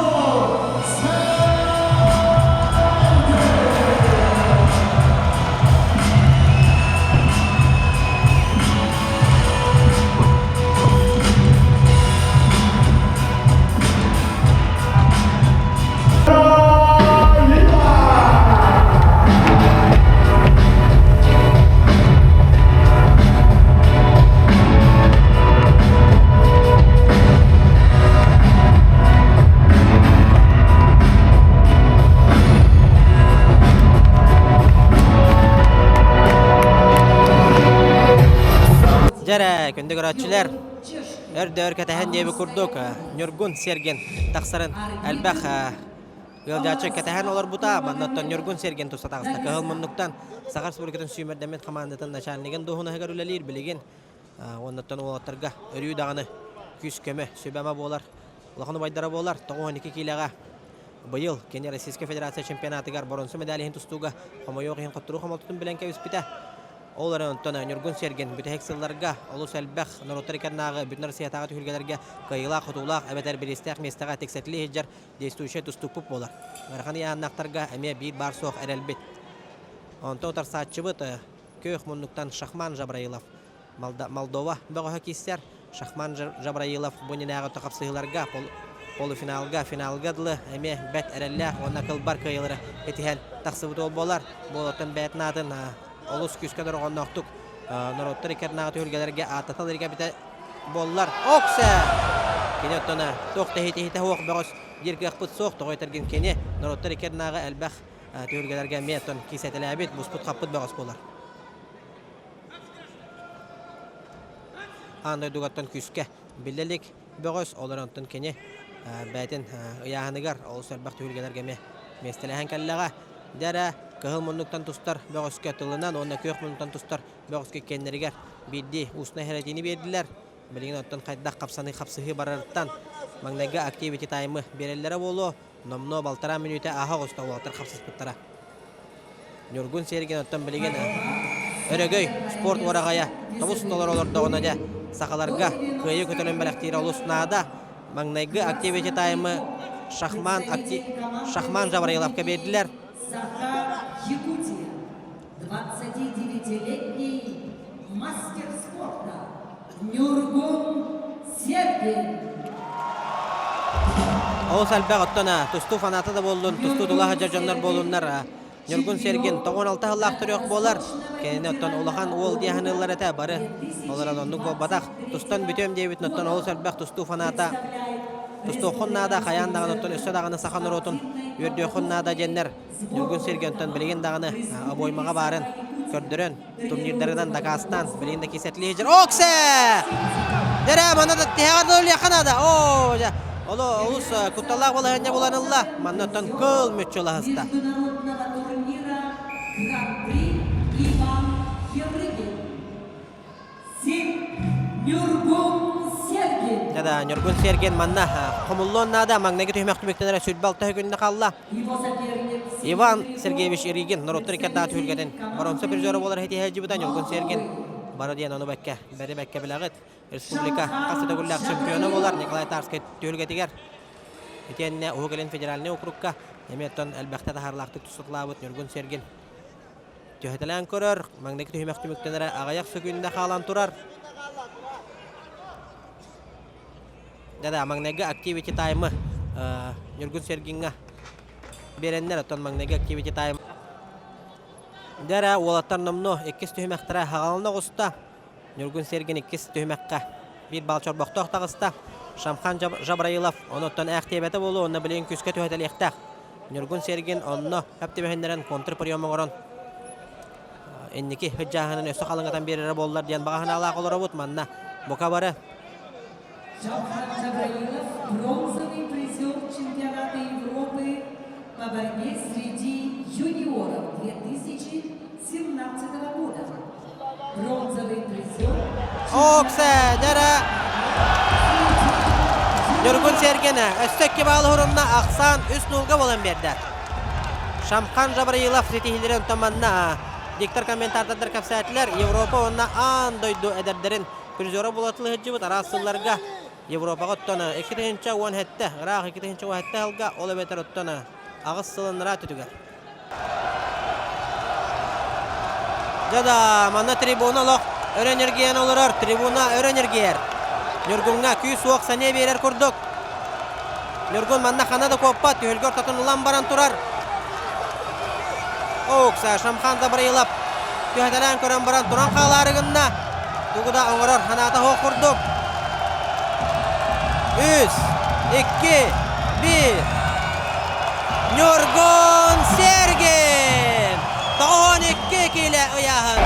Дьэрэ, күндү көрөөччүлэр, өр-дөр кэтэһэн диэбит курдук, Ньургун Сергин тахсарын элбэх Ыалдьааччы кэтэһэн олорбута, маннаттан Ньургун Сергин туста таҕыста. Кыһыл муннуктан Саха Республикатын сүүмэрдэммит хамаандатын начальнигын дуоһунаһыгар үлэлиир билигин уоннаттан уолаттарга өрүү даҕаны күүс-көмө, сүбэ-ама буолар, улахан убайдара буолар. 92 киилэҕэ быйыл кини Российскай Федерация чемпионатыгар боронсу медаль иһин тустууга хомойуох иһин хотторуу хомолтотун билэн кэбиспитэ. Ол эрэн онтон Ньургун Сергин бүтэһик сылларга олус элбэх норуоттар иккардынааҕы бүтүн Россиятааҕы түһүлгэлэргэ кыайыылаах-хотуулаах эбэтэр бириистээх миэстэҕэ тиксэтилии сылдьар действующай тустукпут буолар. Ыарахан ыйааһыннаахтарга эмиэ биир баар суох эрэлбит. Онтон утарсааччыбыт күөх муннуктан Шахман Жабраилов Молдова бөҕөһө киирсэр. Шахман Жабраилов бу иннинээҕи хапсыһыыларга полуфиналга, финалга дылы эмиэ бэрт эрэллээх уонна кылбар кыайыылары итиһэн тахсыбыт уол буолар. Буолуоттан бэйэтин аатын олус күүскэ дорҕоонноохтук норуоттар иккардынааҕы түһүлгэлэргэ ааттатал эргэ буоллар. Оксе! Кини оттон туох да иһитэ суох бөҕөс диир кыахпыт суох. Тоҕо этэргин кини норуоттар иккардынааҕы элбэх түһүлгэлэргэ эмиэ оттон киисэтэлээбит, буспут-хаппыт бөҕөс буолар. Аан дойдугаттан күүскэ биллэ илик бөҕөс, ол эрэн оттон кини бэйэтин ыйааһыныгар олус элбэх түһүлгэлэргэ эмиэ миэстэлэһэн кэллэҕэ. Дьэ эрэ, кыһыл муннуктан тустар бөҕөскө тылынан уонна күөх муннуктан тустар бөҕөскө иккиэннэригэр биирдии устнай хэрэтиини биэрдилэр. Билигин оттон хайдах хапсаныы хапсыһыы барарыттан маҥнайгы активити таймы биэрэллэрэ буолуо. Номнуо балтараа мүнүүтэ ааһа оҕуста уолаттар хапсыспыттара. Ньургун Сергин оттон билигин Өрөгөй спорт уораҕайа тобус толору олордоҕуна дьэ сахаларга кыайыы көтөлүн бэлэхтиирэ олус наада. Маҥнайгы активити таймы Шахман, акти... Шахман Жабраиловка биэрдилэр. Саха Якутия, 29-летний мастер спорта Ньургун Сергин. Олус элбэх оттон тустуу фаната да буоллун, тустуу тула сылдьар дьоннор буоллуннар Ньургун Сергин 96 сыллаах төрүөх буолар. Кинини оттон улахан уол дии саныыллар этэ бары. Олорон оннук буолбатах. Тустан бүтүөм диэбит оттон олус элбэх тустуу фаната тустуоххун наада, хайаан даҕаны оттон өссө даҕаны саха норуотун үөрдүөххүн наада диэннэр Ньургун Сергин оттон билигин даҕаны обоймаҕа баарын көрдөрөн, турнирдарынан дакаастаан, билигин да кисэтилии сылдьар. Оксе! Дэрэ, манна да тиһэҕэр да өлүөххэ наада. Оо, дьэ, олу олус кутталлаах балаһыанньа булан ылла. Манна оттон кыл мүччү ылаһыста. Международного турнира Гран-при Иван Ерыгин. Сик Ньургун Сергин. Да, Ньургун Сергин манна хомуллуон наада. Маҥнайгы түһүмэх түмүктэнэрэ 26 күннэ хаалла. Иван Сергеевич Иригин норуоттар иккэрдээх түһүлгэтин боронсо призера буолар хитиһээдьибитэ Ньургун Сергин бары диэн ону бэккэ бэри бэккэ билэҕит. Республика хас да төгүллээх чемпиона буолар Николай Тарскай түһүлгэтигэр итиэннэ Уһук Илин федеральнай округка эмиэ оттон элбэхтэ таһаарылаахтык тусутлаабыт Ньургун Сергин түһэтэлээн көрөр. Маҥнайгы түһүмэх түмүктэнэрэ аҕыйах сөкүүндэ хаалан турар. Да-да, маҥнайгы activity таймы Ньургун Сергиҥҥа биэрэннэр, оттон маҥнайгы activity time Дэрэ уолаттар номнуо иккис түһүмэхтэрэ хаҕалана оҕуста. Ньургун Сергин иккис түһүмэххэ биир бал чорбохтоох таҕыста. Шамхан Жабраилов онуттан ээхтиэбэтэ буолуо, онно билигин күүскэ түһэтэлиэхтээх. Ньургун Сергин онно хөп түбэһиннэрэн контрприем оҥорон инники ыдьааһынын өссө халыҥатан биэрэрэ буоллар диэн баҕа санаалаах олоробут. Манна бука бары Шамхан Жабраилов бронзовый призер чемпионата Европы по борьбе среди юниоров 2017 года. Бронзовый призер... Оксе, дәрә! Ньургун Сергене өссө икки баалы хурунна ахсаан үс нуулга болан берді. Шамхан Жабраилов ситиһилэрин томанна диктор комментатордар кэпсээтилэр Европа уонна аан дойду эдэрдэрин призера буолатылы сылдьыбыт араас сылларга Европаҕа оттон 2017 ыраах 2017 сылга ол эбэтэр оттон аҕыс сылыннара түтүгэр. Дьэ манна трибуна олох өрө ньиргийэн олорор, трибуна өрө ньиргийэр. Ньургуҥҥа күүс-уох сэниэ биэрэр курдук. Ньургун манна хана да куоппат, түһүлгэ ортотун ылан баран турар. Оукса Шамхан Забраилов түһэтэлээн көрөн баран туран хаалаары гынна. Тугу да оҥорор санаата суох курдук. Үс, икки, биир. Ньургун Сергин! 92 киилэ ыйааһын.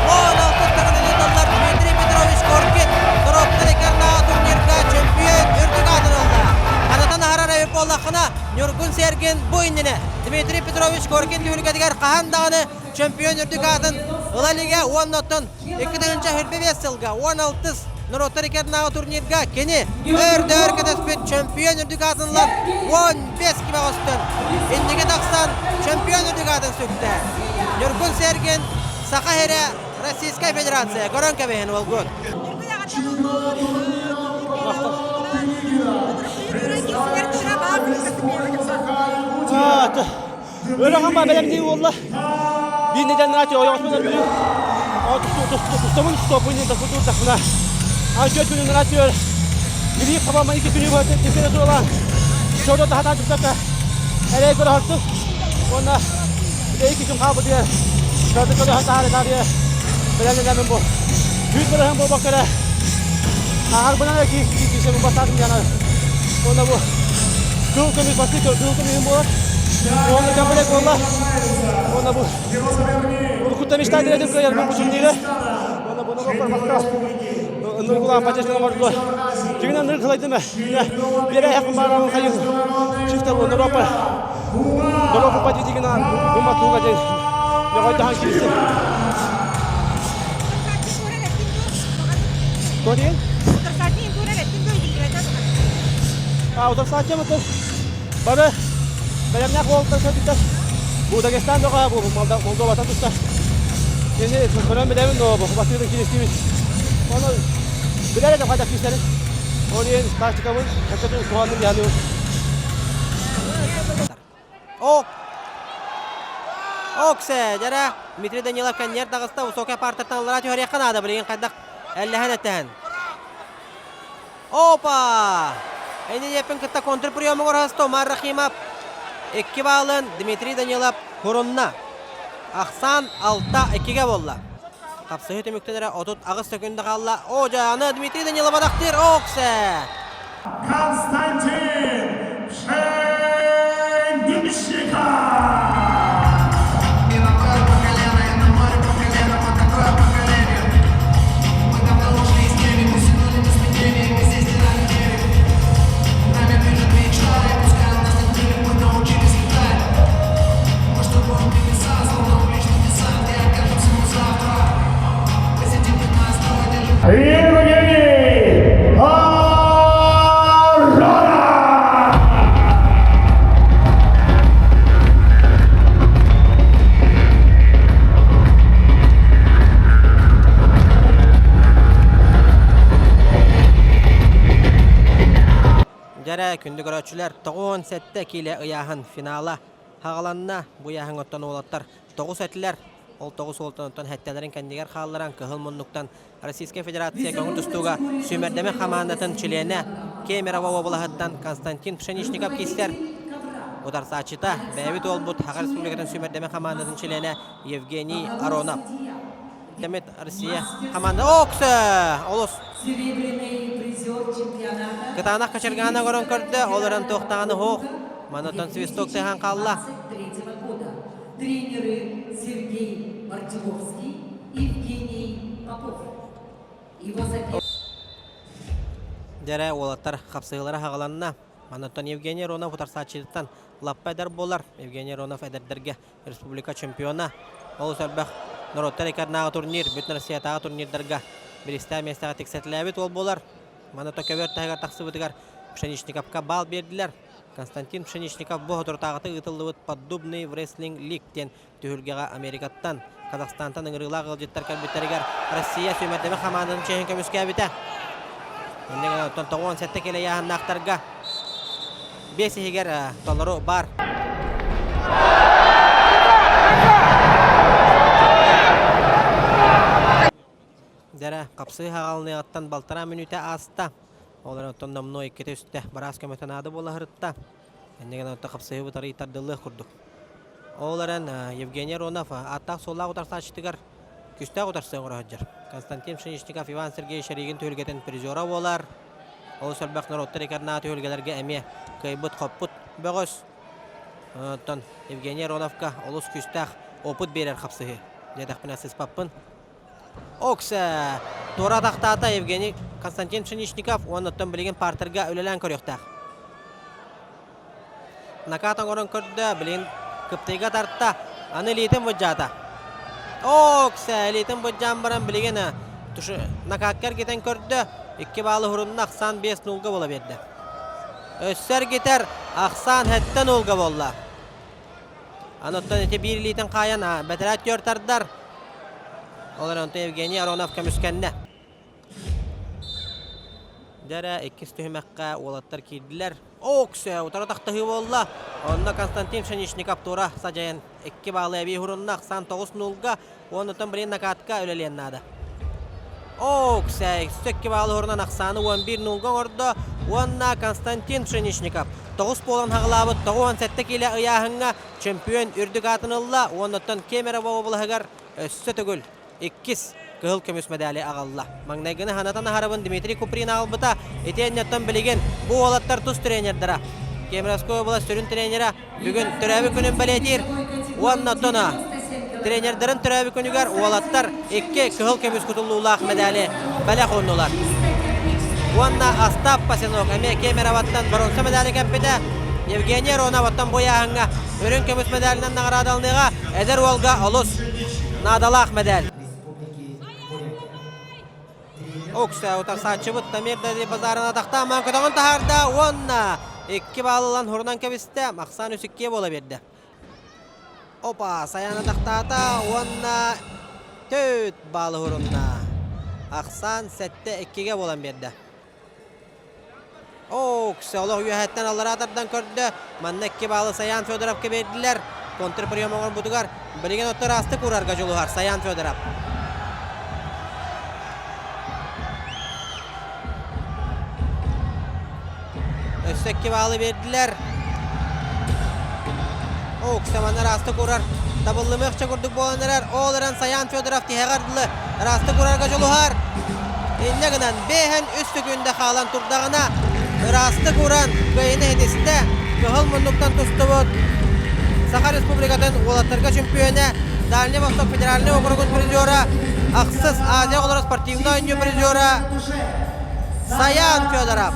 16 төгүлүн ыытыллар Дмитрий Петрович Коркин Торопты Икарнаа турнирга чемпион үрдүк аатын ылла. Ханатан аһарар эбит буоллаххына, Ньургун Сергин бу иннинэ Дмитрий Петрович Коркин түһүлгэтигэр хаһан даҕаны чемпион үрдүк аатын ыла илигэ уонна оттон 2025 сылга 16 норуоттар иккардынааҕы турнирга кини өр-дөр кэтэспит чемпион үрдүк аатын ылан 15 киме оҕустун. Инники тахсан чемпион үрдүк аатын сүктэ. Ньургун Сергин Саха сирэ Российскай Федерация көрөн кэбиһин уолгут. Өрөҕөн ба бэлэмнии буолла. Биир нэдиэлэ наати ойоҕоспун өлбүтүм. Тустабын стопун тустубун Ачча күнүн наати Били хабама икки күнү быһа тиккere туолан чодо тахатан туттакка эрэй көрөһөртүк уонна икки күн хаалбытыгар чодо көрөһөн таһаары таарыйа бэлэмнэнэмин бу түүн көрөһөн буолбакка эрэ ааһарбынан эрэ киирсэбин бастаатым диэн уонна бу кыл көмүс бастыы кыл көмүһүм буолар уонна комплект буолла уонна бу уруккуттан мечта этим кыайарбын бу турниры уонна буну баппар Нургулаан поддержканы оҥордулар. Дьиҥинэн ныр кылайдым ээ. Биэрэ эһэхпин баарабын хайыы. Шифтер бу Норопа. Норопа подведигина бума туга диэн ньоҕойдоһон киирсин. Кто диэн? А, утарсааччы мытыр. Бары бэлэмнээх уолаттар сөбүттэр. Бу Дагестан бөҕө бу Молдоваттан тустар. Кини көрөн билэбин но бу бастыырын киристибит. Оны билэр этим хайдах киирсэрин. Ол иһин тактикабын өссө туһанным яныыбын. О! Оксе, дьэрэ, Дмитрий Данилов кэнниэр таҕыста, высокая партертан ыллара түһэриэххэ наада, билигин хайдах эллэһэн эттэһэн. Опа! Энниэппин кытта контрприемугар оһосто Умар Рахимов икки баалын Дмитрий Данилов хурунна. Ахсаан 6-2-гэ буолла. Хапсыһыы түмүктэнэрэ 38 сөкүндэ хаалла. О, дьэ, аны Дмитрий Данилов атахтыыр. Оксе! Константин Пшеничников! Евгений Антонов! Дьэрэ, күндү көрөөччүлэр, 97 киилэ ыйааһын финала хаҕаланна. Бу ыйааһын оттон уолаттар тоҕус этилэр. Ол тоҕус уолтан оттон хэттэлэрин кэннигэр хаалларан кыһыл муннуктан Российскай Федерация көҥүл тустууга сүүмэрдэмэ хамаандатын чилиэнэ Кемерово уобалаһыттан Константин Пшеничников киирсэр. Утарсааччыта бэйэбит уолбут Саха Республикатын сүүмэрдэмэ хамаандатын чилиэнэ Евгений Аронов. Темит Россия команда Окса! Олус Кытаанах качыргаана көрөн көрдө, ол эрэн туохтаҕаны суох. Манатан свисток тыаһаан хаалла. Тренеры Сергей Мартиновский, Евгений Попов. Его Дьэрэ уолаттар хапсыһыылара хаҕаланна. Манаттан Евгений Ронов утарсааччытыттан лаппа эдэр буолар. Евгений Ронов эдэрдэргэ республика чемпиона. Олус элбэх норуоттар иккардынааҕы турнир, бүтүн Россиятааҕы турнирдарга биристээх миэстэҕэ тиксэтилээбит уол буолар. Маны көбөр таһыгар тахсыбытыгар Пшеничниковка баал биэрдилэр. Константин Пшеничников бу соторутааҕыта ыытыллыбыт Поддубный Wrestling League диэн түһүлгэҕэ Америкаттан, Казахстантан ыҥырыылаах ыалдьыттар кэлбиттэригэр Россия сүүмэрдэмэ хамаандатын чиэһин көмүскээбитэ. Инньэ гынан оттон 97 килэ ыйааһыннаахтарга биэс иһигэр толору баар. Дэрэ, хапсыы хаҕалыныаҕыттан балтараа мүнүүтэ ааста. Ол эрэн оттон номнуо иккитэ үстэ бараас көмөтө наада буола сырытта. Инньэ гынан оттон хапсыһыы бутарыы тардыллыах курдук. Ол эрэн Евгений Аронов ааттаах-суоллаах утарсааччытыгар күүстээх утарсыы оҥоро сылдьар. Константин Пшеничников Иван Сергеевич Шаригин түһүлгэтин призера буолар. Олус элбэх норуоттар иккардынааҕы түһүлгэлэргэ эмиэ кыайбыт-хоппут бөҕөс. Оттон Евгений Ароновка олус күүстээх опыт биэрэр хапсыһыы. Диэтэхпинэ сыыспаппын. Оксе! Туора атахтаата Евгений Константин Пшеничников уонна оттон билигин партерга үлэлээн көрүөхтээх. Накат оҥорон көрдө, билигин кыптыйга тарта, аны илиитин былдьаата. Оксе! Илиитин былдьаан баран билигин накакка эргитэн көрдө, икки баалы уһурунна, ахсаан 5 нулга буола биэрдэ. Өссө эргитэр, ахсаан 7 нулга буолла. Аны оттон ити биир илиитин хаайан бэтэрээ түөр тардар. Ол эрэн онтон Евгений Аронов көмүскэннэ. Дьэ иккис түһүмэххэ уолаттар киирдилэр. Оксе утары тахтаһыы буолла. Онно Константин Пшеничников тура садьайан икки баалы эбии хурунна. Ахсаан 9-0-га. Оннуттан блин накатка үлэлиэн наада. Оксе икки баалы хурунан ахсааны 11-0-га оҥордо. Уонна Константин Пшеничников 9 буолан хаҕылаабыт 97 киилэ ыйааһыҥҥа чемпион үрдүк аатын ылла. Уоннуттан Кемерово облаһыгар өссө төгүл иккис кыһыл көмүс мэдээли аҕалла. Маҥнайгыны ханатан аһарабын Дмитрий Куприн аҕалбыта. Итиэннэттэн билигин бу уолаттар тус тренердара. Кемеровская область сүрүн тренера бүгүн төрөөбүт күнүн бэлиэтиир. Уонна тоно тренердэрин төрөөбүт күнүгэр уолаттар икки кыһыл көмүс кутуллуулаах мэдээли бэлэх ууннулар. Уонна Остап Пасенок эмиэ Кемероваттан боруонса мэдээли кэппитэ. Евгений Ароноваттан бу ыйааһыҥҥа үрүҥ көмүс мэдээлинэн наҕараадаланыаҕа. Эдэр уолга олус наадалаах мэдээл. Укса утарсааччыбыт Тамир Дади базарын атахтаан маан көтөҕөн таһаарда уонна икки баал ылан хурунан кэбистэ. Махсан үс иккиэ буола биэрдэ. Опа, Саян атахтаата уонна төрт баалы хурунна. Ахсаан сэттэ иккигэ буолан биэрдэ. Оокс, олох үөһэттэн аллараа тардан көрдө. Манна икки баалы Саян Федоровка биэрдилэр. Контрприем оҥорбутугар билигин оттор астык уурарга дьулуһар Саян Федоров. Өссө икки баалы биэрдилэр. Оокс, манна ыраастык уурар. Табыллымыахча курдук буолан эрэр. Ол эрэн Саян Федоров тиһэҕэр дылы ыраастык уурарга дьулуһар. Инньэ гынан бэһэн үс сөкүүндэ хаалан турдаҕына ыраастык уран кыайыыны ситистэ. Кыһыл муннуктан тустубут Саха Республикатын уолаттарга чөмпүйүөнэ, Дальний Восток федеральнай округун призера, ахсыс Азия оҕолоро спортивнай оонньуу призера Саян Федоров.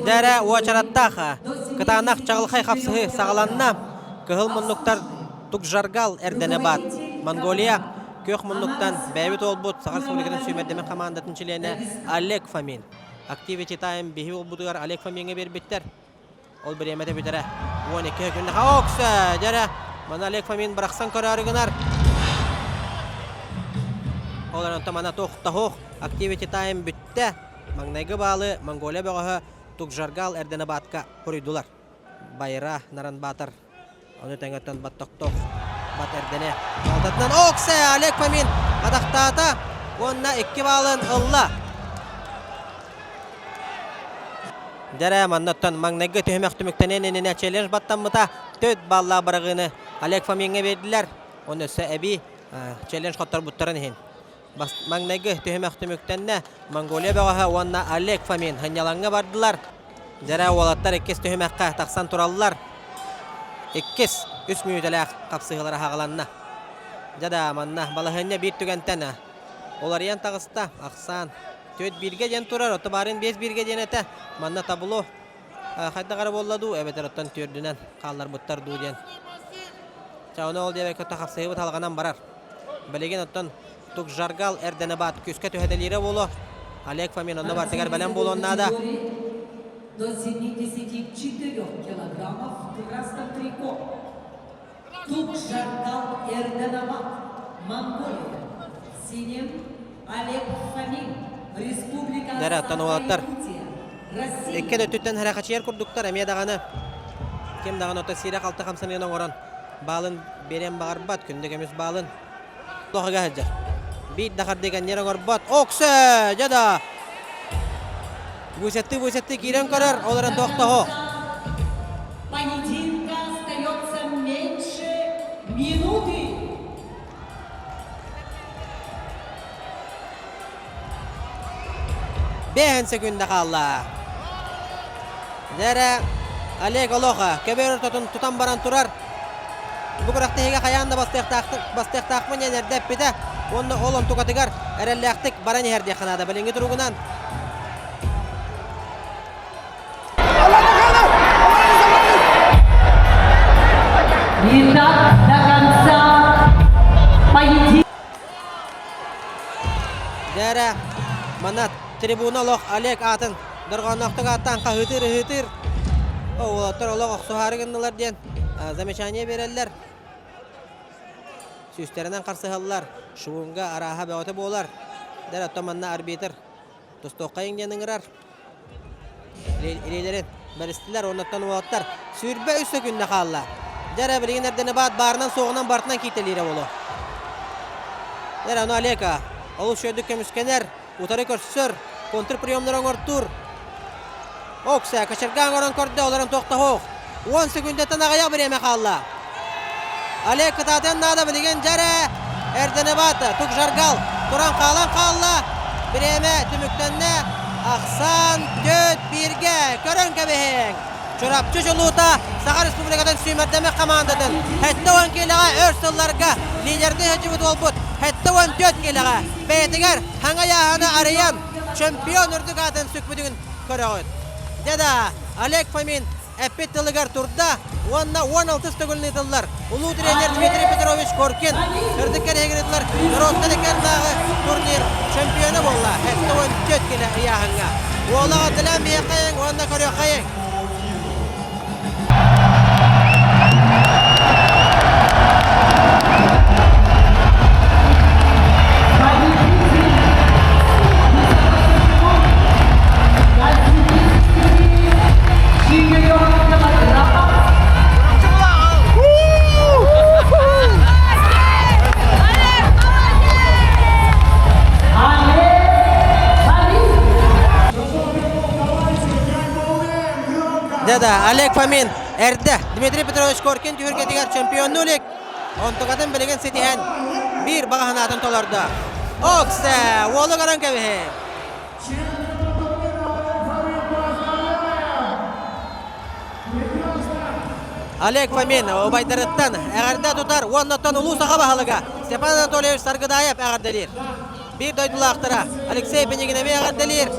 Дэрэ уочараттаах кытаанах чаҕылхай хапсыһыы саҕаланна. Кыһыл муннуктар Тукжаргал эрдэнэ баат. Монголия күөх муннуктан бэйэбит уолбут Саха Республикатын сүүмэрдэммит хамаандатын чилиэнэ Олег Фомин. Activity Time биһи уолбутугар Олег Фомиҥҥа биэрбиттэр. Ол бириэмэтэ бүтэрэ 12 күннэх Окса! Дьэрэ, маны Олег Фомин бырахсан көрөөрү гынар. Ол эрэн мана туох Activity Time бүттэ. Маҥнайгы баалы Монголия бөҕөһө Тукжаргал Эрденабадка хоруйдулар. Байра Наранбаатар ону тэҥэттэн баттохтох бат Эрдене балтатынан Оксе Олег Фомин атахтаата уонна икки баалын ылла. Дьэрэ маннаттан маҥнайгы түһүмэх түмүктэниэн иннинэ челлендж баттаммыта төрт баллаах быраҕыыны Олег Фомиҥҥа биэрдилэр. Оны өссө эбии челлендж хотторбуттарын иһин. Маҥнайгы түһүмэх түмүктэннэ. Монголия бөҕөһө уонна Олег Фомин сынньалаҥҥа бардылар. Дьэрэ уолаттар иккис түһүмэххэ тахсан тураллар. Иккис үс мүнүүтэлээх хапсыһыылара хаҕаланна. Дьэ да, манна балаһыанньа биир түгэнтэн уларыйан таҕыста. Ахсаан түөрт бииргэ диэн турар, отто баарын биэс бииргэ диэн этэ. Манна табло хайдах эрэ буолла дуу, эбэтэр оттон түөрдүнэн хаалларбыттар дуу диэн. Чэ, ону ол диэбэккэ хапсыһыыбыт алҕанан барар. Билигин оттон Тукжаргал Эрденебат күүскэ түһэтэлиирэ буолуо. Олег Фомин онно бартыгар бэлэм буолуон наада. До 74 килограммов в красном трико. Тукжаргал Эрденебат, Монголия. Синим Олег Фомин, Республика Дәрэ, оттон уолаттар Якутия, Россия. икки өттүттэн хэрэхэчийэр курдуктар эмиэ даҕаны ким даҕаны ото сиирэ-халты хамсаныыны оҥорон баалын биэриэн баҕарбат, күндү көмүс баалын Тоҕо сылдьар. Биир да хардыы кэннигэр оҥорбот. Оксө! Дьэ да! Высоты-высоты киирэн көрөр, ол эрэн тохтоһо. Поединка остается меньше минуты. Бэһэн секунда хаалла. Дьэрэ Олег Олоха көбөр ортотун тутан баран турар. Бу күрэхтэһиигэ хайаан да бастыахтаахпын диэн эрдэ эппитэ уонна ол онтукатыгар эрэллээхтик баран иһэр диэххэ наада. Билиҥҥи туругунан Итак, до конца поединка. Дьэрэ, манна трибуна олох Олег аатын дорҕоонноохтук ааттаан хаһыытыыр-ыһыытыыр. Уолаттар олох охсуһаары гыннылар диэн замечание биэрэллэр. Сүүстэринэн харсыһаллар. Швунга арааһа бөҕөтө буолар. Дьэрэ, оттон манна арбитр тустуоххайыҥ диэн ыҥырар. Илиилэрин бэристилэр уоннаттан уолаттар 23 сөкүүндэ хаалла. Дьэ эрэ билигин эрдэни баат баарынан-суоҕунан барытынан кииртэлиирэ буолуо. Дьэ ону Олега олус үчүгэйдик көмүскэнэр, утары көрсөр, контрприемнары оҥортуур. Окса кочерга оҥорон көрдө, олорон туохтаһуох. 10 секундэттэн аҕыйах бириэмэ хаалла. Олег кытаатыан наада билигин дьэ эрэ Эрденебат Тукжаргал туран хаалан хаалла. Бириэмэ түмүктэннэ. Ахсаан төрт бииргэ көрөн кэбиһиҥ. Чурапчы чулуута Саха Республикатын сүүмэрдэмэх хамаандатын 70 киилэҕэ өр сылларга лидердыы сылдьыбыт уолбут 74 киилэҕэ бэйэтигэр хаҥа ыйааһыны арыйан чемпион үрдүк аатын сүкпүтүн көрөҕүт. Дьэ да, Олег Фомин эппит тылыгар турда уонна 16 төгүлүн ыытыллар улуу тренер Дмитрий Петрович Коркин сырдык кэриһигэр ыытыллар норуоттар иккардааҕы турнир чемпиона буолла 74 килэ ыйааһыҥҥа. Уола аттылаан биһиэхэйиҥ уонна көрүөххэйиҥ. Да-да, Олег Фомин эрдэ Дмитрий Петрович Коркин түһүлгэтигэр чемпионнуу илик. Онтукатын билигин ситиһэн биир баҕа санаатын толордо. Оксе, уолу көрөн кэбиһин. Олег Фомин убайдарыттан эҕэрдэ тутар уонна оттон улуу саха баһылыга Степан Анатольевич Саргыдаев эҕэрдэлиир. Биир дойдулаахтара Алексей Пинигин эмиэ эҕэрдэлиир.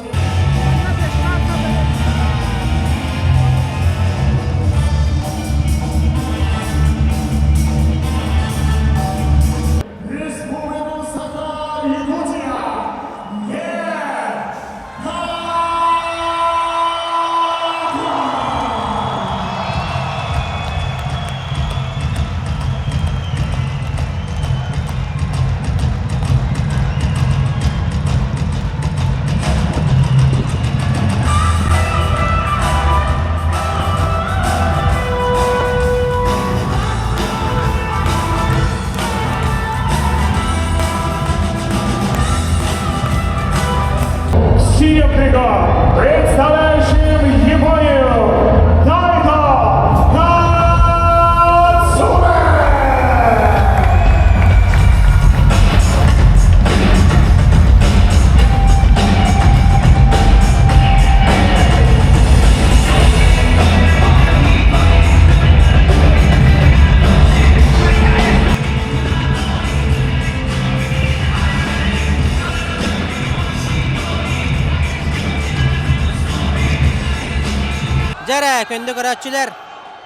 Дьэрэ, күндү көрөөччүлэр,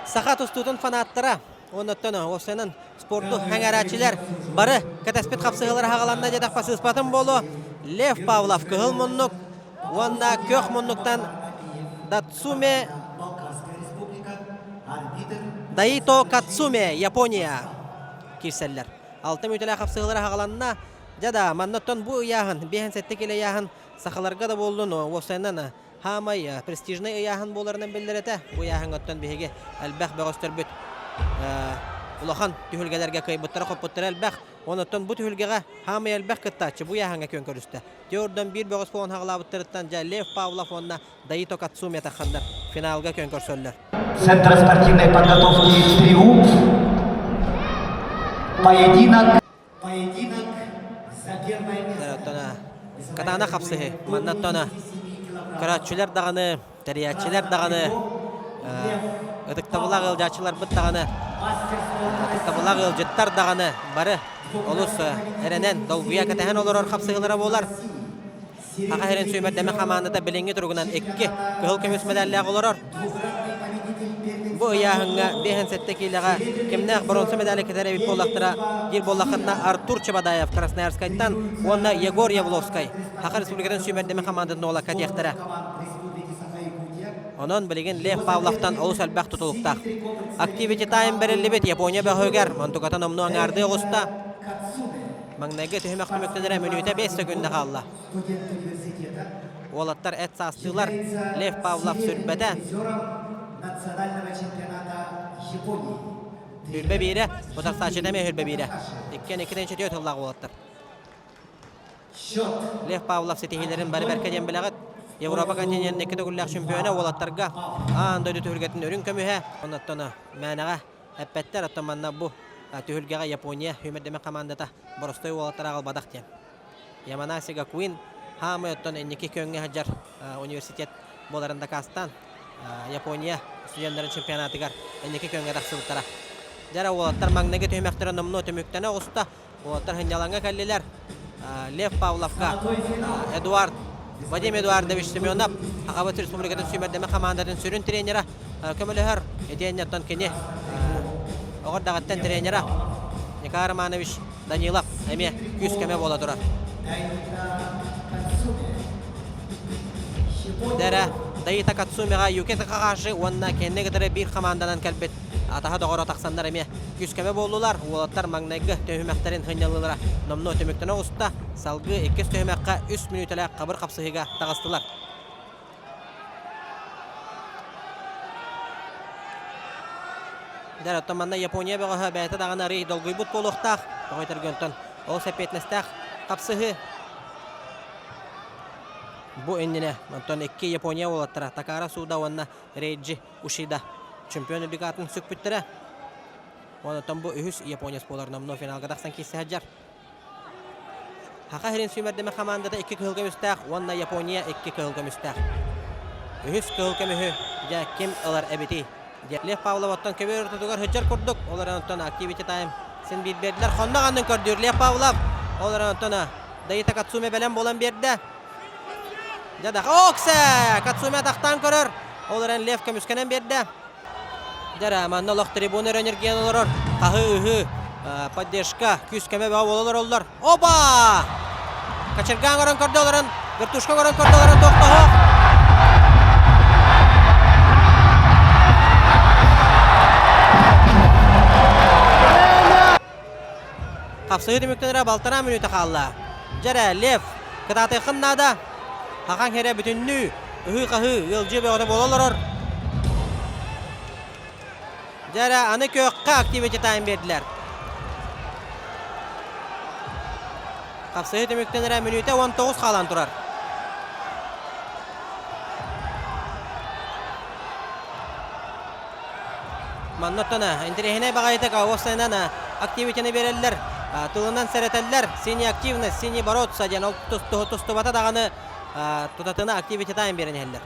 саха тустуутун фанаттара, оннуттан уопсайынан спорду сэҥээрээччилэр бары кэтэспит хапсыһыылара хаҕаланна диэтэхпэ сыыспатым буолуо. Лев Павлов кыһыл муннук уонна күөх муннуктан Дацуме Даито Кацуме Япония киирсэллэр. Алта мүнүүтэлээх хапсыһыылара хаҕаланна. Дьэ да, маннаттан бу ыйааһын, 57 килэ ыйааһын сахаларга да буоллун, уопсайынан хаамай престижнай ыйааһын буоларынан биллэр этэ. Бу ыйааһыҥҥаттан биһиги элбэх бөҕөстөрбүт улахан түһүлгэлэргэ кыайбыттара-хоппуттара элбэх. Онуттан бу түһүлгэҕэ хаамай элбэх кыттааччы бу ыйааһыҥҥа күөн көрүстэ. Теордан биир бөҕөс буолан хаҕалаабыттарыттан дьэ Лев Павлов уонна Даито Кацуми тахханнар финалга күөн көрсөллөр. Центра спортивной подготовки «Триумф». Поединок. Поединок за первое место. Катана хапсыһы. Маннаттана көрөөччүлэр даҕаны, тэрийээччилэр даҕаны, ытыктабыллаах ыалдьааччыларбыт даҕаны, ытыктабыллаах ыалдьыттар даҕаны бары олус эрэнэн, долгуйа кэтэһэн олорор хапсыһыылара буолар. Саха сирин сүүмэрдэмэ хамаандата билиҥҥи туругунан икки кыһыл көмүс мэдээллээх олорор. Бу ыйааһыҥҥа 57 киилэҕэ кимнээх боруонса мэдээли кэтэр эбит буоллахтара диир буоллаххытына Артур Чебадаев Красноярскайтан уонна Егор Явловскай Саха Республикатын сүүмэрдэмэ хамаандатын уола кэтиэхтэрэ. Онон билигин Лев Павловтан олус элбэх тутулуктаах. Activity Time бэриллибит Япония бөҕөһүгэр онтуката номнуо аҥаардыы оҕуста. Маҥнайгы түһүмэх түмүктэнэрэ мүнүүтэ 5 сөкүүндэ хаалла. Уолаттар эт саастыылар Лев Павлов сүрбэтэ. Хүрбэ биирэ, утарсааччыта эмиэ хүрбэ биирэ. Иккиэн иккитин четүө тыллаах уолаттар. Лев Павлов ситиһиилэрин бары бэркэ диэн билэҕит. Европа континенын икки төгүллээх чемпиона уолаттарга аан дойду түһүлгэтин үрүҥ көмүһэ. Оннуттан мээнэҕэ эппэттэр, оттон манна бу түһүлгэҕэ Япония сүүмэрдэмэ хамаандата боростуой уолаттары аҕалбатах диэн. Яманаси Гакуин хаамай оттон инники күөҥҥэ сылдьар университет буоларын дакаастаан Япония студеннарын чемпионатыгар инники күөҥҥэ тахсыбыттара. Дьара уолаттар маҥнайгы түһүмэхтэрэ номнуо түмүктэнэ оҕуста. Уолаттар сынньалаҥҥа кэллилэр. Лев Павловка Эдуард Вадим Эдуардович Семенов Сахабыт Республикатын сүүмэрдэмэ хамаандатын сүрүн тренера көмөлөһөр. Итиэннэ оттон кини оҕо эрдэҕиттэн тренера Николай Романович Данилов эмиэ күүс-көмө буола турар. Дэрэ Даита Кацумига Юки Такахаши уонна кэнни кытары биир хамаанданан кэлбит атаһа доҕоро тахсаннар эмиэ күүс-көмө буоллулар. Уолаттар маҥнайгы түһүмэхтэрин сынньалыылара номнуо түмүктэнэ оҕуста. Салгыы иккис түһүмэххэ үс мүнүүтэлээх хабыр хапсыһыыга таҕыстылар. Дьэ, оттон манна Япония бөҕөһө бэйэтэ даҕаны арыый долгуйбут буолуохтаах. Тоҕо этэргэнтэн олус эппиэтинэстээх хапсыһыы. Бу иннинэ онтон икки Япония уолаттара Такара Суда уонна Рейджи Ушида чемпион үрдүк аатын сүкпүттэрэ. Онтон бу үһүс японец буолар номнуо финалга тахсан киирсэ сылдьар. Саха сирин сүүмэрдэмэ хамаандата икки кыһыл көмүстээх уонна Япония икки кыһыл көмүстээх. Үһүс кыһыл көмүһү дьэ ким ылар эбитий? Дьэ Лев Павлов оттон көбүөр ортотугар сылдьар курдук, ол эрэн оттон Activity Time син биир биэрдилэр. Хоннох аннын көрдүүр Лев Павлов. Ол эрэн оттон Даита Кацуми бэлэм буолан биэрдэ. Дьэ да Оксе! Кацуми атахтаан көрөр. Ол эрэн Лев көмүскэнэн биэрдэ. Дьэ манна олох трибуна өрө ньиргийэн олорор. Хаһыы-ыһыы, поддержка, күүс-көмө бөҕө буола олороллор. Опа! Кочергаан көрөн көрдө олорон, вертушка көрөн көрдө олорон тохтоһо. Хапсыһыы түмүктэнэрэ балтараа мүнүүтэ хаалла. Дьэрэ, Лев, кытаатыаххын наада. Хахаҥ хирэ бүтүннүү, ыһыы-хаһыы, ыалдьыы бөҕөтө буола олорор. Дьэрэ, аны күөххэ activity time биэрдилэр. Хапсыһыы түмүктэнэрэ мүнүүтэ 19 хаалан турар. Манна оттон интэриэһинэй баҕайытык уопсайынан активитины биэрэллэр, тылынан сэрэтэллэр, синий активность, синий бороться диэн ол тустубата даҕаны тутатына activity time биэрэн иһэллэр.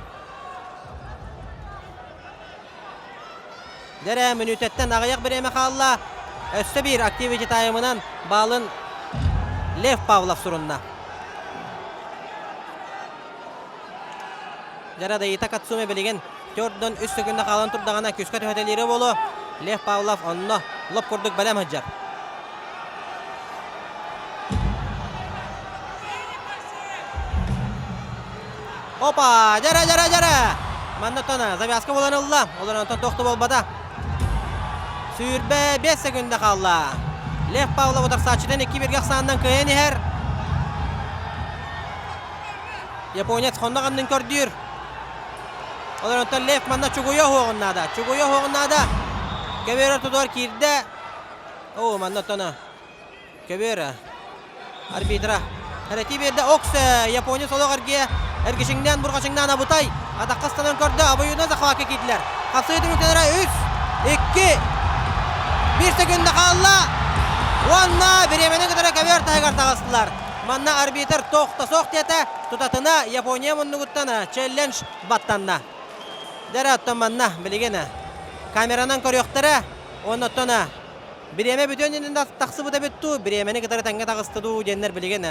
Дэрэ мүнүүтэттэн аҕыйах бириэмэ хаалла. Өссө биир activity time-ынан баалын Лев Павлов сурунна. Дьара Даита Кацуми билигин төрдөн үс секунда хаалан турдаҕына күскэ түһэтэлиирэ буолуо. Лев Павлов онно лоп курдук бэлэм сылдьар. Опа! Дьара, дьара, дьара! Манна тона завязка буолан ылла. Олор онтон туох да буолбата. Сүүрбэ 5 секунда хаалла. Лев Павлов утарсааччытын икки биргэ ахсаанынан кыайан иһэр. Японец хонно ханнын көрдүүр. Олор онтон Лев манна чугуйа оһуоҕун наада. Чугуйа оһуоҕун наада. Көбүөр ортотугар киирдэ. Оо, манна тона. Көбүөр арбитра. Хэрэти биэрдэ Окс японец олох эргиэ эргишиҥнээн бурҕачыҥнаан абытай атахха ыстанан көрдө абыйынан захватка киирдилэр. Хапсыы түмүктэнэрэ 3 2 1 секунда хаалла. Уонна бириэмэни кытары көбүөр таһыгар таҕыстылар. Манна арбитр тохтосох диэтэ, тутатына Япония муннугуттан челлендж баттанна. Дьэ оттон манна билигин камеранан көрүөхтэрэ, уонна оттон бириэмэ бүтүөн иннинэ тахсыбыта эбит дуу, бириэмэни кытары тэҥҥэ таҕыста дуу диэннэр билигин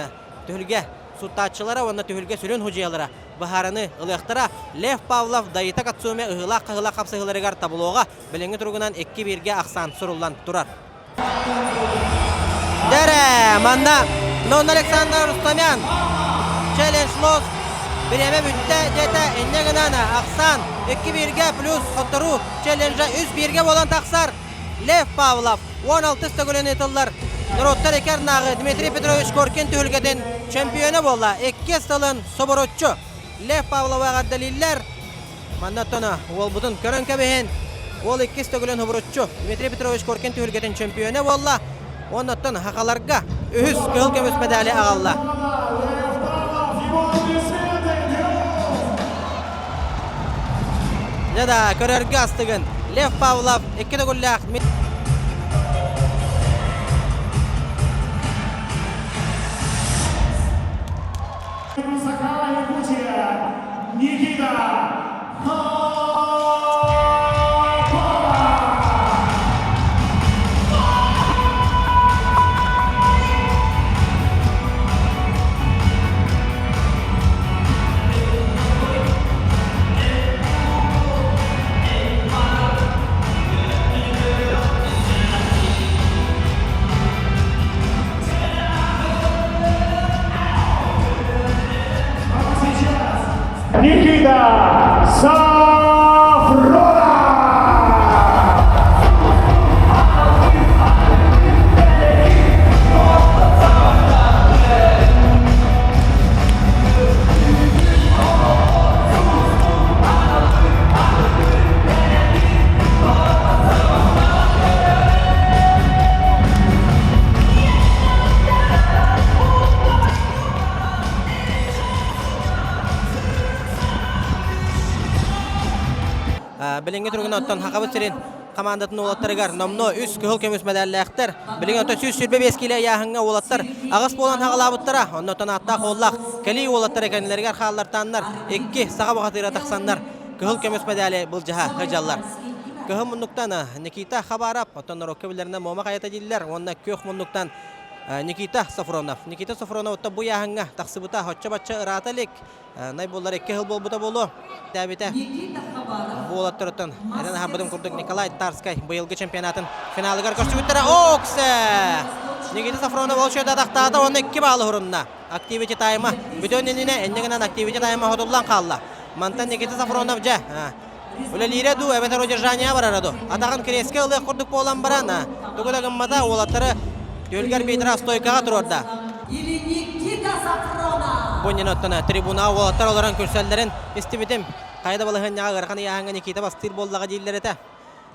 түһүлгэ суттааччылара уонна түһүлгэ сүрүн худьуйалара быһаарыны ылыахтара. Лев Павлов Даита Кацуми ыһыылаах-хаһыылаах хапсыһыыларыгар таблоҕа билиҥҥи туругунан 2-1-гэ ахсаан суруллан турар. Дэрэ, манна Нон Александр Рустамян челлендж лос бириэмэ бүттэ диэтэ инньэ гынан ахсаан 2-1-гэ плюс хотторуу челленджа 3-1-гэ буолан тахсар Лев Павлов 16 төгүлүн ыытыллар норуоттар икки арнааҕы Дмитрий Петрович Коркин түһүлгэтин чемпиона буолла иккис сылын соборуччу Лев Павловы эҕэрдэлииллэр Манна оттон уолбутун көрөн кэбиһин. Уол иккис төгүлүн хобуруччу Дмитрий Петрович Коркин түһүлгэтин чөмпүйүөнэ буолла. Уонна оттон хахаларга үһүс кыһыл көмүс медали аҕалла. Дьэ да, көрөргө астыгын. Лев Павлов икки төгүллээх Никита Никита Сафронов! Билиҥҥи туругунан оттон Хахабыт сирин хамаандатын уолаттарыгар номнуо үс кыһыл көмүс мэдээллээхтэр. Билигин оттон 125 киилэ ыйааһыҥҥа уолаттар аҕыс буолан хаҕалаабыттара. Оннуттан ааттаах уоллаах кэлии уолаттара кэннилэригэр хааллартааннар икки саха бухатыыра тахсаннар кыһыл көмүс мэдээли былдьаһа сылдьаллар. Кыһыл муннуктан Никита Хабаров, оттон норуокка билэринэн Муома хайата дииллэр уонна күөх муннуктан Никита Софронов. Никита Софронов оттон бу ыйааһыҥҥа тахсыбыта оччо-бачча ыраата илик. Най буоллар икки сыл буолбута буолуо. Тээбитэ. Бу уолаттарыттан этэн аһарбытым курдук Николай Тарскай быйылгы чемпионатын финалыгар көрсүбүттэрэ. Оксе! Никита Софронов ол счета атахтаата уонна икки баалы хурунна. Активити тайма бүтүн иннинэ инньэ гынан активити тайма хотуллан хаалла. Мантан Никита Софронов дьэ үлэлиирэ дуу эбэтэр удержание барара дуу. Атаҕын креска ылыах курдук буолан баран тугу да гыммата уолаттары түһүлгэ арбитра стойкаҕа туруорда. Или Никита Сафронов! Бу иннинэ трибунаҕа уолаттар олорон күлсэллэрин истибитим. Хайа да балаһыанньаҕа ыарахан ыйааһыҥҥа Никита бастыыр буоллаҕа дииллэр этэ.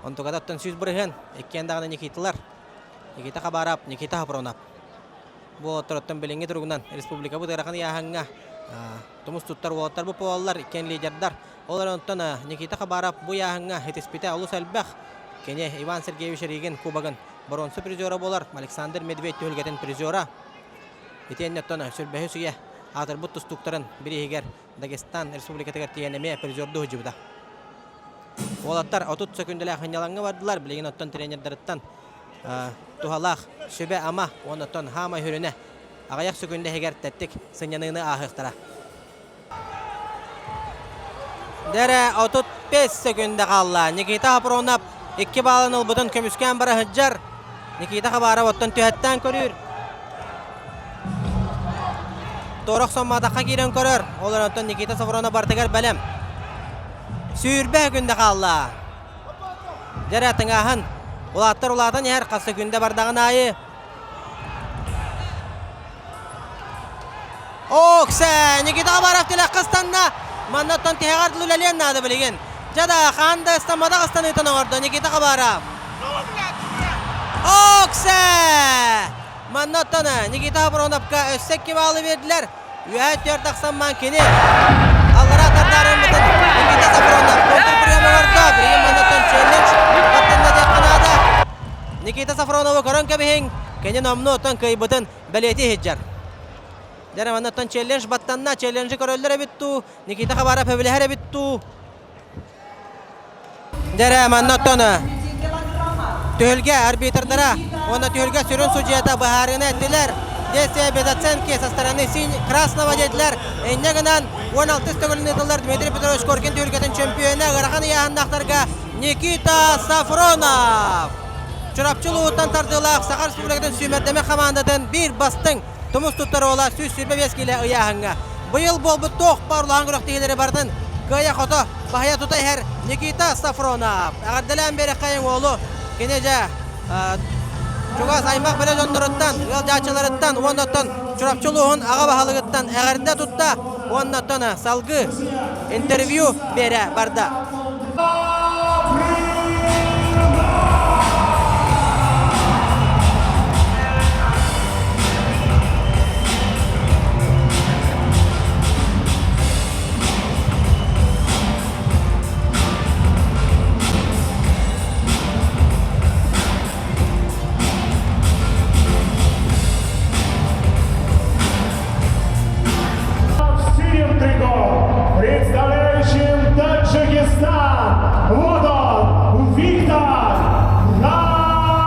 Онтуката оттон 100%. Иккиэн даҕаны Никиталар. Никита Хабаров, Никита Сафронов. Бу уолаттар оттон билиҥҥи туругунан республикабыт ыарахан ыйааһыҥҥа тумус туттар уолаттар бу буолаллар, иккиэн лидердар. Ол эрэн оттон Никита Хабаров бу ыйааһыҥҥа итиспитэ олус элбэх. Кини Иван Сергеевич Ригин кубогын боруонса призера буолар, Александр Медведь түһүлгэтин призера. Итиэннэ оттон сүрбэһи сүгэ аатырбыт тустууктарын бирииһигэр Дагестан республикатыгар тиийэн эмиэ призердуу сылдьыбыта. Уолаттар 30 сөкүндэлээх сынньалаҥҥа бардылар, билигин оттон тренердарыттан туһалаах сүбэ-ама уонна оттон хаамай сүрүнэ аҕыйах сөкүндэ иһигэр тэттик сынньаныыны ааһыахтара. Дэрэ 35 секунда хаалла. Никита Хапронов икки баалын ылбытын көмүскээн бара сылдьар. Никита Хабаров оттон түһэттээн көрүүр. Торох сомматахха киирэн көрөр. Ол оттон Никита Сафронов бартыгар бэлэм. Сүүрбэ күндэ хаалла. Дьэрэ тыҥааһын. Улааттар улаатан иһэр хас күндэ бардаҕын аайы. Оксе! Никита Хабаров тилэххэ ыстанна. Маннаттан тиһэҕэр дылы үлэлиэн наада билигин. Дьэ да, хаан да ыстамматах ыстаныытын оҥордо Никита Хабаров. Оксе! Маннаттан Никита Хаброновка өссө икки баалы биэрдилэр. Үөһэ түөрт тахсан кини аллара тардаарыммытын Никита Сафронов контрприем оҥордо. Билигин маннаттан челлендж баттанна диэххэ наада. Никита Сафроновы көрөн кэбиһиҥ. Кини номнуо оттон кыайбытын бэлиэтии сылдьар. Дьэ, маннаттан челлендж баттанна. Челленджи көрөллөр эбит дуу, Никита Хабаров сөбүлэһэр эбит дуу. Дьэ, маннаттан түһүлгэ арбитрдара уонна түһүлгэ сүрүн судьуйата быһаарыыны эттилэр. Действие без оценки со стороны красного диэтилэр. Инньэ гынан 16 төгүлүн ыытыллар Дмитрий Петрович Коркин түһүлгэтин чөмпүйүөнэ ыарахан ыйааһыннаахтарга Никита Сафронов. Чурапчы улууһуттан тардыылаах Саха Республикатын сүүмэрдэмэ хамаандатын биир бастыҥ тумус туттар уола 125 киилэ ыйааһыҥҥа. Быйыл буолбут туох баар улахан күрэхтэһиилэри барытын кыайа-хото, баһыйа тута иһэр Никита Сафронов. Эҕэрдэлээн биэрэххэйиҥ уолу. Кини дьэ чугас аймах бэлэ дьонноруттан, ыалдьааччыларыттан уонна оттон Чурапчы улууһун аҕа баһылыгыттан эҕэрдэ тутта уонна оттон салгыы интервью биэрэ барда. В синем трико, представляющим Таджикистан, вот он, Виктор Рассадин!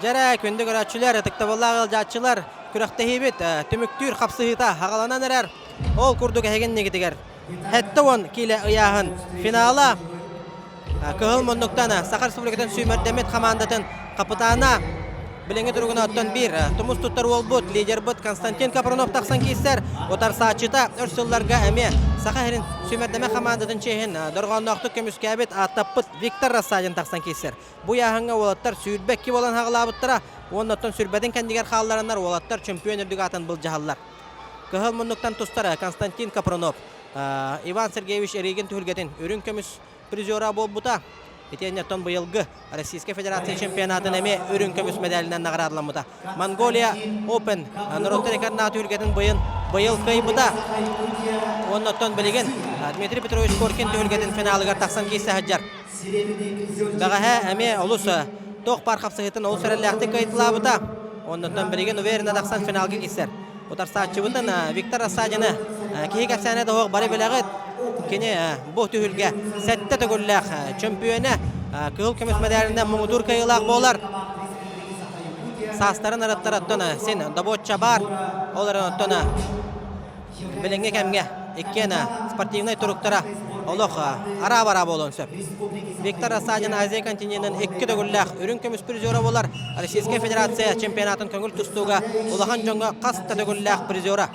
Дьэрэ, күндү көрөөччүлэр, ытыктабыллаах ыалдьааччылар, күрэхтэһиибит түмүктүүр хапсыһыыта аҕаланан эрэр. Ол курдук эһигин иннигитигэр 70 киилэ ыйааһын финала Кыһыл муннуктан Саха Республикатын сүүмэрдэммит хамаандатын хапытаана билиҥҥи туругунан оттон биир тумус туттар уолбут, лидербыт Константин Капронов тахсан киирсэр. Утарсааччыта өр сылларга эмиэ Саха сирин сүүмэрдэмэ хамаандатын чиэһин дорҕоонноохтук көмүскээбит, ааттаппыт Виктор Рассадин тахсан киирсэр. Бу ыйааһыҥҥа уолаттар 22 буолан хаҕылаабыттара уонна оттон сүрбэтин кэннигэр хааллараннар уолаттар чөмпүйүөн үрдүк аатын былдьаһаллар. Кыһыл муннуктан тустар Константин Капронов Иван Сергеевич Ригин түһүлгэтин үрүҥ көмүс призера буолбута. Итиэннэ оттон быйылгы Российскай Федерация чемпионатын эмиэ үрүҥ көмүс медалынан наҕараадаламмыта. Монголия Open норуоттар экраннаах түһүлгэтин быйыл быйыл кыайбыта. Уонна оттон билигин Дмитрий Петрович Коркин түһүлгэтин финалыгар тахсан киирсэ сылдьар. Бэҕэһээ эмиэ олус туох баар хапсыһыытын олус эрэллээхтик кыайталаабыта. Оннуттан билигин уверенно тахсан финалга киирсэр. Утарсааччыбытын Виктор Рассадины киһи кэпсээнэ да суох бары билэҕит. Кини бу түһүлгэ сэттэ төгүллээх чөмпүйүөнэ кыһыл көмүс мэдээлинэн муҥутуур кыайыылаах буолар. Саастарын арыттараттан син добуочча баар. Ол эрэн оттон билиҥҥи кэмҥэ иккиэн спортивнай туруктара олох араа-бараа буолуон сөп. Виктор Рассадин Азия континенын икки төгүллээх үрүҥ көмүс призера буолар. Российскай Федерация чемпионатын көҥүл тустууга улахан дьоҥҥо хас да төгүллээх призера.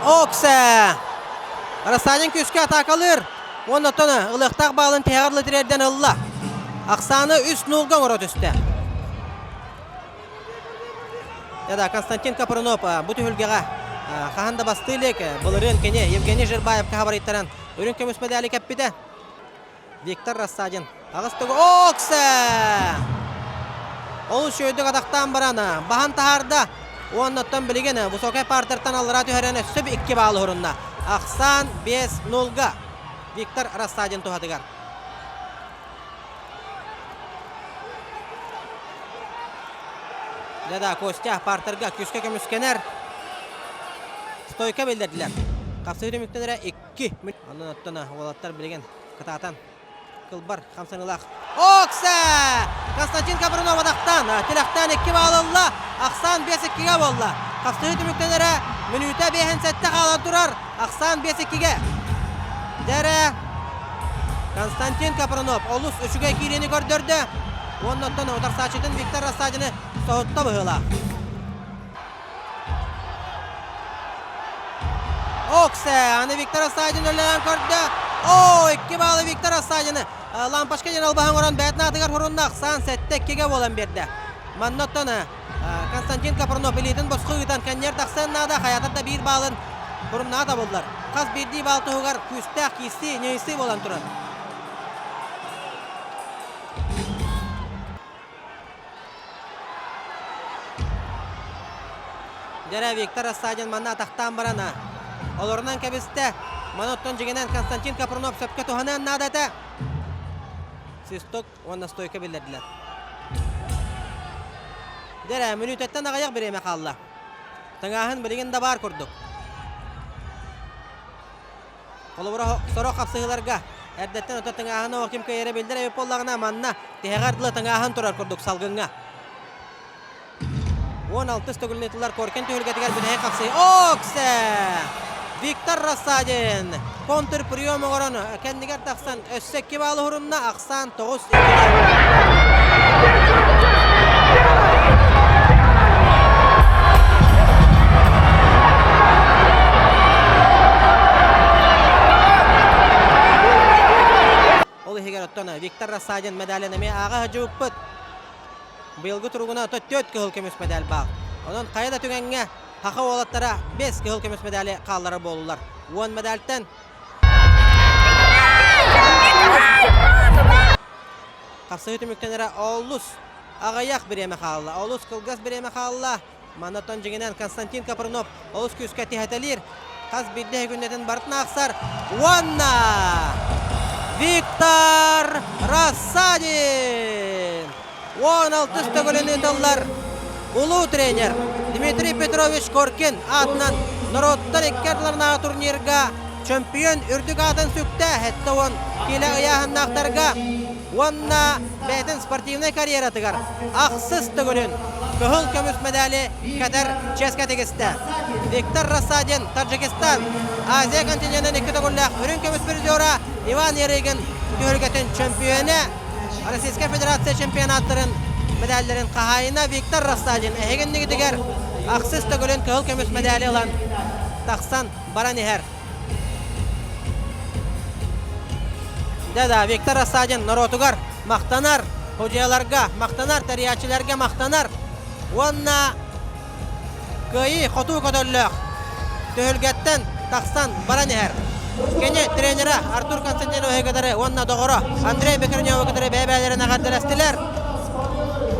Оксе! Рассадин күүскэ атаакалыыр. Уонна оттон ылыахтаах баалын тиһэҕэр литриэрдэн ылла. Ахсааны 3-0-га оҥоро түстэ. Да, Константин Капрунов бу түһүлгэҕэ хаһан да бастыы илик. Былырыын кини Евгений Жербаевка хабарыйтаран үрүҥ көмүс медали кэппитэ. Виктор Рассадин аҕыс төгүл Оксе! Олус үчүгэйдик атахтаан баран баһан таһаарда. Уоннаттан билигин высокай партертан аллара түһэрэн өссө 2 баалы хурунна. Ахсаан 5-0-га Виктор Рассадин туһатыгар. Да-да, Костя партерга күүскэ көмүскэнэр. Стойка биллэрдилэр. Хапсыы түмүктэнэрэ 2 Онон оттон уолаттар билигин кытаатан кылбар хамсаныылаах Оксе! Константин Капрунов атахтан, тилэхтэн 2 баал ылла. Ахсаан 5-2-гэ буолла. Хапсыы түмүктэнэрэ мүнүүтэ 5-7 хаалан турар. Ахсаан 5-2-гэ. Дэрэ Константин Капрунов олус үчүгэй киириини көрдөрдө. Уонна оттон утарсааччытын Виктор Рассадины соһутта быһыылаах. Оксе! Аны Виктор Рассадин өллөнөн көрдө. О, 2 баалы Виктор Рассадины лампочка диэн албаһын оҥорон бэйэтин аатыгар хурунна. Ахсаан 7-2-ге буолан биэрдэ. Манна оттон Константин Капрунов илиитин босхо ыытан кэннигэр тахсыан наада. Хайатар да биир баалын хуруннаҕа табыллар. Хас биирдии баал туһугар күүстээх киирсии, ньыйсыы буолан турар. Дьэрэ Виктор Рассадин манна атахтаан баран олорунан кэбистэ. Маны оттон дьиҥинэн Константин Капрунов сөпкө туһаныан наада этэ. Свисток уонна стойка биллэрдилэр. Дьэрэ, мүнүүтэттэн аҕыйах бириэмэ хаалла. Тыҥааһын билигин да баар курдук. Холобура, сорох хапсыһыыларга эрдэттэн ото тыҥааһын оҕо ким кыайара биллэр эбит буоллаҕына, манна тиһэҕэр дылы тыҥааһын турар курдук салгыҥҥа. 16 төгүлүн ытыллар Коркин түһүлгэтигэр бүтэһик хапсыһыы. Оксе! Виктор Рассадин контрприем оҥорон кэннигэр тахсан өссө 2 баалы уһурунна, ахсаан 9 Ол иһигэр оттон Виктор Рассадин медалин эмиэ ааҕа сылдьыбыппыт. Быйылгы туругунан ото 4 кыһыл көмүс медаль баар. Онон хайа да түгэҥҥэ Хаха уолаттара 5 кыһыл көмүс медали хаалларар буоллулар. 10 медальтан Хапсыһыы түмүктэнэрэ олус аҕыйах бириэмэ хаалла. Олус кылгас бириэмэ хаалла. Манна дьиҥинэн Константин Капрунов олус күүскэ тиһэтэлиир. Хас биирдии күннэтин барытын аахсар. Уонна Виктор Рассадин! 16 төгүлүн ыытыллар улуу тренер Дмитрий Петрович Коркин аатынан норуоттар икки ардыларынааҕы турнирга чөмпүйүөн үрдүк аатын сүктэ 70 киилэ ыйааһыннаахтарга уонна бэйэтин спортивнай карьератыгар ахсыс төгүлүн кыһыл көмүс медали кэтэр чиэскэ тигистэ. Виктор Рассадин Таджикистан Азия континенын икки төгүллээх үрүҥ көмүс призера Иван Ярыгин түһүлгэтин чөмпүйүөнэ Российскай Федерация чемпионаттарын медалларын хаһаайына Виктор Рассадин эһигиннигитигэр ахсыс төгүлүн кыһыл көмүс медали ылан тахсан баран иһэр. Да-да, Виктор Рассадин норуотугар махтанар, судьуйаларга махтанар, тэрийээччилэргэ махтанар уонна Кыайыы хотуу көтөллөөх түһүлгэттэн тахсан баран иһэр. Кини тренерэ Артур Константиновиһы кытары уонна доҕоро Андрей Бекреневы кытары бэйэ-бэйэлэрин эҕэрдэлэстилэр.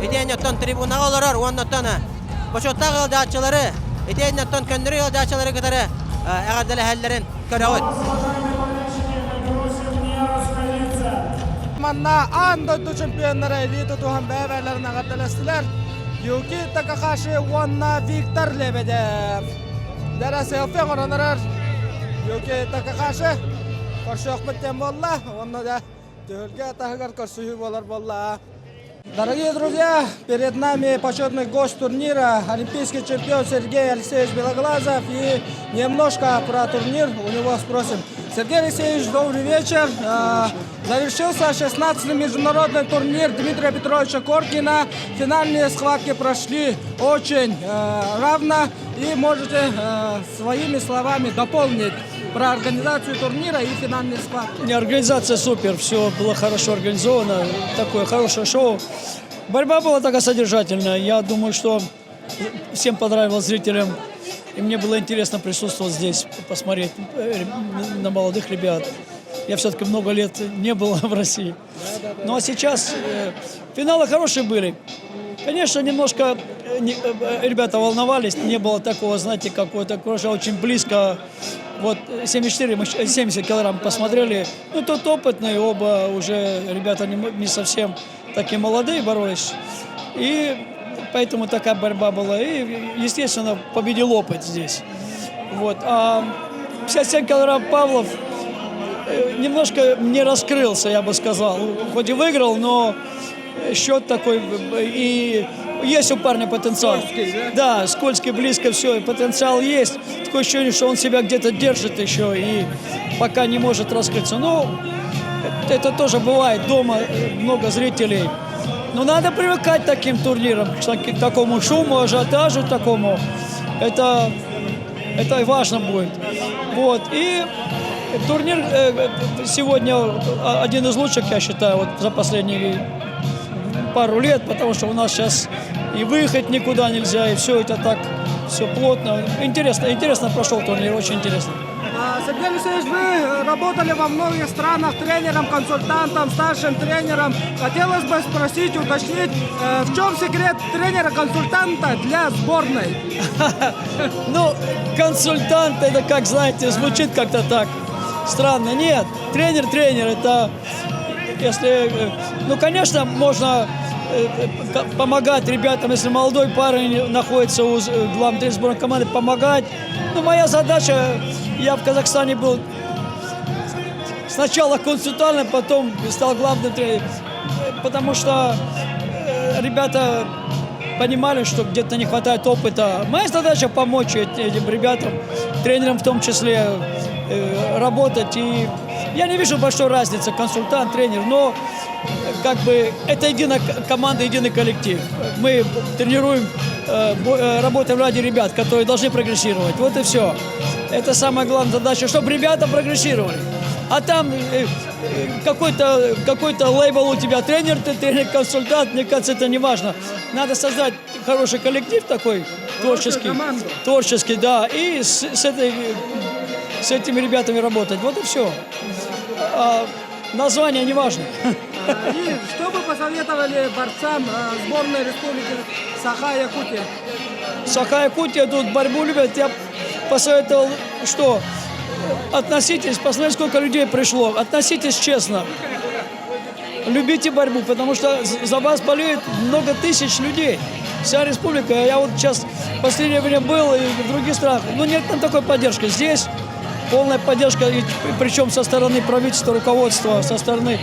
Итиэннэ оттон трибунаҕа олорор уонна оттон бочуоттаах ыалдьааччылары, итиэннэ оттон көннөрү ыалдьааччылары кытары эҕэрдэлэһэллэрин көрөҕүт. Манна аан дойду чемпионнара илии тутуһан бэйэ-бэйэлэрин эҕэрдэлэстилэр. Юки Такахаши уонна Виктор Лебедев. Дара селфи оҥорон эрэр Юки Такахаши көрсүөхпүт диэн буолла. Уонна да түһүлгэ таһыгар көрсүһүү буолар буолла. Дорогие друзья, перед нами почетный гость турнира, олимпийский чемпион Сергей Алексеевич Белоглазов. И немножко про турнир у него спросим. Сергей Алексеевич, добрый вечер. Завершился 16-й международный турнир Дмитрия Петровича Коркина. Финальные схватки прошли очень равно. И можете своими словами дополнить про организацию турнира и финальные схватки. Не, организация супер, все было хорошо организовано, такое хорошее шоу. Борьба была такая содержательная. Я думаю, что всем понравилось зрителям. И мне было интересно присутствовать здесь, посмотреть на молодых ребят. Я все-таки много лет не был в России. Ну а сейчас финалы хорошие были. Конечно, немножко ребята волновались, не было такого, знаете, какого-то кроша очень близко. Вот 74, мы 70 килограмм посмотрели. Ну, тот опытный, оба уже ребята не совсем такие молодые боролись. И поэтому такая борьба была. И, естественно, победил опыт здесь. Вот. А 57 килограмм Павлов немножко не раскрылся, я бы сказал. Хоть и выиграл, но счет такой, и есть у парня потенциал. Скользкий, да? Да, скользкий, близко все, и потенциал есть. Такое ощущение, что он себя где-то держит еще и пока не может раскрыться. Ну, это тоже бывает дома, много зрителей. Но надо привыкать к таким турнирам, к такому шуму, ажиотажу такому. Это важно будет. Вот. И турнир сегодня один из лучших, я считаю, вот за последние пару лет, потому что у нас сейчас и выехать никуда нельзя, и все это так, все плотно. Интересно, интересно прошел турнир, очень интересно. Сергей Алексеевич, вы работали во многих странах тренером, консультантом, старшим тренером. Хотелось бы спросить, уточнить, в чем секрет тренера-консультанта для сборной? Ну, консультант, это как, знаете, звучит как-то так странно. Нет, тренер, тренер, это если, ну, конечно, можно помогать ребятам, если молодой парень находится у главного тренера сборной команды, помогать. Но моя задача, я в Казахстане был сначала консультантом, потом стал главным тренером, потому что ребята понимали, что где-то не хватает опыта. Моя задача помочь этим ребятам, тренерам в том числе, работать. И я не вижу большой разницы, консультант, тренер, но как бы это единая команда, единый коллектив. Мы тренируем, работаем ради ребят, которые должны прогрессировать. Вот и все. Это самая главная задача, чтобы ребята прогрессировали. А там какой-то лейбл у тебя, тренер, ты тренер-консультант, мне кажется, это не важно. Надо создать хороший коллектив такой, творческий, команду. Творческий, да, и с этими ребятами работать. Вот и все. А название не важно. И что бы посоветовали борцам сборной республики Саха-Якутия? Саха-Якутия тут борьбу любят. Я посоветовал, что относитесь, посмотрите, сколько людей пришло, относитесь честно. Любите борьбу, потому что за вас болеют много тысяч людей. Вся республика. Я вот сейчас в последнее время был и в других странах. Ну, нет там такой поддержки. Здесь полная поддержка, и причем со стороны правительства, руководства, со стороны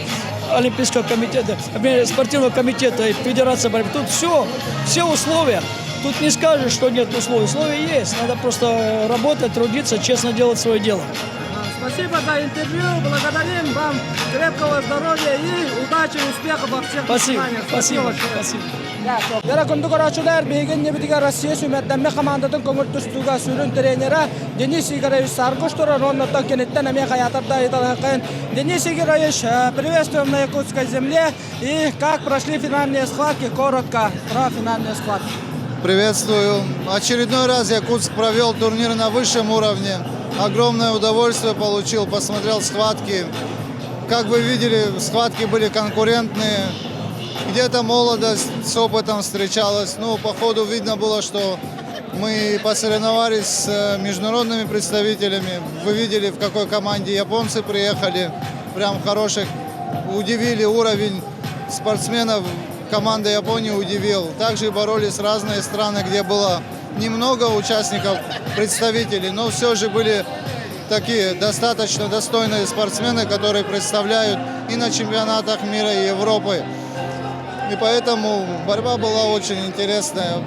Олимпийского комитета, вернее, спортивного комитета и Федерации борьбы. Тут все условия. Тут не скажешь, что нет условий. Условия есть. Надо просто работать, трудиться, честно делать свое дело. Спасибо за интервью. Благодарим вам крепкого здоровья и удачи, успехов во всех Спасибо, начинаниях. спасибо, большое. Спасибо. Дьэ күндү көрөөччүлэр, биһиги иннибитигэр Россия сүүмэрдэммит хамаандатын көҥүл тустууга сүрүн тренерэ Денис Игоревич Саргуш турар, оннуттан киниттэн эмиэ хайаатар да ыйыталаһыаххайыҥ. Денис Игоревич, приветствуем на якутской земле. И как прошли финальные схватки? Коротко про финальные схватки. Приветствую. Очередной раз Якутск провел турнир на высшем уровне. Огромное удовольствие получил, посмотрел схватки. Как вы видели, схватки были конкурентные. Где-то молодость с опытом встречалась. Ну, по ходу видно было, что мы посоревновались с международными представителями. Вы видели, в какой команде японцы приехали. Прям хороших. Удивили уровень спортсменов. Команда Японии удивил. Также боролись разные страны, где было немного участников, представителей, но все же были такие достаточно достойные спортсмены, которые представляют и на чемпионатах мира и Европы. И поэтому борьба была очень интересная.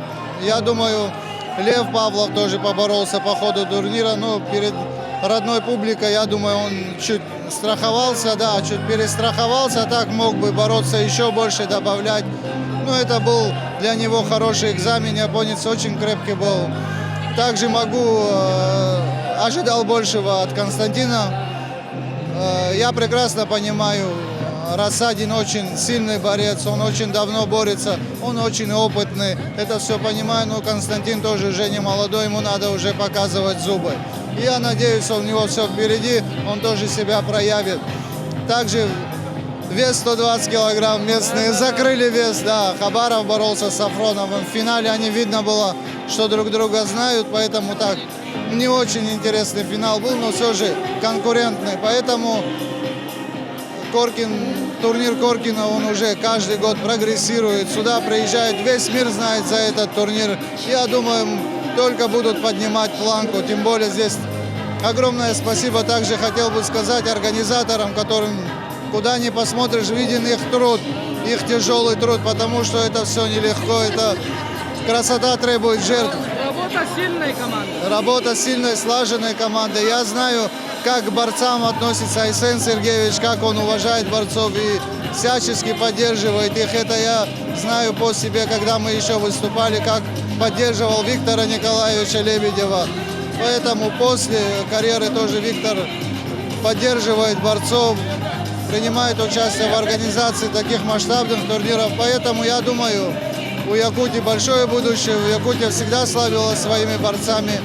Я думаю, Лев Павлов тоже поборолся по ходу турнира, но перед родной публикой, я думаю, он чуть страховался, да, чуть перестраховался, а так мог бы бороться еще больше, добавлять. Но это был для него хороший экзамен, японец очень крепкий был. Также ожидал большего от Константина. Я прекрасно понимаю, Рассадин очень сильный борец, он очень давно борется, он очень опытный, это все понимаю, но Константин тоже уже не молодой, ему надо уже показывать зубы. И я надеюсь, у него все впереди, он тоже себя проявит. Также Вес 120 килограмм местные закрыли вес, да. Хабаров боролся с Сафроновым. В финале они видно было, что друг друга знают, поэтому так не очень интересный финал был, но все же конкурентный. Поэтому Коркин, турнир Коркина, он уже каждый год прогрессирует. Сюда приезжает, весь мир знает за этот турнир. Я думаю, только будут поднимать планку. Тем более здесь огромное спасибо также хотел бы сказать организаторам, которым куда ни посмотришь, виден их труд, их тяжелый труд, потому что это все нелегко, это красота требует жертв. Работа сильной команды. Работа сильной, слаженной команды. Я знаю, как к борцам относится Айсен Сергеевич, как он уважает борцов и всячески поддерживает их. Это я знаю по себе, когда мы еще выступали, как поддерживал Виктора Николаевича Лебедева. Поэтому после карьеры тоже Виктор поддерживает борцов, принимает участие в организации таких масштабных турниров. Поэтому я думаю, у Якутии большое будущее. Якутия всегда славилась своими борцами.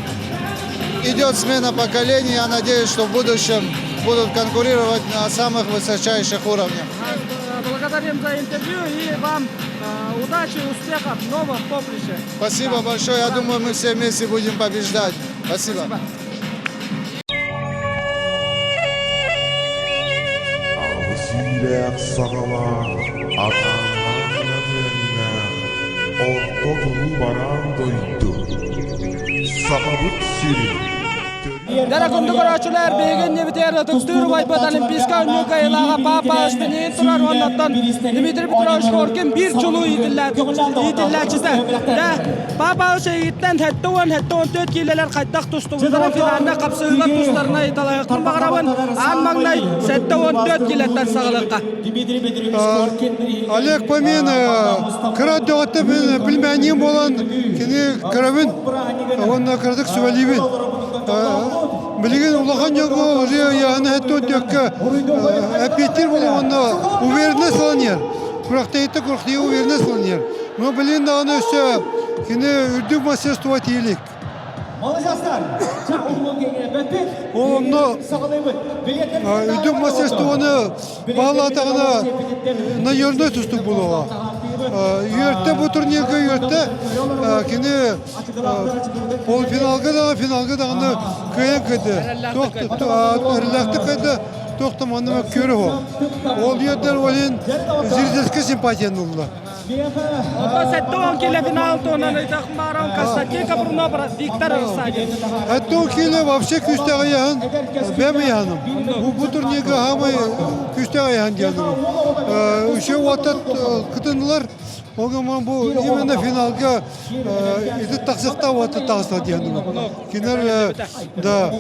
Идет смена поколений. Я надеюсь, что в будущем будут конкурировать на самых высочайших уровнях. Благодарим за интервью и вам удачи, успехов в новом поприще. Спасибо большое. Я думаю, мы все вместе будем побеждать. Спасибо. Спасибо. Аҕыс саҕалаах, атааннаах орто туруу бараан дойду, Сахабыт сирин Дара күндү көрөөчүлэр биһиги иннибитигэр ытыктыыр убайбыт Олимпийскай оонньуу кыайыылааҕа Папа Ышпинин турар уоннаттан Дмитрий Петрович Коркин биир чулуу иитиллээччитэ. Дэ Папа эйигиттэн 70-74 киилэлэр хайдах тустубуттара финалга хапсыһыылар тустарына ыйыталаһыахпын баҕарабын. Аан маҥнай 74 киилэттэн саҕалыахха. Олег Помин кыра дөҕөттө билмэниим буолан кини көрөбүн уонна кыратык сүбэлиибин. Билигин улахан дьоҥҥо уже ыйааһыны хэттуон эппиэттиир буолан уонна уверенность ылан иһэр. Күрэхтэһииттэ күрэхтэһии уверенность ылан иһэр. Но билигин даҕаны өссө кини үрдүк мастерство тиийэ илик. Ол онно үрдүк мастерствоны баалаатаҕына наверное тустук буолуоҕа. Үөртэ бу турнирга үөртэ кини полуфиналга даҕаны финалга даҕаны кыайан кыайда. Эрэллээхтик кыайда туох да манна мөккүөрэ суох. Ол үөрдэр ол иһин зрительскэй симпатияны ылла. Онтон 70 кило финал туһунан ыйтахмарон Константин Капрунов Виктор Рассадин. 70 кило вообще күүстээх ыйааһын бэм ыйааһыным. Бу, бу турнирга хаамай күүстээх ыйааһын диэным. Еще уоттат кытыннылар. Оҥомон бу именно финалга ити тахсыхта уоттат тахса диэным. Кинер да.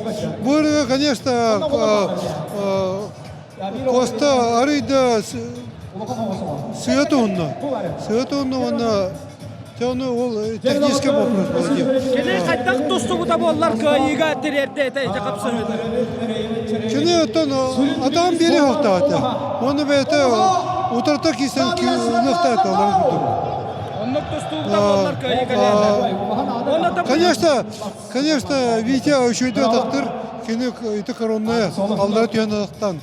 Бу конечно Коста арыйда сыа туһунна. Сыа туһунна уонна ону ол технический вопрос был Кини хайдах тустубута буоллар кыайыыга тириэрдэ этэ ити хапсыһыыны. Кини оттон атаҕын биэри хохтаата. Оны бэйэтэ утарыта киирсэн ылыахтаата олорон курдук. Оннук тустубута буоллар кыайыыга тириэрдэ. Конечно, Конечно, Витя үчүгэйдик атахтыр, кини ити коронная аллара түһэн атахтан.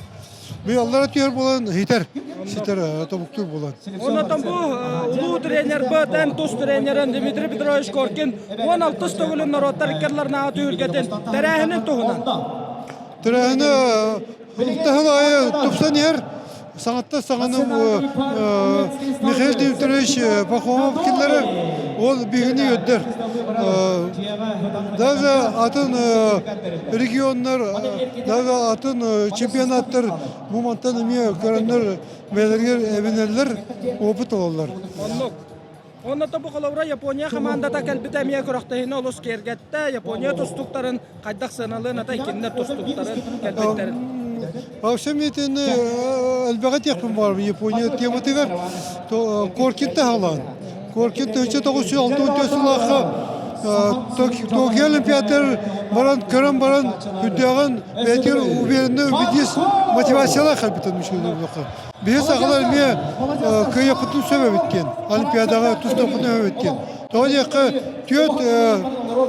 Би аллара түһэр буолан хитер, ситер тобуктуур буолан. Онотон бу улуу тренербыт, эн тус тренерин Дмитрий Петрович Коркин 16 төгүлүн норуоттар иккерларынааҕы түһүлгэтин тэрээһинин туһунан. Тэрээһини Тахыл аайы тупсан иһэр. Саҥаттан саҥаны Михаил Дмитриевич Пахомов киллэрэр, ол биһигини үөрдэр. Даже атын регионнар, даже атын чемпионаттар бу мантан эмиэ көрөннөр бэйэлэригэр эбинэллэр, опыт ылаллар. Оннук. Онно бу холобура Япония хамаандата кэлбитэ эмиэ күрэхтэһиини олус киэргэттэ. Япония тустууктарын хайдах сыаналыан атай кинилэр тустууктарын кэлбиттэрин. Вообще митини элбэҕи диэхпин баҕарабын Япония тематыгар Коркин таһалаан. Коркин 1964 сыллаахха Токио Олимпиадатыгар баран көрөн баран үрдээҕин бэйэтигэр уверенно убедись мотивациялаах кэлбитин үчүгэй Биһи сахалар эмиэ кыайыахпытын сөп эбит диэн, Олимпиадаҕа тустуохпутун сөп эбит диэн. Тоҕо диэххэ, түөрт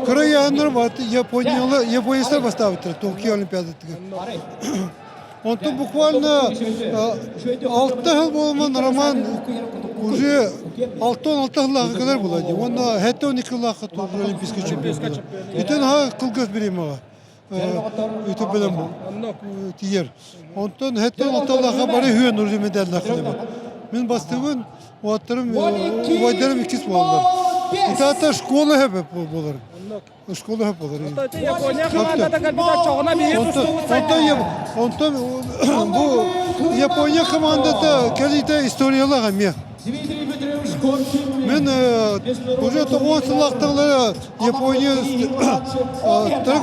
кыра ыйааһыннар Япониялар, японецтар бастаабыттара Токио Олимпиадатыгар. Онтон буквально алта сыл буолан Роман уже 6-16 сыллаахы кэлэр буолла дии. Уонна 7-12 сыллаахха олимпийский чемпион буолар. Итин аһа кылгас бириэмэҕэ үтү бэлэм тиийэр. Онтон 7-16 сыллаахха бары үһүөн уже медаллаах кэлэбит. Мин бастыыбын, уолаттарым, убайдарым иккис буолаллар. Итата школа хэбэ буолар. Школа хөп болар. Япония командата кэлбитэ чоҕуна биһи тустубут Онтон бу Япония командата кэлиитэ историялаах эмиэ. Мен уже тоҕуон сыллаахталары Япония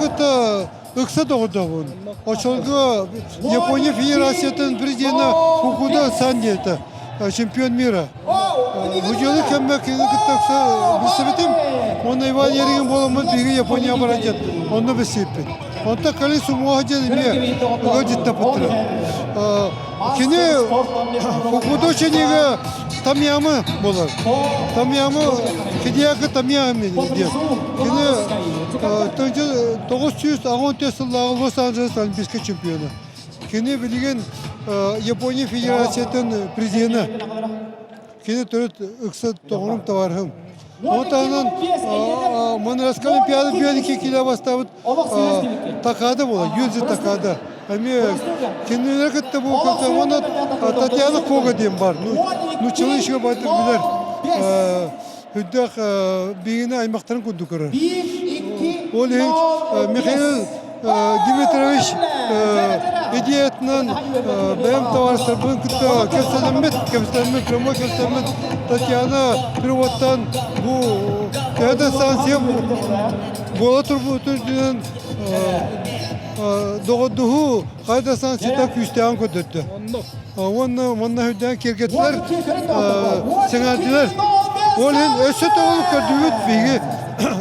кытта ыкса доҕордообун. Очолго Япония Федерациятын президенэ Фукуда Сан диэтэ чемпион мира. Бу дьыала кэммэ кини кытта ыкса билсибитим. Уонна Иван Еригин буоламмыт биһиги Японияҕа баран диэн онно билсибиппит. Онтон кэлин Сумуоха диэн эмиэ ыалдьыттаппыттара. Кини Фукуда ученига Тамьямы буолар. Тамьямы Хидеаки Тамьями диэн. Кини 984 сыллааҕы Лос-Анджелес Олимпийскай чемпиона. Кини билигин Япония Федерациятын президенэ. Кини төрүт ыкса тоҕорум товарыһым. Ол таһынан Монреальскай Олимпиада 1-2 кило бастаабыт Такада буола, Юдзи Такада. Эмиэ кинилэр кытта бу уонна Татьяна Кога диэн бар. Ну, человеческий байтыр билэр. Үрдээх биһигини аймахтарын курдук көрөр. Ол иһин Михаил Дмитриевич идеятынан бэйэм табаарыстарбын кытта кэпсэлэммит, кэпсэлэммит, прямой кэпсэлэммит Татьяна переводтан бу төһө да станция буола турбут үрдүнэн доҕордоһуу хайда станцията күүстээҕин көрдөрдө. Уонна манна үрдээн киэргэттилэр, сэҥээрдилэр. Ол иһин өссө тоҕолук көрдүбүт биһиги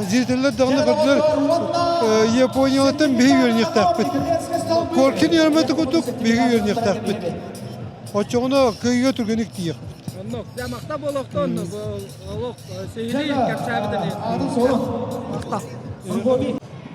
зрителлэр даҕаны көрдүлэр Япониялартан биһиги үөрэниэхтээхпит. Коркин үөрэммэтэ курдук биһиги үөрэниэхтээхпит. Оччоҕуна кыайыыга түргэнник тиийиэхпит. Оннук. Дьэ, махтал буолуохтун, олох сиһилии кэпсээбит Махтал.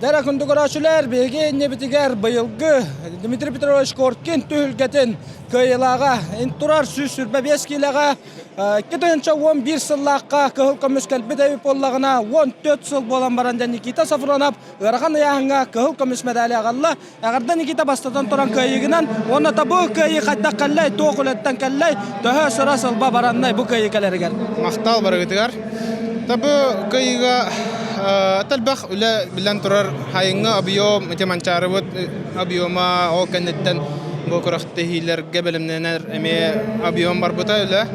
Дьэ, күндү көрөөччүлэр, биһиги иннибитигэр быйылгы Дмитрий Петрович Коркин түһүлгэтин кыайыылааҕа турар 125 киилэҕэ 2011 сыллаахха кыһыл көмүс кэлбит эбит буоллаҕына 14 сыл буолан баран дьэ Никита Сафронов ыарахан ыйааһыҥҥа кыһыл көмүс мэдээли аҕалла. Эҕэрдэ Никита бастатан туран кыайыыгынан уонна бу кыайыы хайдах кэллэй, туох үлэттэн кэллэй, төһө сыра сылба бараннай бу кыайыы кэлэригэр? Махтал барыгытыгар. Табы кыайыыга элбэх үлэ билэн турар хайыҥҥы объем, ити манчаарыбыт объема ол кэнниттэн бу күрэхтэһиилэргэ бэлэмнэнэр эмиэ объем барбыта үлэ.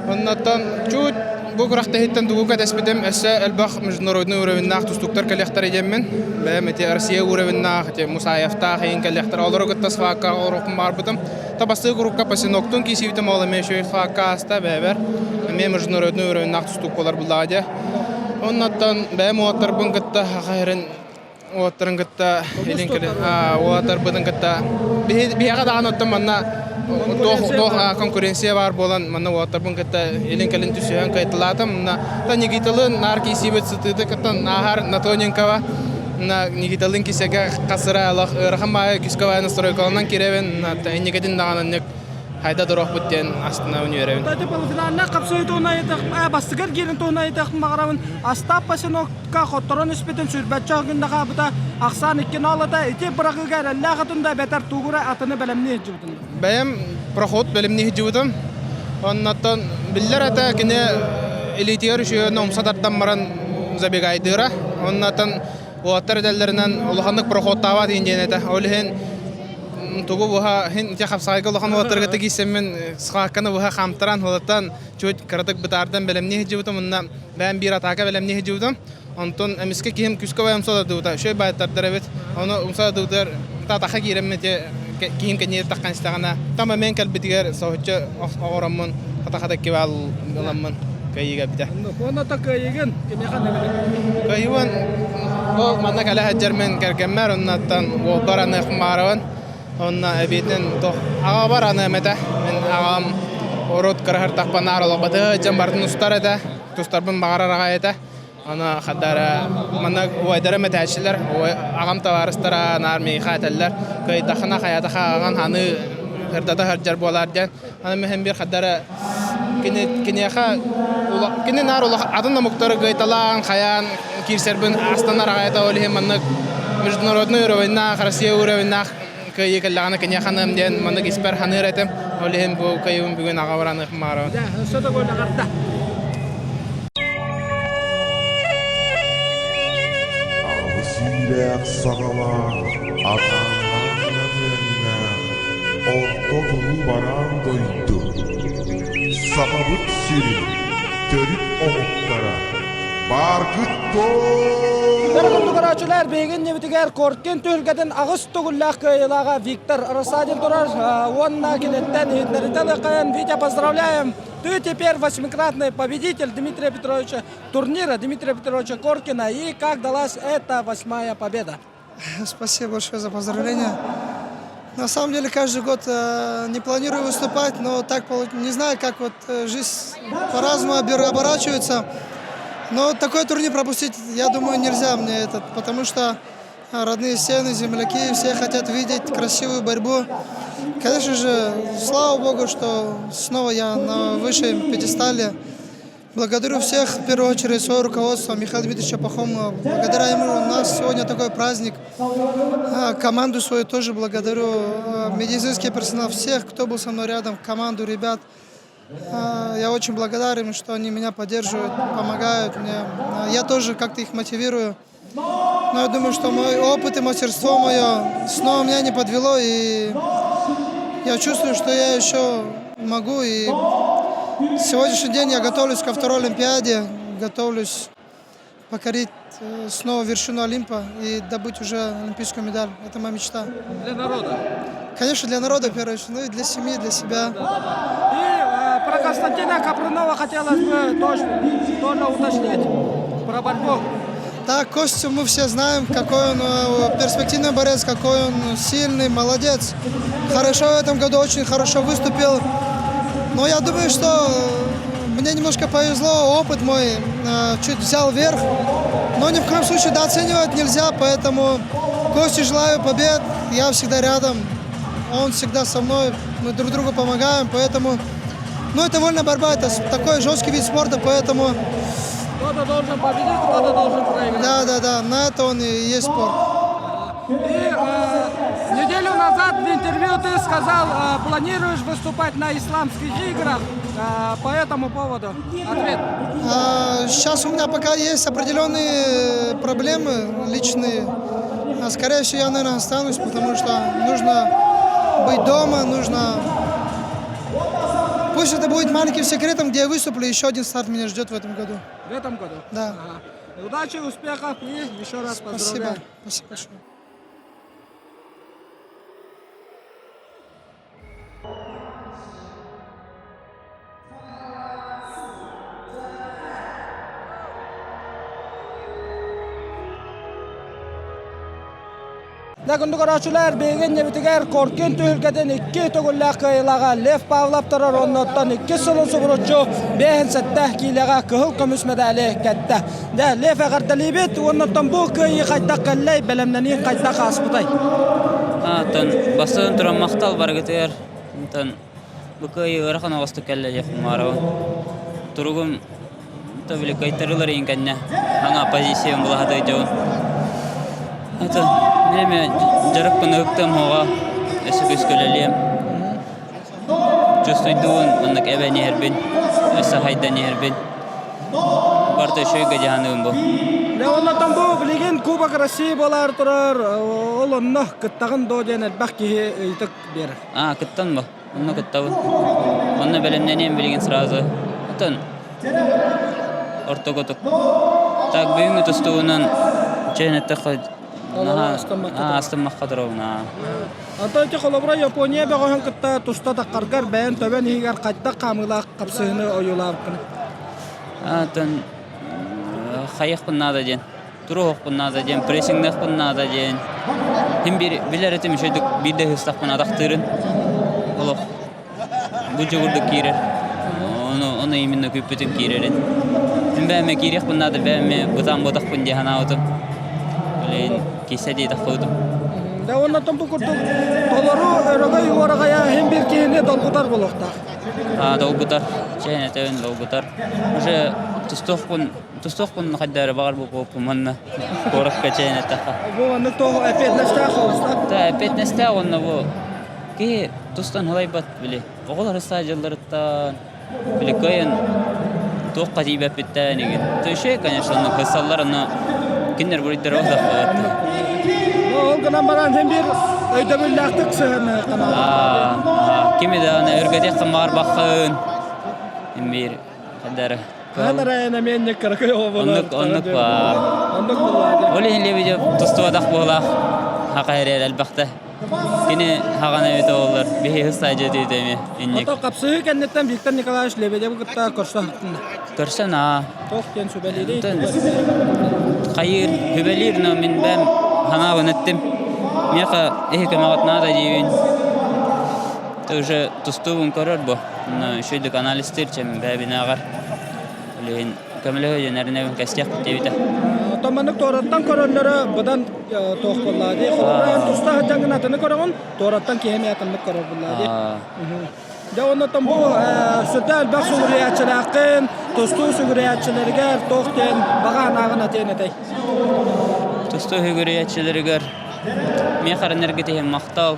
Оннуттан чуть бу күрэхтэһииттэн тугу кэтэспитим өссө элбэх международный уровеннаах тустууктар кэлиэхтэрэ диэммин. Бэйэм ити Россия уровеннаах, ити Мусаевтаах иһин кэлиэхтэрэ. Олору кытта свакка оруохпун баарбытым. Табастыы курукка Пасиноктун киисибитим ол эмиэ үчүгэй свакка ааста бэйэбэр. Эмиэ международный уровеннаах тустуук буолар буллаҕа дии. Оннуттан бэйэм уолаттарбын кытта хаһырын уолаттарын кытта илин кэлин уолаттарбытын кытта биһиэхэ даҕаны оттон манна туох конкуренция баар буолан манна уолаттарбын кытта илин кэлин түсүһэн кыайталаатым мына та Никиталын наар киисиибит сытыыты кытта нааһар Натоненкова на Никиталын кисэгэ хасыра алах ыарахан баайы күскэ баайы настройкаланан кирэбин инникитин даҕаны хайда туруохпут диэн астына үөрэбин. Тати полуфинална хапсыы туһунан бастыгар киирин туһунан ыйытыахпын баҕарабын. Остап Пасенокка хотторон испитин сүүрбэччэ гынна хаабыта ахсаан икки ноолата ити быраҕыыга эрэллээх атын да эбэтэр тугура атыны бэлэмнии сылдьыбытын. Бэйэм проход бэлэмнии сылдьыбытым. Оннуттан биллэр этэ кини илиитигэр үчүгэй умса тардан баран забегайдыыра. Оннуттан уолаттар этэллэринэн улаханнык проходтаабат иһин диэн этэ. Ол иһин тугу буһа хин ити хапсаҕайга улахан уолаттарга тигиссэммин схаакканы буһа хаамтаран уолаттан чуть кыратык бытаардан бэлэмнии сылдьыбытым уонна бэйэм биир атака бэлэмнии сылдьыбытым. Онтон эмискэ киһим күүскэ бай умса дадыбыта үчүгэй баайтардар эбит. Ону умса дадыбытыгар татаха киирэммин ити киһим кэнниир таххан истэҕинэ там эмиэн кэлбитигэр соһуччу оҕороммун хата-хата кибаал ыламмын кыайыыга эбитэ. Уонна то кыайыгын кимиэхэ Кыайыыбын ол манна кэлэ сылдьармын кэргэммэр оннуттан уолбар аныахпын баҕарабын. Онно эбиитин туох аҕабар аныам этэ. Мин аҕам урут кыраһыртахпын наар олохпоту сылдьан барытын устар этэ. Тустарбын баҕарар аҕай этэ. Аны хадара манна убайдара мэтээччилэр, аҕам табаарыстара наар миэхэ этэллэр, кыайдаххына хайатаха аҕаҥ аны ырдата сылдьар буолаар диэн. Аны мин биир хадара кини киниэхэ кини наар улахан атын омуктары кыайталаан, хайаан киирсэрбин астынар аҕай этэ. Ол иһин маннык международный уровеннаах, Россия уровеннаах кыайыы кэллэҕинэ киниэхэ аныам диэн маннык испэр саныыр этим. Ол иһин бу кыайыыбын бүгүн аҕабар аныахпын баҕарабын. Өссө да эҕэрдэ. Аҕыс иилээх саҕалаах, атааннаах ньаҥыаннаах, орто туруу бараан дойду, Сахабыт сирин төрүт омуктара Бааргыт Бары курдук көрөөччүлэр, биһиги иннибитигэр Коркин түһүлгэтин аҕыс төгүллээх кыайыылааҕа Виктор Рассадин турар уонна киниттэн иһитиннэриитэ ылыаххайын. Витя, поздравляем! Ты теперь восьмикратный победитель Дмитрия Петровича турнира Дмитрия Петровича Коркина. И как далась эта восьмая победа? Спасибо большое за поздравления. На самом деле каждый год э, не планирую выступать, но так не знаю, как вот э, жизнь по-разному оборачивается. Но такой турнир пропустить, я думаю, нельзя мне этот, потому что родные стены, земляки, все хотят видеть красивую борьбу. Конечно же, слава богу, что снова я на высшем пьедестале. Благодарю всех, в первую очередь, свое руководство Михаила Дмитриевича Пахомова. Благодаря ему у нас сегодня такой праздник. А, команду свою тоже благодарю, а, медицинский персонал, всех, кто был со мной рядом, команду ребят. А, я очень благодарен, что они меня поддерживают, помогают мне. Я тоже как-то их мотивирую. Но я думаю, что мой опыт и мастерство мое снова меня не подвело, и я чувствую, что я еще могу. И сегодняшний день я готовлюсь ко второй Олимпиаде, готовлюсь покорить э, снова вершину Олимпа и добыть уже олимпийскую медаль. Это моя мечта. Для народа? Конечно, для народа, в первую очередь, ну и для семьи, для себя. И э, про Константина Капрунова хотелось бы тоже, тоже уточнить про борьбу. Да, Костю мы все знаем, какой он э, перспективный борец, какой он сильный, молодец. Хорошо в этом году, очень хорошо выступил. Но я думаю, что мне немножко повезло, опыт мой э, чуть взял верх. Но ни в коем случае дооценивать нельзя, поэтому Косте желаю побед, я всегда рядом, он всегда со мной, мы друг другу помогаем, поэтому... Ну, это вольная борьба, это такой жесткий вид спорта, поэтому... Кто-то должен победить, кто-то должен проиграть. Да, да, да, на это он и есть спорт. И э, неделю назад в интервью ты сказал, э, планируешь выступать на исламских играх. Э, по этому поводу ответ. А, сейчас у меня пока есть определенные проблемы личные. А, скорее всего, я, наверное, останусь, потому что нужно быть дома, нужно... Пусть это будет маленьким секретом, где я выступлю, еще один старт меня ждет в этом году. В этом году? Да. Ага. Удачи, успехов и еще раз поздравляю. Спасибо. Спасибо большое. Дьэ күндү көрөөччүлэр, биһиги иннибитигэр Коркин түһүлгэтин икки төгүллээх кыайыылааҕа Лев Павлов турар оннуттан иккис сылын субуруччу 57 киилэҕэ кыһыл көмүс мэдээли кэттэ. Дьэ, Лев эҕэрдэлиибит уоннаттан бу кыайыы хайдах кэллэй, бэлэмнэнии хайдах ааспытай? Атын бастан туран махтал барыгытыгар. Онтон бу кыайыы ыарахан оҕостук кэллэ диэх маарабын. Туругум то били кыайтарыылар иһин кэннэ аңа позициям була сатыйдьабын. Это время дьарыкпын ыһыктыам оҕо өссө күүскэ үлэлиэм. Чувствуйдуун маннык эбэн иһэрбин, өссө хайдан иһэрбин. Барыта үчүгэйгэ дьаһаныым бу. Дьэ оннотон бу билигин Кубок России буолар турар, ол онно кыттаҕын дуо диэн элбэх киһи ыйытык биэрэр. А, кыттан бу. Онно кыттабын. Онно бэлэмнэниэм билигин сразу. Оттон ортоготук. Так бүгүҥҥү тустугунан чээн эттэххэ наһаа астыммакка туробун аа. Онтон ити холобура Япония бөҕөһүн кытта туста таххаргар бэйэн төбөн иһигэр хайдах хаамыылаах хапсыһыны ойуулаабыккын? Оттон хайыахпын наада диэн туруохпун наада диэн, прессингныахпын наада диэн. Ким биир билэр этим үчүгэйдик биирдэ ыһыстахпына атахтыырын. Олох бу дьугурдук киирэр. Ону, ону именно күүппүтүм киирэрин. Бэйэм киириэхпин наада, бэйэм бытаан буотахпын дии санаабытым. Билигин киирсэ дии тахсыбытым. Да оннотон бу курдук толору өрөгөй уораҕайа иһин бир киһини долгутар буолуохтаах. А, долгутар. Чээн этэбин долгутар. Уже тустуохпун тустуохпун хайда эрэ баҕар буолуохпун манна куоракка чээн эттэххэ. Бу маннык туох эппиэтинэстээх холустаах? Да, эппиэтинэстээх уонна бу киһи тустан халайбат били. Оҕолор ыстаадьалларыттан били кыайан туохха тиийбэппиттэн игин. То еще, конечно, онно кысаллар, онно кинилэр буруйдара олохпот. Ол гынан баран син биир өйдөбүллээхтик сыһыаннаһыахха наада. Кими даҕаны өргөтүөххэ баҕарбаххын. Биир хадары. Хаһан арайан эмиэ кыракый оҕо буолар. Оннук оннук баар. Оннук буоллаа. Ол иһин Лебедев тустубатах буолаах хака эрээр элбэхтэ. Кини хаҕана эбитэ буоллар, биһи ыстаадьа этибит эмиэ инник. Ото хапсыһыы кэнниттэн Виктор Николаевич Лебедевы кытта көрсөн Көрсөн аа. Туох диэн сүбэлиирий? Хайыыр, сүбэлиир, но мин бэм ханаабын эттим. Миэхэ иһи көмөҕөт наада диибин. Ты уже тустуубун көрөр бу. Үчүгүйдүк анализтыыр чем бэбинээҕэр. Билигин көмөлөһө диэн эрэнэбин кэстиэхпит диэбитэ. Оттон маннык туораттан көрөллөрө быдан туох буоллаа дии. Холобура туста сылдьаҥҥын атыны көрөҕүн, туораттан киһи эмиэ атыннык көрөр буоллаа дии. Дьэ оннуттан бу сүрдээх элбэх сүгүрүйээччилээххин, тустуу сүгүрүйээччилэригэр туох диэн баҕа анааҕын этиэн этэй? Тустуу сүгүрүйээччилэригэр миэхэ эрэнэргит иһин махтал.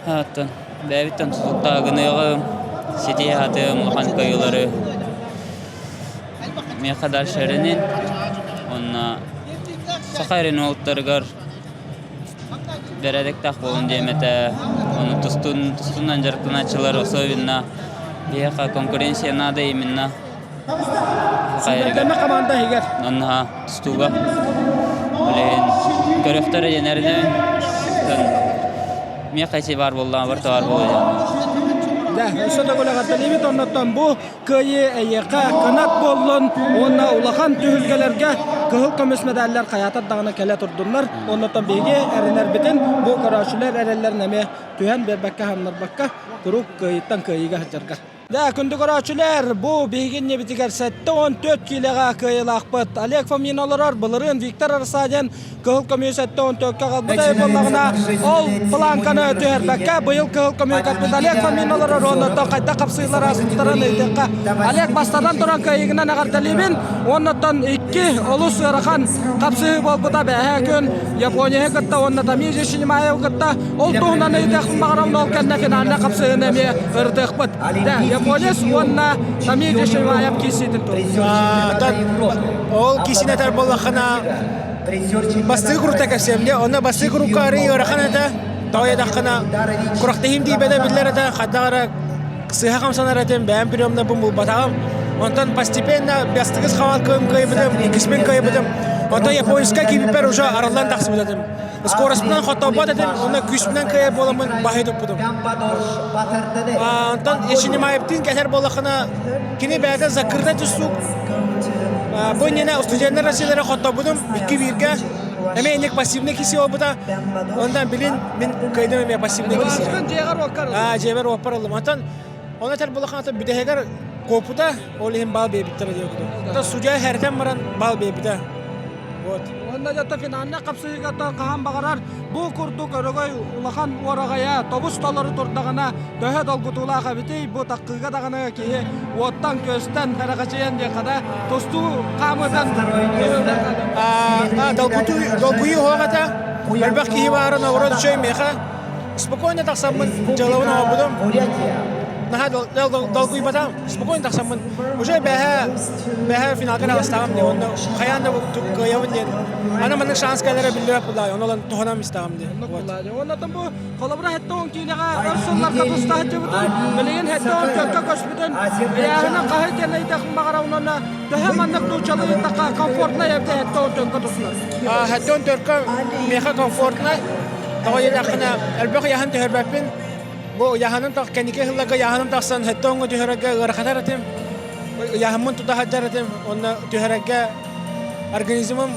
Оттон бэйэбиттэн тутулуктаах гыныаҕым, ситиһэ сатыам улахан кыайыылары. Миэхэ дальше эрэнин уонна саха эрин уолаттарыгар бэрээдэктээх буолун диэм этэ. Ону тустун, тустунан дьарыктанааччылар особенно биһиэхэ конкуренция надо именно саха эригэр. команда иһигэр. Онно тустууга. Билигин көрөхтөрө диэн эрэнэбин. Миэхэ ити баар буоллаҕа, барыта баар буолуо диэн. Да, өссө төгүл эҕэрдэлиибит оннуттан бу кыайыы эйиэхэ кынат буоллун уонна улахан түһүлгэлэргэ кыһыл көмүс медаллар хайаатар даҕаны кэлэ турдуннар. Оннуттан биһиги эрэнэрбитин бу көрөөччүлэр эрэллэрин эмиэ түһэн биэрбэккэ, ханнарбакка куруук кыайыыттан кыайыыга сылдьарга. Да, күндү көрөөччүлэр, бу биһиги иннибитигэр 74 киилэҕэ кыайыылаахпыт. Олег Фомин олорор, былырыын Виктор Арсадин кыһыл көмүс 74-кө хаалбыта буоллаҕына, ол планканы түһэрбэккэ, быйыл кыһыл көмүс каппыт Олег Фомин олорор, оннуттан хайдах хапсыылар ааспыттарын ыйдыахха. Олег бастатан туран кыайыыгынан эҕэрдэлиибин, оннуттан икки олус ыарахан хапсыһыы буолбута бэһээ күн Японияны кытта уонна Тамижи Шинимаевы кытта ол туһунан ыйытыахпын баҕарабын, ол кэннэ финальнай хапсыһыыны эмиэ ырытыахпыт. Да, японец уонна Тамижи Шинимаев киирсиитин туһунан. Ол киисин этэр буоллаххына бастыы курукта кэпсиэмде онно бастыы курукка арый ыарахан этэ тоҕо диэтэххинэ курахтаһыым тиийбэтэ биллэр этэ хайдах эрэ сыыһа хамсанар этим бэйэм приемнарбын булбатаҕым онтон постепенно бастакы хавалкабын кыайбытым иккиспин кыайбытым онтон японскай киирбиппэр уже арыллан тахсыбыт этим скоростьпунан хотторбот этим уонна күүспүнэн кыайар буоламмын баһый туппутум онтон Ешинимаевтыын кэтэр буоллаххына кини бэйэтэ закрыта түстук бу иннинэ студеннар Россиялара хотторбутум икки бииргэ эмиэ инник пассивный киси буолбута онтон билин мин кыайдым эмиэ пассивный киси дьиэбэр уоппар ыллым онтон оны этэр буоллаххына бүтэһигэр куоппута ол иһин баал биэрбиттэрэ диэн курдук судья хэрэтэн баран баал биэрбитэ Вот. Уонна дьэ финальнай хапсыһыыга хаһан баҕарар бу курдук өрөгөй улахан уораҕайа тобус толору турдаҕына төһө долгутуулаах эбитий бу таккыыга даҕаны киһи уоттан-күөстэн эрэхэчийэн диэххэ да тустуу хаамыытан долгуйуу суох этэ элбэх киһи баара наоборот үчүгэй миэхэ спокойно тахсаммын дьыалабын оҥорбутум наһаа долгуйбатам спокойно тахсаммын уже бэһэ Бэһэ финалга таҕыстаҕым дии уонна хайаан да кыайабын диэн. Аны маннык шанс кэлэрэ биллибэт буоллаҕа, ону ылан туһанан истэҕим дии. Уонна бу холобура 70 киилэҕэ өр сылларга туста сылдьыбытын, билигин 74-кө көспүтүн, ыйааһынан хаһый диэн ыйдахын баҕарабын уонна төһө маннык нууччалыы ыйдахха комфортнай эбитэ 74-кө тустар? 74-кө миэхэ комфортнай. Тоҕо диэтэххинэ элбэх ыйааһын түһэрбэппин. Бу ыйааһыным кэнники сылларга ыйааһыным тахсан 70-ҥа түһэрэргэ ыарахатар этим. Ыйааһыммын тута сылдьар этим уонна түһэрэргэ организмым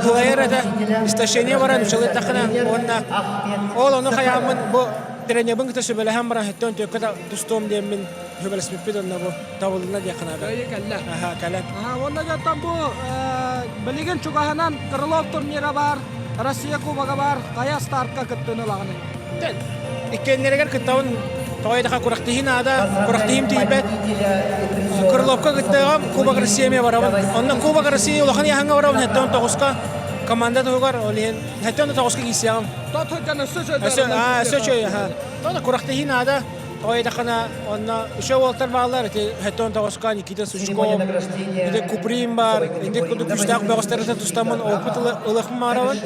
кылайар этэ, истощение баран учалыттаххына уонна ол ону хайааммын бу Тренербин кытта сүбэлэһэн баран хөттөн түөккэ тустуом диэммин сүбэлэспиппит онно бу табылынна диэххэ наада. Кыайыы кэллэ. Аха, кэлэн. Аха, уонна дьоттон бу билигин чугаһынан Крылов турнира баар, Россия Кубога баар, хайа стартка кыттыыны ылаҕыный? Иккиэннэригэр кыттабын тоҕо диэтэххэ күрэхтэһии наада, күрэхтэһиим тиийбэт. Крыловка кыттыаҕым, Кубок России эмиэ барабын. Онно Кубок России улахан ыйааһыҥҥа барабын, сэттэ тоҕуска команда туһугар, ол иһин сэттэ тоҕуска киирсиэҕим. Өссө үчүгэй, Тоҕо күрэхтэһии наада. Тоҕо диэтэххинэ, онно үчүгэй уолаттар бааллар, ити 79-ка Никита Сучков, ити Куприн баар, ити курдук күүстээх бөҕөстөрү тустаммын опыт ылыахпын баҕарабын.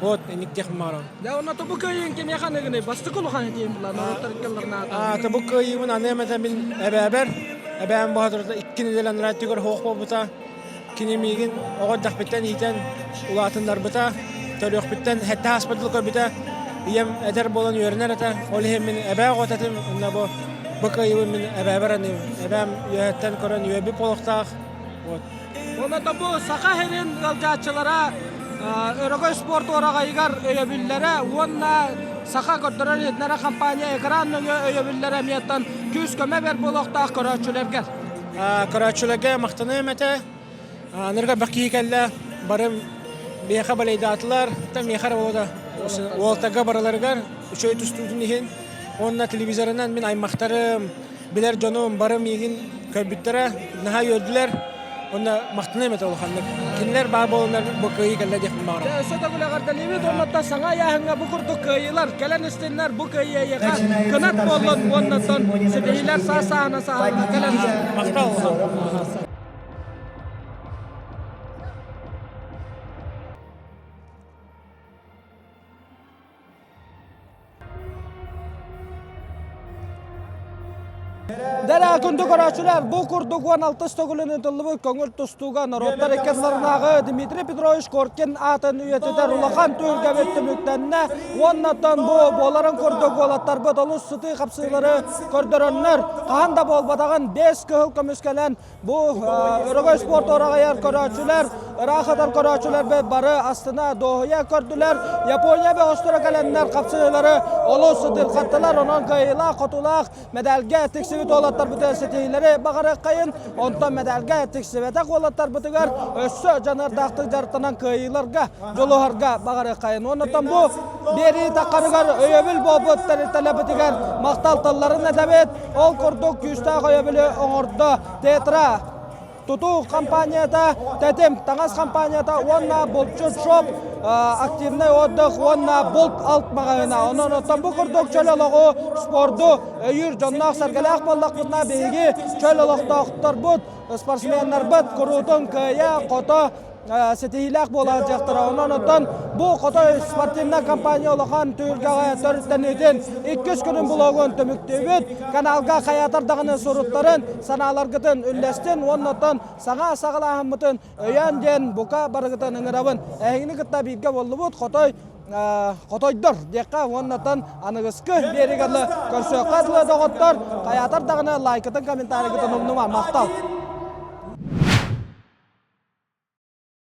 Вот, инник диэхпин баҕарабын. Дьэ, онно тобу кыайыын кимиэхэ аныгыный? Бастакы улахан этиим була, норуоттар иккалларына Тобу кыайыыбын аныам этэ мин эбээбэр. Эбээм баһа икки нэдиэлэ анараа өттүгэр суох буолбута. Кини миигин оҕо эрдэхпиттэн иитэн улаатыннарбыта, төрүөхпүттэн сэттэ ааспыт дылы көрбүтэ. Ийэм эдэр буолан үөрэнэр этэ. Ол иһин мин эбээ оҕото этим. Онно бу бу кыайыыбын мин эбээбэр аныыбын. Эбээм үөһэттэн көрөн үөрбүт буолуохтаах. Вот. Онон бу Саха сирин ыалдьааччылара Өрөгөй спорт уораҕайыгар өйөбүллэрэ уонна Саха көрдөрөр иһитиннэрэр компания экран нөҥүө өйөбүллэрэ эмиэттэн күүс-көмө бэр буолуохтаах көрөөччүлэргэ. Көрөөччүлэргэ махтаныам этэ. Анырга элбэх киһи кэллэ. Бары миэхэ балейдаатылар. Миэхэ эрэ буолуо да уолтарга барыларыгар үчүгэй тустуутун иһин. Уонна телевизорынан мин аймахтарым, билэр дьонум бары миигин көрбүттэрэ, наһаа үөрдүлэр. Уонна махтаныам этэ улаханнык. Кинилэр баар буоланнар бу кыайыы кэллэ диэхпин баҕарабын. Өссө төгүл эҕэрдэлиибит уонна саҥа ыйааһыҥҥа бу курдук кыайыылар кэлэн истиннэр, бу кыайыы эйиэхэ кынат буоллун уонна ситиһиилэр саас-сааһына сааһына кэлэн Махтал. Дэрэ күндү көрөөччүлэр, бу курдук 16 төгүлүн ыытыллыбыт көҥүл тустууга норуоттар иккардыларынааҕы Дмитрий Петрович Коркин аатын үйэтитэр улахан түһүлгэбит түмүктэннэ. Уоннаттан бу буоларын курдук уолаттарбыт олус сытыы хапсыылары көрдөрөннөр, хаһан да буолбатаҕын 5 кыһыл көмүскэлэн Бу Өрөгөй спорт уораҕайар көрөөччүлэр, ыраах ытар көрөөччүлэрбит бары астына дуоһуйа көрдүлэр. Япония бөҕөстөрө кэлэннэр хапсыһыылары олус сытыырхаттылар. Онон кыайыылаах-хотуулаах мэдээлгэ тиксибит уолаттарбытыгар ситиһиилэри баҕарыаххайын. Онтон мэдээлгэ тиксибэтэх уолаттарбытыгар өссө дьаныардаахтык дьарыктанан кыайыыларга дьулуһарга баҕарыаххайын. Оннуттан бу биэрии таххарыгар өйөбүл буолбут тэрилтэлэрбитигэр махтал тылларын этэбит. Ол курдук күүстээх өйөбүлү оҥордо Тетра тутуу компанията, Тэтим таҥас компанията уонна Булчут шоп активный отдых уонна булт алт маҕаһыына. Онон оттон бу курдук чөл олоҕу, спорду өйүүр дьонноох-сэргэлээх буоллахпытына биһиги чөл олохтоохторбут, спортсменнарбыт куруутун кыайа-хото ситиһиилээх буола сылдьыахтара. Онон оттон бу Хотой спортивнай компания улахан түһүлгэҕэ төрүттэниитин иккис күнүн блогун түмүктүүбүт. Каналга хайаатар даҕаны суруттарын, санааларгытын үллэстин уонна оттон саҥа саҕалааһыммытын өйөөн диэн бука барыгытын ыҥырабын. Эһигини кытта бииргэ буоллубут Хотой хотойдор диэххэ уоннатан аныгыскы биэригалы көрсүөххэ дылы доҕоттор хайаатар даҕаны лайкытын комментарийгытын умнума махтал.